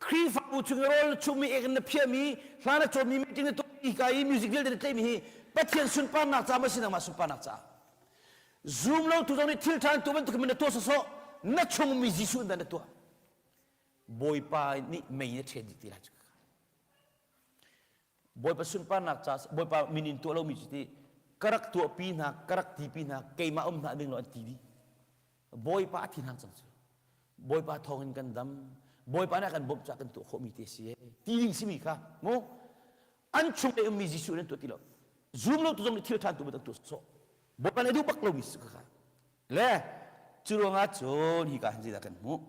Khrihfabu chung i rawl na chummi ek in na phiahmi hla na cawnmi meeting na tuahmi ka i music vialte na tleimi hi Pathian sunparnak ca maw si nangmah sunparnak caah? Zum lo tu zong nih thil ṭha an tuah bantuk in na tuah sawsawh na chungmi Jesuh in dah na tuah? Bawipa nih mei in a ṭhen dih ti lai cu. Bawipa sunparnak ca Bawipa min in tuah lomi cu ti ka rak tuahpi hna ka rak tipi hna keimah um hna ding lo an ti dih. Bawipa a thi hna cang cu. Bawipa thawng in kan dam. Bawipa nih a kan bawmh caah kan tuah khawhmi te si ti ding simi kha mu an chung i ummi Jesuh nan tuah ti lo. Zum lo tu zong nih thil ṭha tu bantuk tuah sawh. Bawipa nih a duh bak lomi si kha. Le cu ruangah cun hi ka hin zeidah kan hmuh?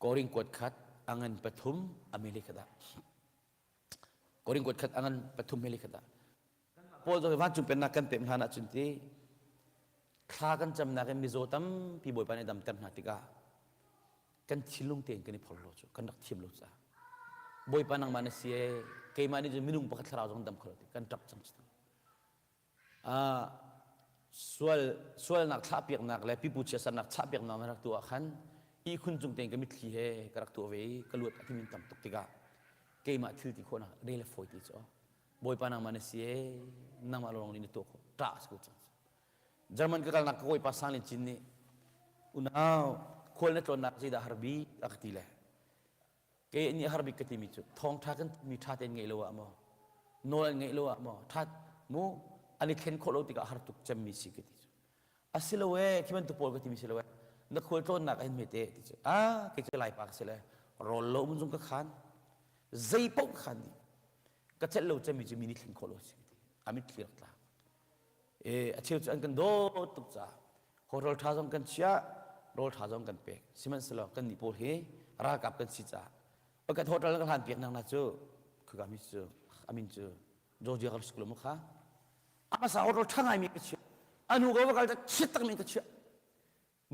Korin kuat khat a ngan pathum a mele khat ah. Korin kuat khat angan pathum heli khat ah Paul zong vancung pennak kan pem hlan ahcun ti thla kan camnak in mizaw tampi Bawipa nih damter hna tikah kan thinlung tein kan i phorhlaw cu kan rak thiam lo caah Bawipa nangmah na si ee keimah nih cun minung pakhat thlarau zong dam kho lo ti kan ṭap cang Ah sual sualnak thlahpiaknak le pipu chiatsernak chahpiaknak na rak tuah ah khan ihkhun cung tein ka mitthli he ka rak tuah ve i ka luat a timin tam tuk tikah keimah thil ti khawhnak rel a fawi ti cu Bawipa nangmah na si ee nangmah lawng nih na tuah khawh ṭah a si ko cang. German ka kalnak ka kawipa Sanglin Cin nih unau khual na tlawnnak zeidah har bik a ka ti le kei nih har bik ka timi cu thawngṭha kan mi ṭha tein ngeih lo ah maw nawl an ngeih lo ah maw ṭha mu an i thlen khawh lo tikah har tuk cemmi si ka ti cu asilo e khi bantuk pawl ka timi si lo e na khual tlawnnak ah hin hmete ti cu ah kei cu laipa ka si le rawl lo mun zung ka khan zei paoh ka khan dih ka celh lo cemmi cu mi nih thlen khawh lo si ka ti a mitthli rak tla E a cheu cu an kan dawt tuk caah rawl ṭha zong kan chiah, rawl ṭha zong kan pek. Sihmanhsehlaw kan nih pawl hi ralkap kan si caah pakhat hotel kan hlan piak nak na cu khika mi cu amin cu Georgia kan suklo mu kha a hmasa hotel ṭha ngai mi ka chiah anu ka va kal chiat tak mi ka chiah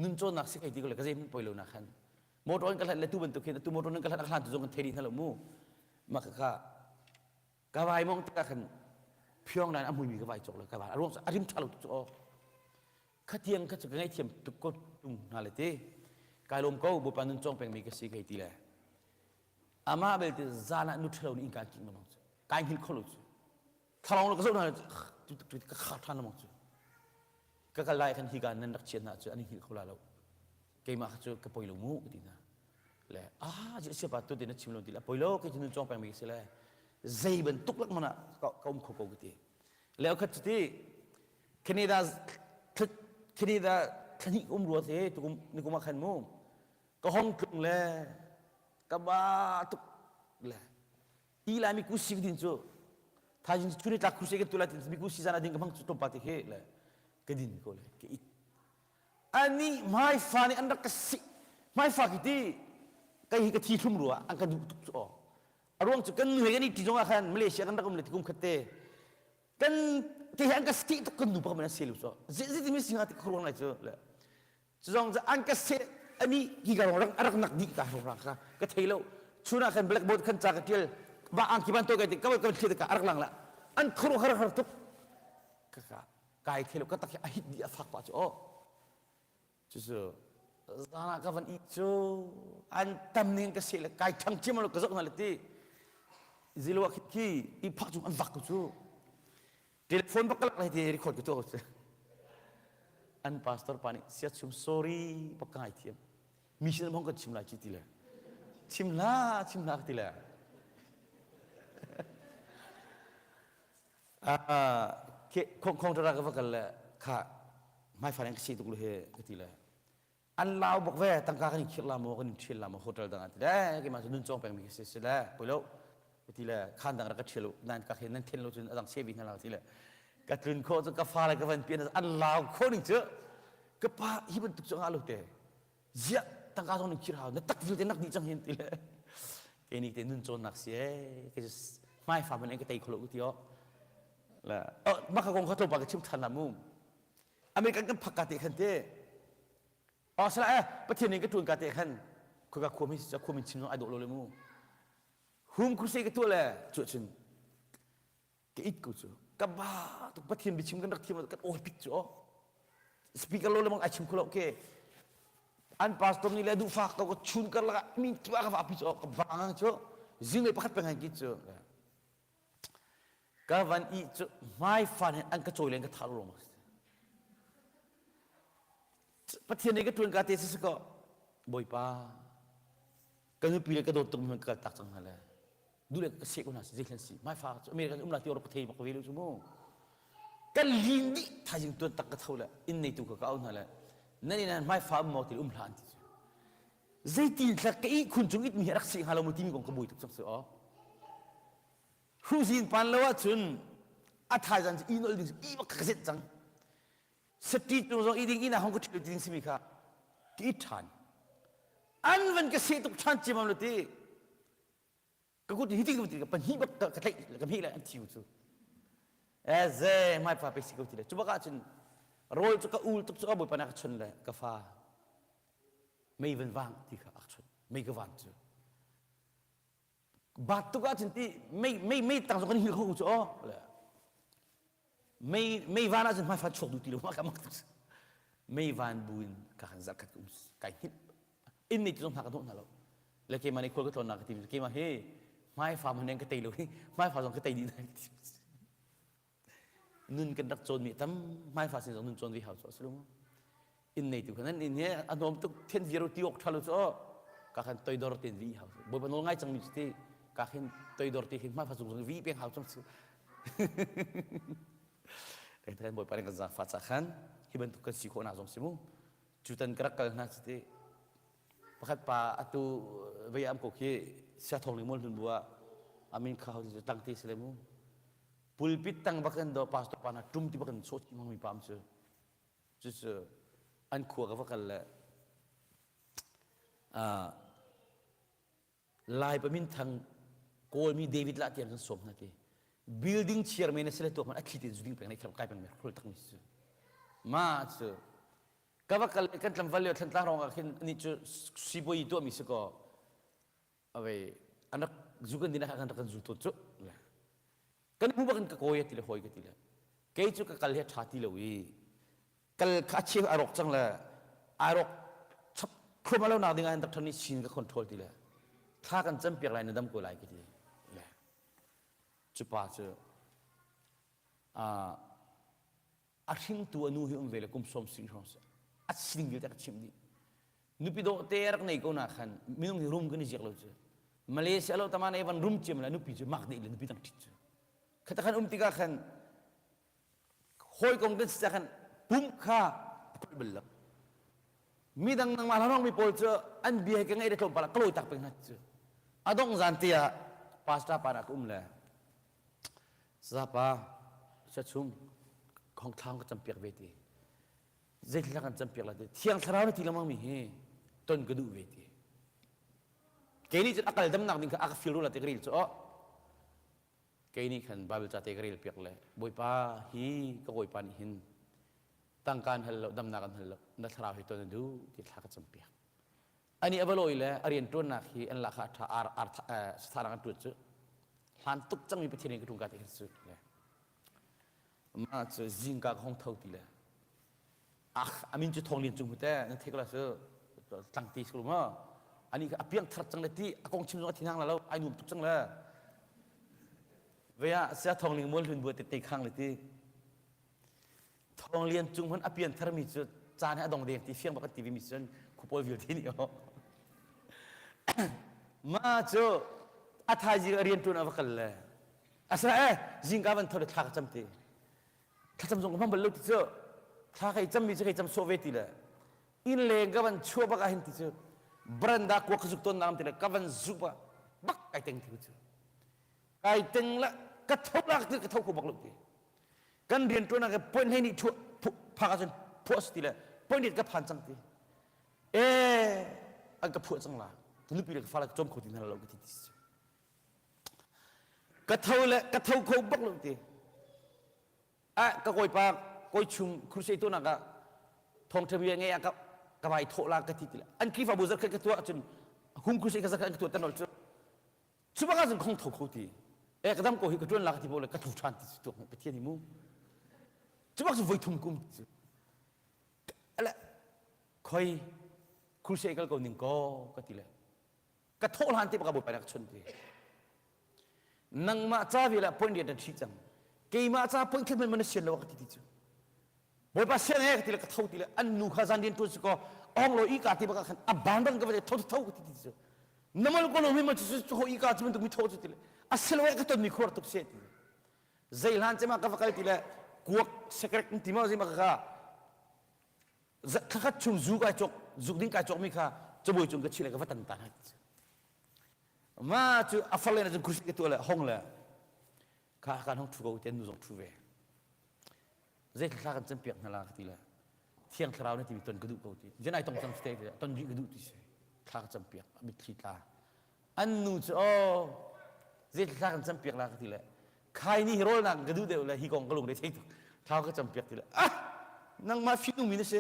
nun cawnnak si kai ti ko le ka zei hmanh poi lo na khan motor in ka hlat le tu bantuk hin tu motor in ka hlat a hlan tu zong kan thei dih hna lo mu mah kha ka vai mong tikah khan phiong nan a hmuimi ka vai cawk le ka vai a ruang a rim ṭha lo tuk cu aw khatiang kha cu ka ngaihthiam tuk ko tung hna le ti kai lawm ko bawipa nun cawng pengmi ka si kai ti le amah belte zan ah nu ṭhalo nih innka kik lengmang cu kai hngilh kho lo cu thlalawng lo ka zoh hna ka khar ṭhan lengmang cu ka kal lai khan hika nan rak chiat hna cu an i hngilh kho la lo keimah kha cu ka poi lo mu ka ti hna le ah siapa tu te na chim lo ti le poi lo kei cu nun cawng peng mi si le zei bantuk lak mana ka um kho ko ka ti le khat cu ti Canada Canada thlahnih um rua te tukum nikum ah khan mu ka hong tlung le ka ba tuk le ti lai mi kusi ka din cu thaizing chuni tlak kusi ka tu lai mi kusi zan ading ka hmang cu tlawmpal te khi le ka din ko le ka it ani hmaifa nih an rak ka si hmaifa khi ti kai hi ka thi thlum rua an ka duh tuk cu aw a ruang cu kan nu he kan i ti zong ah khan Malaysia kan rak um le ti kum khat te kan ke hi an ka si tuk kan nu pa kan se lu so zi mi singa ti khuruang lai cu le cu zong cu an ka se ani hi ka rong rak nak dih ka rong rang ka ka thei lo chuna khan blackboard khan ca ka tial ba ang ki ban to kai ti ka ka thli ka arak lang la an khuru har har tuk ka ka kai thelo ka tak a hit di a fak pa chu o cu cu zana ka van i cu an tam ning ka se le kai thang chiam lo ka zok na le ti zilo khi khi i phak chung an vak ko cu telephone bak kalak lai ti record ka tuah ko an pastor pa nih sia chum sorry bak ka ngai thiam mi sin hong kan chim lai chi ti le chim la chim la ti le Khong khong tara ka va kal le kha hmaifan in ka si tuk lu he ka ti le an lau bak ve tangka kan in khirh la maw kan in ṭhial la maw hotel dang ah ti le keimah cu nun cawng pengmi ka si si le poi lo ka ti le khan dang rak ka ṭhial u nan ka khin nan then lo cun a dang sevi hna la ti le ka tlun khawh cu ka fale ka van pian an lau khawh ning cu ka pa hi bantuk cu ngah lo te ziah tangka zong ning khir hau na tak vialte nak dih cang hin ti le ke ni te nun cawnnak si ee ke hmai fa man ka tei kholo ti o la oh maka kong kha tlawmpal ka chim than la mu American kan phak ka te khan te oh sala eh pathian ning ka tuan ka te khan khuka khuam hi khuam in chim zong ai dawh lo le mu hum crusade ka tuah le cu cun ka it ko cu ka ba tuk pathian biachim kan rak thiam kan awi pit cu speaker lo le mang ai chim kholo ke an pastor nih le duhfak ko ka chun kar laka min tua ka va pi cu ka bang cu zinglei pakhat peng han ki cu ka van i cu hmai fan hin an ka cawi len ka thar lo pathian nih ka tuan ka te si ko bawipa ka nupi le ka dawt tuk mi ka kal tak cang hna le du le ka seh ko hna si zeihlan si mai fa cu American um la ti or ka thei bak ve lo cu mu kan lin dih thaizing tuan tak ka tho le inn neitu ka ka au hna le nan in hmai fa um maw ti um hlah an ti cu zeitin thla ka ih khun cung it mi hi rak si hnga lo mu timi kong ka buai tuk cang si aw hrusin pan lo ahcun a thaizan cu i nol ding i bak ka zenh cang sati tu zong i ding ina hong ka ṭhil ti ding simi kha ka it ṭhan an van ka seh tuk ṭhan ciamam lo ti. Ka kut hi ti ti ka pahnih bak ka tlaih ka hmeh le an thiu cu. Eh ze hmaifa pe si ko ti le. Cu bak ah cun rawl cu ka ul tuk cu ka bawipa na ka chun le ka fa mei van vang ti kha a chun mei ka van cu. Bat tuk ah cun ti mei mei mei tang zong kan hil kho cu aw le mei mei van ah cun hmaifa chuak duh ti lo ma ka mak tuk mei van bu in ka kan zarh khat ka um kai hngilh inn nei tu zong hna ka hnawh hna lo le keimah nih khual ka tlawn nak ka ti keimah hi hmaifa hmanh ka tei lo hi hmaifa zong ka tei dih na ka ti nun kan rak cawn mi tam hmaifa sin zong nun cawn ve hau cu a si lo inn nei tu khan nan inn hi a nuam tuk thian viar ti awk tha lo cu ka khan toidor ten vi hau bawipa nawl ngai cang mi ti ka khin toidor ti hin hmaifa cung zong vi peng hau cang cu kan bawipa nih kan zaangfah ca khan hi bantuk kan si khawh nak zong si mu cu tan ka rak kal hna cu ti pakhat pa atu vei am ko khi sia thong ling mol hlun bu ah amin kha ho ti tang ti sile mu pulpit tang bakan do pastor pa na tum ti bakan so chi mang mi pam cu cu cu an khua ka va kal le Lai pa minthang Kawlmi David lah tiang kan sawm hna ti. Building chairman a si le tuak man a thli te zu ding peng nei kai peng me khul tak mi su. Ma cu ka va kal kan tlam val lio thlan tlang rong ah khin ani cu sibawi tuah mi si ko ave an rak zu kan din ah kan rak kan zu to cu kan hu bak in ka kawi ti le hawi ka ti le kei cu ka kal he tha ti lo i kal kha a cheu a rawk cang le ai rawk chap khum lo nak ding ah doctor nih sin ka control ti le thla kan cam piak lai na dam ko lai ka ti le cu pa cu a hringtu a nu hi um ve le kum som sing hrawng si a sining vialte ka chimh dih nupi dawh te rak nei ko na khan minung hi rum kan i ziak lo cu Malaysia lo tama nei van rum ciam le nupi cu mak deh le nupi dang ṭhit cu khata khan um tikah khan hawikom kan si khan pum kha a pulh bal lo midang nangmah hlanong mi pawl cu an bia ka ngaih le tlawmpal ah ka lawi tak peng hna cu a dongh zan te ah pastor pa na ka um le sapa sia chung khong thlang ka campiak ve ti zeithil kan campiak la ti thiang thlarau na ti lengmang mi hi ton ka duh ve ti kei nih cun a kal damnak ding kha a ka fil rula ti ka ril cu oh Kei nih khan Baibal ca te ka rel piak le Bawipa hi ka kawipa nih hin tangka an hal lo damnak an hal lo na thlarau hi ton a duh ti thla ka campiak. Ani a va lawi le a rian ṭuannak hi an lahkhah a ṭha ar ar sathanak an ṭuan cu hlan tuk cangmi Pathian in ka ṭung ka ti khan cu le mah cu zingka ka hong tho ti le ah amin cu thong lian cung hu te na thek la cu tlang ti si ma ani a piang thar cang le ti a kong chim zong a thinang la lo ai nuam tuk cang le vea sia thong ling mual hlun bu te te khang le ti thong lian cung hon a pian thar mi cu caan he a dong deng ti fiang bak ti vi mi cun khupol vial ti ni o ma cu a thaizing a rian tuan a va kal le asa e zingka van thore thla ka cam ti thlacam zong ka hmang bal lo ti cu thla kai cammi cu kai cam sawh ve ti le inn leng ka van chuah bak ah hin ti cu branda kuak ka zuk tawn nak ti le ka van zuk bak bak kai teng ti cu kai teng la ka tho lak ti ka tho kho bak lo ti kan rian tuan ah point hlei nih thuah phak ahcun phuah si ti le point ka phan cang ti e an ka phuah cang la ka nupi le ka fale ka cawm kho ti hna lo ka ti ti Ka tho le ka tho kho bak lo ti. Ah ka kawipa kawi chung crusade tuahnak ah thawngṭha bia ngei ah ka ka vai thawh la ka ti ti le an Khrihfabu zarkhat ka tuah ahcun hung crusade ka zarkhat an ka tuah tan cun cu bak ahcun khong tho kho ti. Eh ka dam ko hi ka ṭuan la ka ti bo le ka tho ṭhan ti cu tuak Pathian hi mu. Cu bak cu voi thum kum cu. Ale khoi crusade kal ko ning ko ka ti le ka thawh hlan te baka bawipa nih a ka chawnh ti nangmah ca vial ah point riat na ṭhi cang keimah ca point khat hmanh na sian lo ka ti ti cu bawipa sian he ka ti le ka tho ti le an nu kha zan rian ṭuan si kaw ong lo i ka ti baka khan a ban bang ka va tho tho ka ti ti cu namal ko lo mi ma cu cu ho i ka cu bantuk mi tho cu ti le a silo ka ton mi khuar tuk se ti zei hlan cema ka va kal ti le kuak sekrek ti ma zei ma ka Thlakhat chung zu kai cawk zuk ding kai cawkmi kha cabuai cung ka chi le ka va tan ta hna ma cu a far le na cun kursi ka tuah le hong le kha kan hong thu ko te nu zong thu ve zei thla kan cam piak hna la ka ti le thiang thlarau na timi ton ka duh ko ti jen ai tong cang te ton rih ka duh ti si thla ka cam piak mitthli tla an nu cu oh. Zei thla kan cam piak la ka ti le khai ni hi rawl nak ka duh deuh le hi kong ka lung re thei tuk thla ka cam piak ti le ah nangmah fihnung mi na si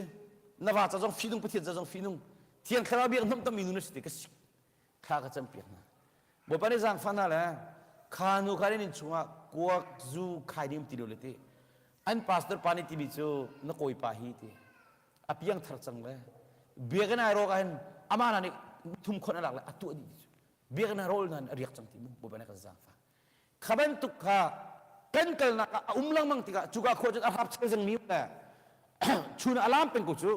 na va ca zong fihnung pathian ca zong fihnung thiang thlarau biak hnam tammi nu na si ti ka si thla ka cam piak hna Bawipa nih zaangfah hna le kha nu kha nan inn chungah kuak zu khai ding ti lo le ti an pastor pa nih timi cu na kawipa hi ti a piang thar cang le biakinn ai rawk ah hin amah na nih thum khon a lak le a tuah dih ti cu biakinn ah rawl nan a riak cang ti mu Bawipa nih kan zaangfah kha bantuk kha kan kalnak ah a um lengmang tikah cuka khua cun a hrap chel zingmi le chun a lam peng ko cu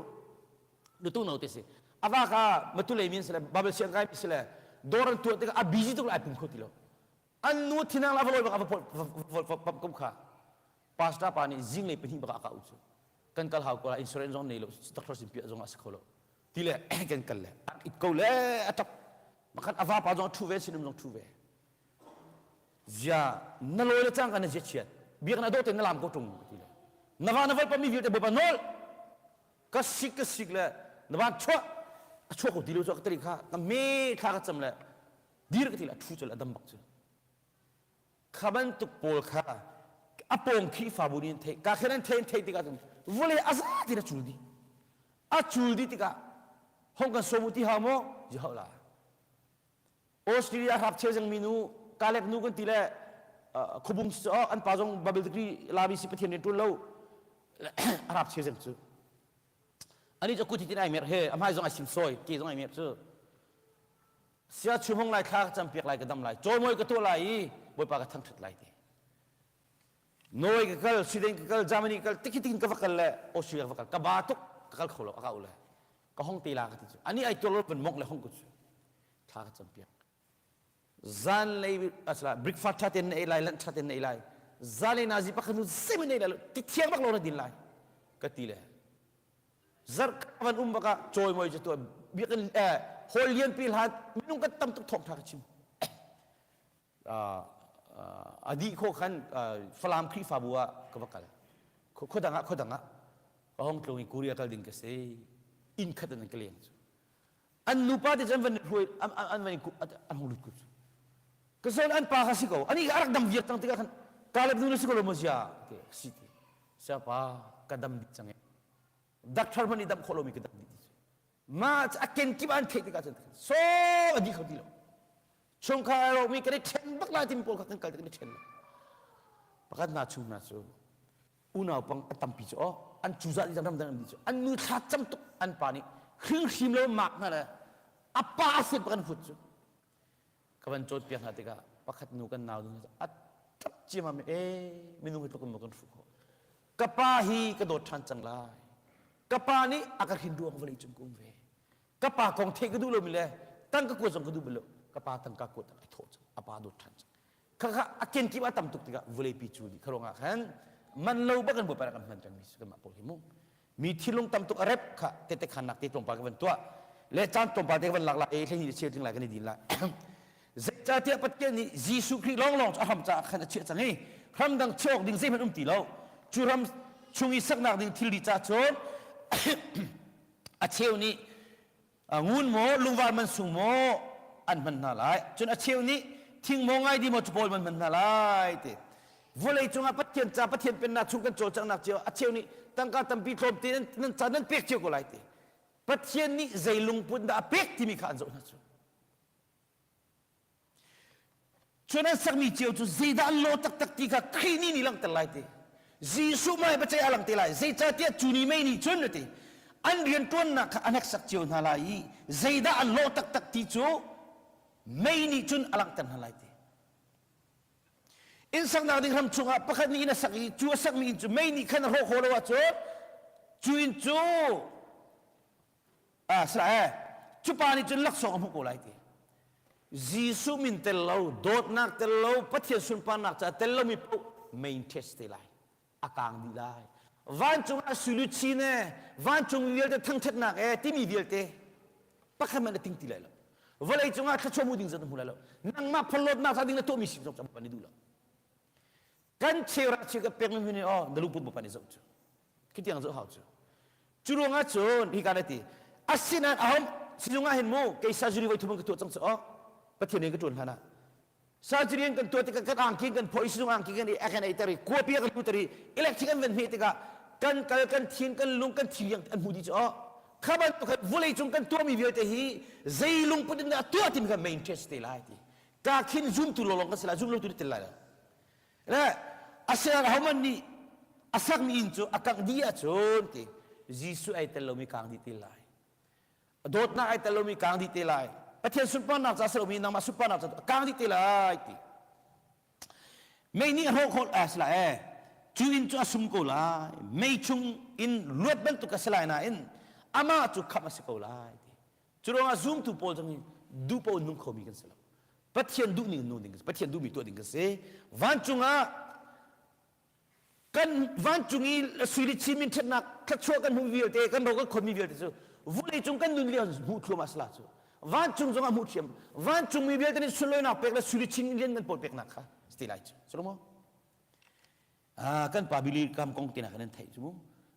lutu no te si ava kha matulei min sile babel siang kai mi sile dawr an tuah tikah a busy tuk ai pum kho ti lo an nu thinang la va loi bak va pam kum kha pastor pa nih zinglei pahnih bak a ka u cu kan kal hau ko la insurance zong nei lo doctor sin piah zong a si kho lo ti le kan kal le it ko le a tap makhan ava pa zong thu ve sinum zong thu ve zia na lawi le cangka na zia chiat biak na dawh te na lam ko tung ti le na va na vol pa mi vialte bawipa nawl ka sik ka sik le na van chuah a chuak ko ti lo chu ka tari kha ka me thla ka cam le dir ka ti le a thu chul a dam bak cu kha bantuk pawl kha a pawng Khrihfabu nih an theih ka khen an theih an theih tikah cun vawlei a za tin a cul dih a cul dih tikah hong kan sawm u ti hau maw ji hau la Australia hrap che zeng mi nu Kalep nu kan ti le khubung si an pa zong Bible degree lami si Pathian rian ṭuan lo a hrap che zeng cu ani cu kut hi tin ai mer he a hmai zong ai sim sawi ke zong ai mer cu sia chum hong lai thla ka cam piak lai ka dam lai cawimawi ka tuah lai i bawipa ka thangṭhat lai ti Norway ka kal Sweden ka kal Germany ka kal tikhi tikin ka va kal le Australia ka va kal ka ba tuk ka kal kho lo a ka u le ka hong te la ka ti cu ani ai tuar lo van mok le hong ku cu thla ka cam piak zanlei asla breakfast tha ten na ei lai lunch tha ten na ei lai zanlei nazi pakhat nu zeihmanh na ei lai lo ti thiang bak lo na din lai ka ti le zarh van um bak ah cawimawi cu tuah biakinn eh hall lianpi hlan minung kan tam tuk thawng tha ka chim a dih khawh khan Falam Khrihfabu ah ka va kal khuadang ah khuadang ah ka hong tlung i Korea kal ding ka si inn khat in an ka leng cu an nupa te cu an van hruai an an van an hong lut ko cu ka zawn an pa kha si ko ani a rak dam viar cang tikah khan Caleb nu na si ko lo maw zia te si ti siapa ka dam dih cang e doctor hmanh nih dam khawh lomi ka dam dih ti mah a kenkip an theih tikah cun so a dih kho ti lo chungkhar a rawkmi kan i ṭhen bak lai timi pawl kha kan kal tik kan i ṭhen lo pakhat hna chung hna cu unau pang a tampi cu aw an cuzah dih ramdang an dih cu an nu thla cam tuk an pa nih hringhrim lo mak hna le a pa a fuat bak an fuat cu ka van cawn piak hna tikah pakhat nu kan nau nu a ṭap ciamam e minung hi tluk in maw kan hruh khawh ka pa hi ka dawt ṭhan cang lai ka pa nih a ka hrin ruang vawlei cung ka um ve ka pa kong theih ka duh lomi le tangka kuat zong ka duh bal lo ka pa tangka kuat ai thawh cang a pa dawt ṭhan cang khakha a kenkip a tam tuk tikah vawleipi cu dih kha ruangah khan man lo bak kan bawipa kan hman pengmi si kanmah pawl hi mu mi thinlung tam tuk a rep kha tete khannak te tlawmpal ka van tuah le caan tlawmpal te ka van lak lai e hleihnih le cheu tling lai kan i din lai zeicahtiah Pathian nih Jesuh Khrih lawnglawng cu a hram caah khan a chiah cang i hram dang chiah awk ding zeihmanh um ti lo cu ram chung i saknak ding thilri ca cun a cheu nih ngun maw lungvar man sung maw an hman hna lai cun a cheu nih thing maw ngaidi maw capawl man hman hna lai ti vawlei cungah Pathian ca Pathian pennak chung kan cawlcanghnak cio a cheu nih tangka tampi tlawmte nan ca nan pek cio ko lai ti Pathian nih zei lungput dah a pek timi kha an zoh hna cu Cun an sakmi cio cu zeidah an lawh taktak ti kha Khrih nih nih langhter lai ti. Jesuh hmai biaceih a lang te lai. Zeicahtiah cu ni mei nih cun a ti. An rianṭuannak kha a hneksak cio hna lai i zeidah an lawh taktak ti cu mei nih cun a langhter hna lai ti. Inn saknak ding ram chungah pakhat nih inn a sak i cu a sakmi inn cu mei nih khan a hrawh khawh lo ahcun cu inn cu Ah, sila eh. Cu pa nih cun laksawng a hmuh ko lai ti. Jesuh min tel lo, dawtnak tel lo, Pathian sunparnak caah tel lomi paoh main test te lai. A kaang dih lai. Vancung ah sui e, vancung vialte thangṭhatnak e timi vialte pakhat hmanh a ting ti lai lo. Vawlei cungah thluachuah hmu ding zat na hmu lai lo. Nangmah phalawtnak ca ding na tuahmi sim zong ca ni duh lo. Kan cheu ra cheu ka pek mi nih oh na lungput bapan i zoh cu. Khi tiang zoh hau cu. Cu ruangah cun hi ka na ti asinain ahom sizung ah hin mu kei surgery voi thum ka tuah cang cu oh Pathian in ka tuan hlan ah. Surgery an kan tuah tikah kan angki kan phoih sizung angki kan i a kan eiter i kuapi a kan luter i electric an van hmeh tikah kan kal kan thin kan lung kan thi an hmu dih cu oh kha bantuk khan vawlei cung kan tuahmi vialte hi zei lungput in dah tuah timi kha main test te lai ti ka khin zumtu lawlawng kan si lai zum lotu nih tel lai lo le asinain ahohmanh nih a sakmi inn cu a kangh dih ahcun ti Jesuh ai tel lomi kang dih te lai dawtnak ai tel lomi kang dih te lai Pathian sunparnak ca si lomi nangmah sunparnak ca kang dih te lai ti mei nih a hrawh khawh a si lai e cu inn cu a sum ko lai mei chung in luat bantuk a si lai nain amah cu khamh a si ko lai ti cu ruangah zumtu pawl zong hi duh paoh nung khomi kan si lo Pathian duh ning nung ding Pathian duhmi tuah ding kan si vancung ah kan vancung i sui le chin min ṭhatnak thluachuah kan hmuh vialte kan ro kan khonmi vialte cu vawlei cung kan nun lio hmuh thluam ah sala cu vancung zong ah hmuh thiam vancung mi vialte nih sunlawinak pek le sui le chin lian kan pawl peknak kha si lai cu salomo ah kan pa Billy Graham kong tina kan theih cu mu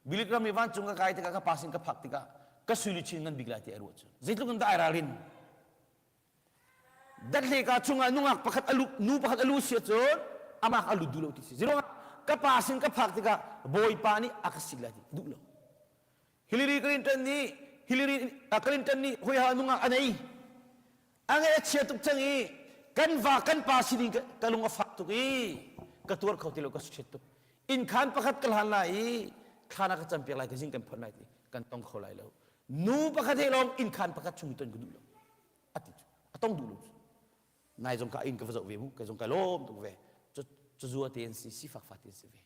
Billy Graham nih vancung ka kai tikah ka pa sin ka phak tikah ka sui le chin ngan bik lai ti ai ruah cu zeitluk in dah ai ralrin Dathleka chungah nungak pakhat a lu nu pakhat a lu si ahcun amah a lut duh lo ti si. Ziruangah ka pa sin ka phak tikah Bawipa nih a ka sik lai ti duh lo. Hillary Clinton nih Hillary Clinton nih hoiha nungak a nei. A ngaih a chia tuk cang i kan va kan pa sining ka lung a fak tuk i ka tuar kho ti lo ka suchiat tuk. Inn khan pakhat ka hlan lai i thla na ka campiak lai ka zing kan phon lai ti kan tong kho lai lo. Nu pakhat he lawng inn khan pakhat chung ton ka duh lo. A ti cu a tong duh lo cu nai zong ka inn ka va zoh ve mu kai zong kai lawm tuk ve cazua te an si sifak fa te an si ve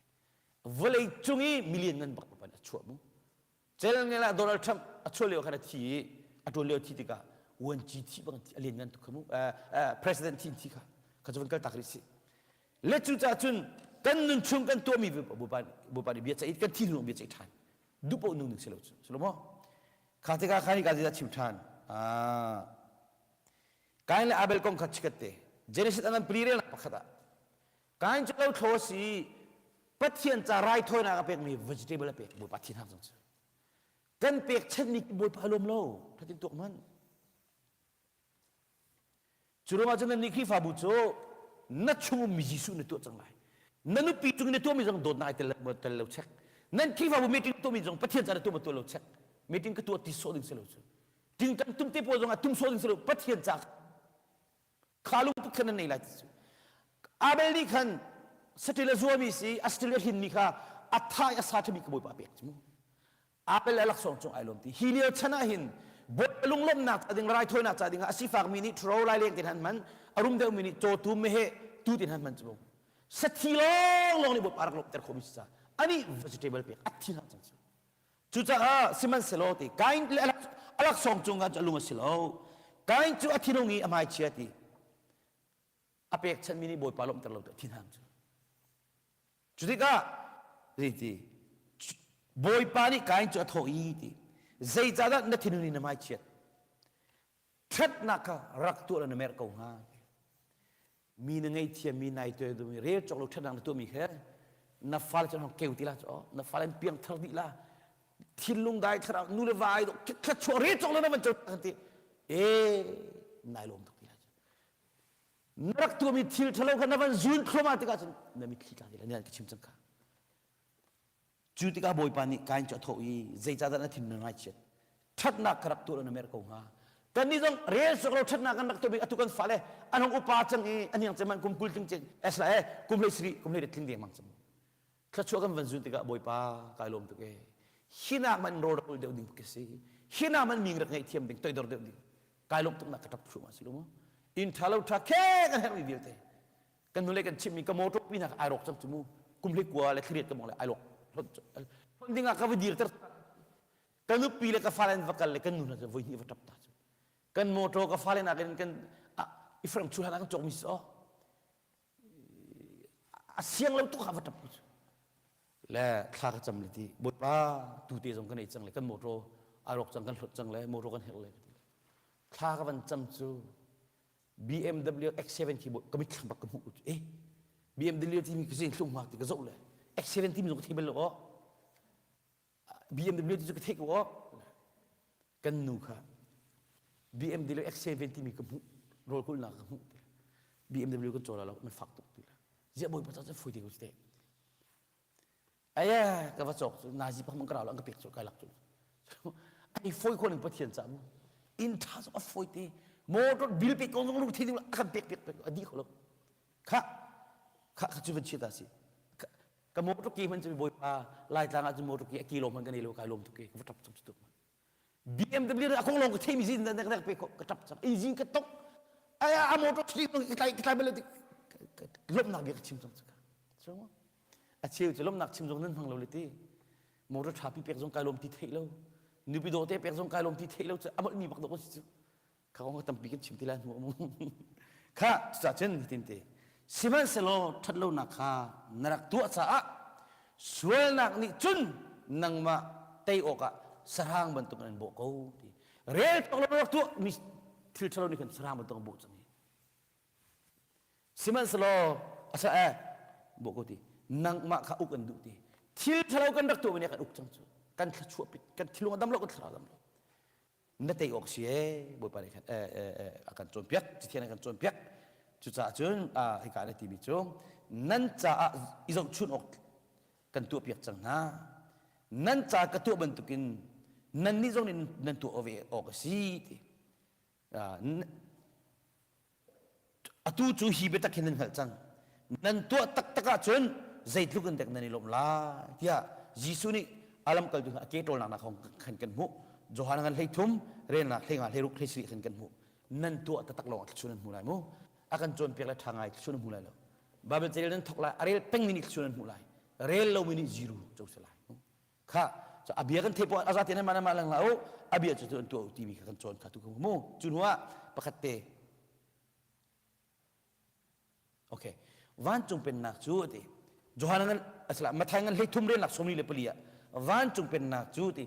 vawlei cung i million ngan bak pan a chuah mu cel ngel ah Donald Trump a chuah lio khan a thi i a tuan lio thi tikah uanci thi bang a lian ngan tuk kha mu president thi thi kha kha cu van kal tak rih si le cu caah cun kan nun chung kan tuahmi Bawipa nih bia ceih kan thi hnu bia ceih ṭhan duh paoh nung ning si lo cu si lo maw Kha tikah khan hika zeidah chim ṭhan? Ah. Kain le Abel kong kha chikat te. Genesis an pli relnak pakhat ah. Kain cu lo thlo si Pathian ca raithawinak a pekmi vegetable a pek Bawipa thin hak zong cu. Kan pek chanmi Bawipa lawm lo. Thatin tuak man. Cu ruangah cun nannih Khrihfabu cu na chung ummi Jesuh na tuah cang lai. Na nupi cung na tuahmi zong dawtnak ai tel tel lo check. Nan Khrihfabu meeting tuahmi zong Pathian ca na tuah ma tuah lo check. Meeting ka tuah ti sawh ding si lo cu. Tingtang tum te pawl zong ah tum sawh ding si lo Pathian ca kha lungput khan nan nei lai ti cu. Abel nih khan saṭil a zuami si a saṭil a hlinmi kha a tha i a sa ṭhami ka Bawipa a pek cu mu. Apple le laksawng cung ai lawm ti. Hi lio chan ah hin Bawipa lunglawmhnak ca ding raithawinak ca ding ah a sifakmi nih ṭhuro laileng tin han hman, a rum deuhmi nih cawtum meheh tu tin han hman cu. Sathi lawng lawng nih Bawipa rak lawmhter khawhmi si ca anih vegetable pek a thi hlah cang cu. Cucaah sihmanhsehlaw ti Kain le a laksawng cung ah a lung a si lo. Kain cu a thinung i a hmai chia ti. A pekchanhmi nih Bawipa lawmhter lo tu a thinhang cu. Cu tikah zeiti Bawipa nih Kain cu a thawh i ti zeicahdah na thinhun in na hmaichiat ṭhatnak kha rak tuah la na merh ko hnga mi na ngeihthiam mi nai tuai dumi rel cawk lo ṭhatnak na tuahmi khe na fale cu hong keu ti la cu na fale an piang thar dih la thinlung dai thlarau nu le va ai thluachuah rel cawk lo na van co ti e nai lawm tuk ti la Na rak tuahmi thil ṭhalo kha na van zun thluahmah tikah cun na mitthli tla ti lai nan ka chim cang kha. Cu tikah Bawipa nih Kain cu a thawh i zeicahdah na thin na ngaichiat? Ṭhatnak ka rak tuah lo na merh ko hnga. Kannih zong rel sawk lo ṭhatnak kan rak tuah bik atu kan fale an hung upa cang i a hniang cem kum 20 tling cing esla e kum hlei sarih kum hlei tling dengmang cang. Thluachuah kan van zun tikah Bawipa kai lawm tuk e. Hinak man rawl rak ul deuh ding ka si. Hinak man ming rak ngaihthiam ding toidor deuh ding. Kai lawm tuk nak ka ṭap thluahmah si lo mu. Inn ṭha lo ṭha khe kan herhmi vialte. Kan nule kan chimmi ka motor pi nak ai rawk cang cu mu. Kum hlei kua le thlariat ka mong le ai rawk. Hlonh ding ah ka va dir ter ka nupi le ka fale an va kal le kan nu hna cu voi hnih va ṭap ta cu. Kan motor ka fale nakin kan Ephraim chuhlan ah kan cawkmi si aw. A siang lo tuk ha va ṭap cu le thla ka cam le ti bawipa tu te zong kan ei cang le kan motor a rawk cang kan hlot cang le motor kan herh le ka ti thla ka van cam cu BMW X7 khi ka mitthlam bak ka hmuh cu eh BMW timi ka zin hlung ma ti ka zoh le X7 timi zong ka thei bal lo aw BMW ti cu ka theih ko aw kan nu kha BMW X7 timi ka hmuh rawl kulhnak ka hmuh BMW BMW kan caw la lo man fak tuk ti la. Ziah Bawipa ca cu foi te ko te. Aya ka va cawk cu nazi pak man ka ra lo an ka pek cu kai lak cu. Ai foi ko ning Pathian ca mu. Inn tha zong a foi te. Motor bill pek ko zong lung thi ding a kan pek pek pek a di kho lo. Kha kha kha cu van chia ta si. Ka motor ki hman cu Bawipa Laitlang ah cun motor ki a kilo hman ka nei lo kai lawm tuk ke ka va tap cang tuk. BMW a kong lawng ka theimi zin na na pe ka tap cang in zing ka tok ai a motor thli ka tlai ka tlai bal ti lomnak bia ka chim cang cu a cheu cu lomnak chim zong nan hmang lo le ti motor tha pi pek zong kai lom ti theih lo nupi dawh te pek zong kai lom ti theih lo cu a molh mi bak dawh si cu kha kong tampi kan chim ti lai hnu mu kha cucah cun hitin te sihmanhsehlaw ṭhatlonak kha na rak tuah caah sualnak nih cun nangmah tei awkah sahrang bantuk in an bawh ko ti rel cawk lo rak tuah mi thil ṭhalo nih khan sahrang bantuk an bawh cang hi sihmanhsehlaw asa eh bawh ko ti nangmah kha uk an duh ti thil ṭhalo kan rak tuah mi nih kan uk cang cu kan thluachuah pit kan thilung a dam lo kan thlarau dam lo na tei awk si ee Bawipa nih khan a kan cawnpiak Cathiang nih a kan cawnpiak cucaah cun hika na timi cu nan caah i zohchun awk kan tuahpiak cang hna nan ca ka tuah bantukin nannih zong nih nan tuah ve awk a si ti Atu cu hi biatak hi nan hngalh cang. Nan tuah taktak ahcun zeitluk in dek nan i lawmh lai tiah Jesuh nih a lamkaltu hna a ke ṭawlnak nak khan kan hmuh. Johan ngan 13 relnak 15 hleiruk hleisarih khan kan hmuh. Nan tuah taktak lawng ah thluachuah nan hmu lai mu. A kan cawnpiak le ṭha ngai thluachuah nan hmu lai lo. Bible carel nan thawk lai, a rel pengmi nih thluachuah nan hmuh lai. Rel lomi nih zero co si lai. Kha a bia kan theih poah a zate nan mah nan mah lang hlah u a bia cu an tuah u timi kha kan cawn kha tu mu cu hnu ah pakhat te okay vancung pennak cu ati Johan ngan asala Mathai ngan hlei thum ren lak somli le pali ah vancung pennak cu ti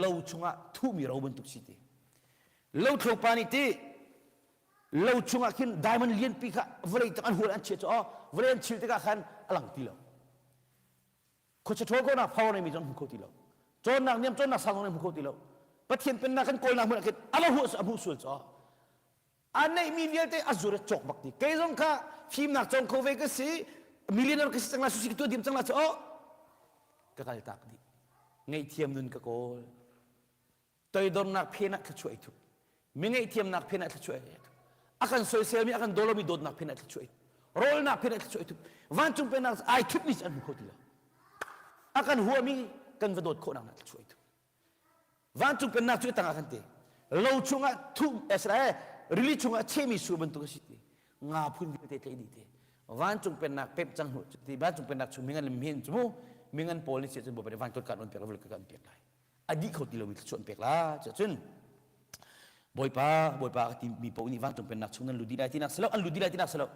lo chungah thuhmi ro bantuk si ti lo thlopa nih ti lo chungah khin diamond lianpi kha vawlei tak an hual an chia cu vawlei an chil tikah khan a lang ti lo Khuachia ṭhawl khawhnak power neimi zong hmu kho ti lo. Cawnnak niam cawnnak sang zong hmu kho ti lo. Pathian pennak kan kawlnak hmun ah khin a va huah a hmuh sual caw. A neihmi vialte a zur cawk bak ti. Kei zong kha fimnak cawng kho ve ka si, millionaire ka si cang la, susi ka tuah diam cang la cu oh ka kal tak dih. Ngaihthiam nun ka kawl. Toidornak phen ah thluachuah i thup. Mi ngaihthiamnak phen ah thluachuah i thup. A kan soiselmi, a kan dawlomi dawtnak phen ah thluachuah i rawlnak phen ah thluachuah i thup. Vancung pennak ai thupmi cu an hmu kho ti lo. A kan huami kan va dawt khawhnak ah thluachuah i thup. Vancung pennak cu tangah kan te. Lo chungah thuh Israel rili chungah chehmi sur bantuk a si ti. Nga phun vialte tlaih dih te. Vancung pennak pep cang hnu ti vancung pennak chung mingan le mihin cu mu mingan pawl nih cun Bawipa nih van kan on pek la kan pek lai. A dih kho ti lomi thluachuah an pek la cun Bawipa Bawipa ka ti mi paoh nih vancung pennak chung nan lut dih lai tinak si lo an lut dih lai tinak si lo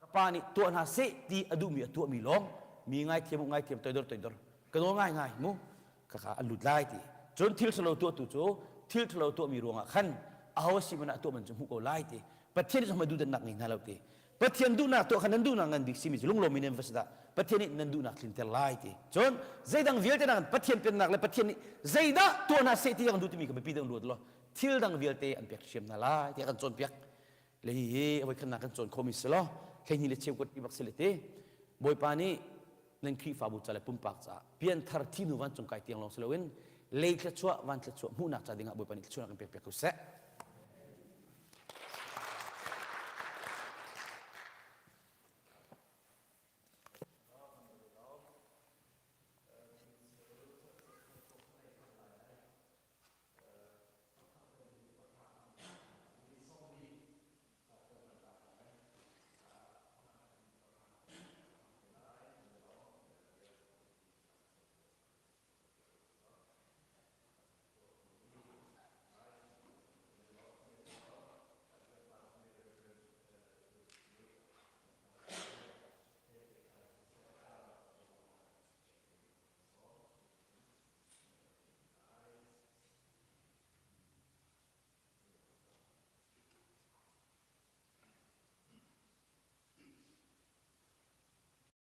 ka pa nih tuah hna seh ti a duhmi a tuahmi lawng mi ngaithiam u ngaithiam toidor toidor ka nawl ngai ngai mu khakha an lut lai ti cun thil ṭhalo tuahtu cu thil ṭhalo tuahmi ruangah khan aho si man ah tuah man cu hmuh ko lai ti Pathian nih zong duhdannak ngei hna lo ti Pathian duhnak tuah kha nan duhnak ngan bik simi cu lunglawm in nan va si dah Pathian nih nan duhnak tlinter lai ti cun zeidang vialte nak Pathian pennak le Pathian nih zeidah tuah hna seh ti kan duh timi kha biapi deuh ruat law thil dang vialte an pek hriam hna lai tiah kan cawnpiak le hi hi a voikhatnak kan cawn khomi si law 12 le cheu kuat ti bak si le ti Bawipa nih nan Khrihfabu ca le pumpak caah pianthar thi hnu vancung kai tiang lawng si loin lei thluachuah van thluachuah hmuhnak ca dingah Bawipa nih thluachuahnak kan pek piak ko seh.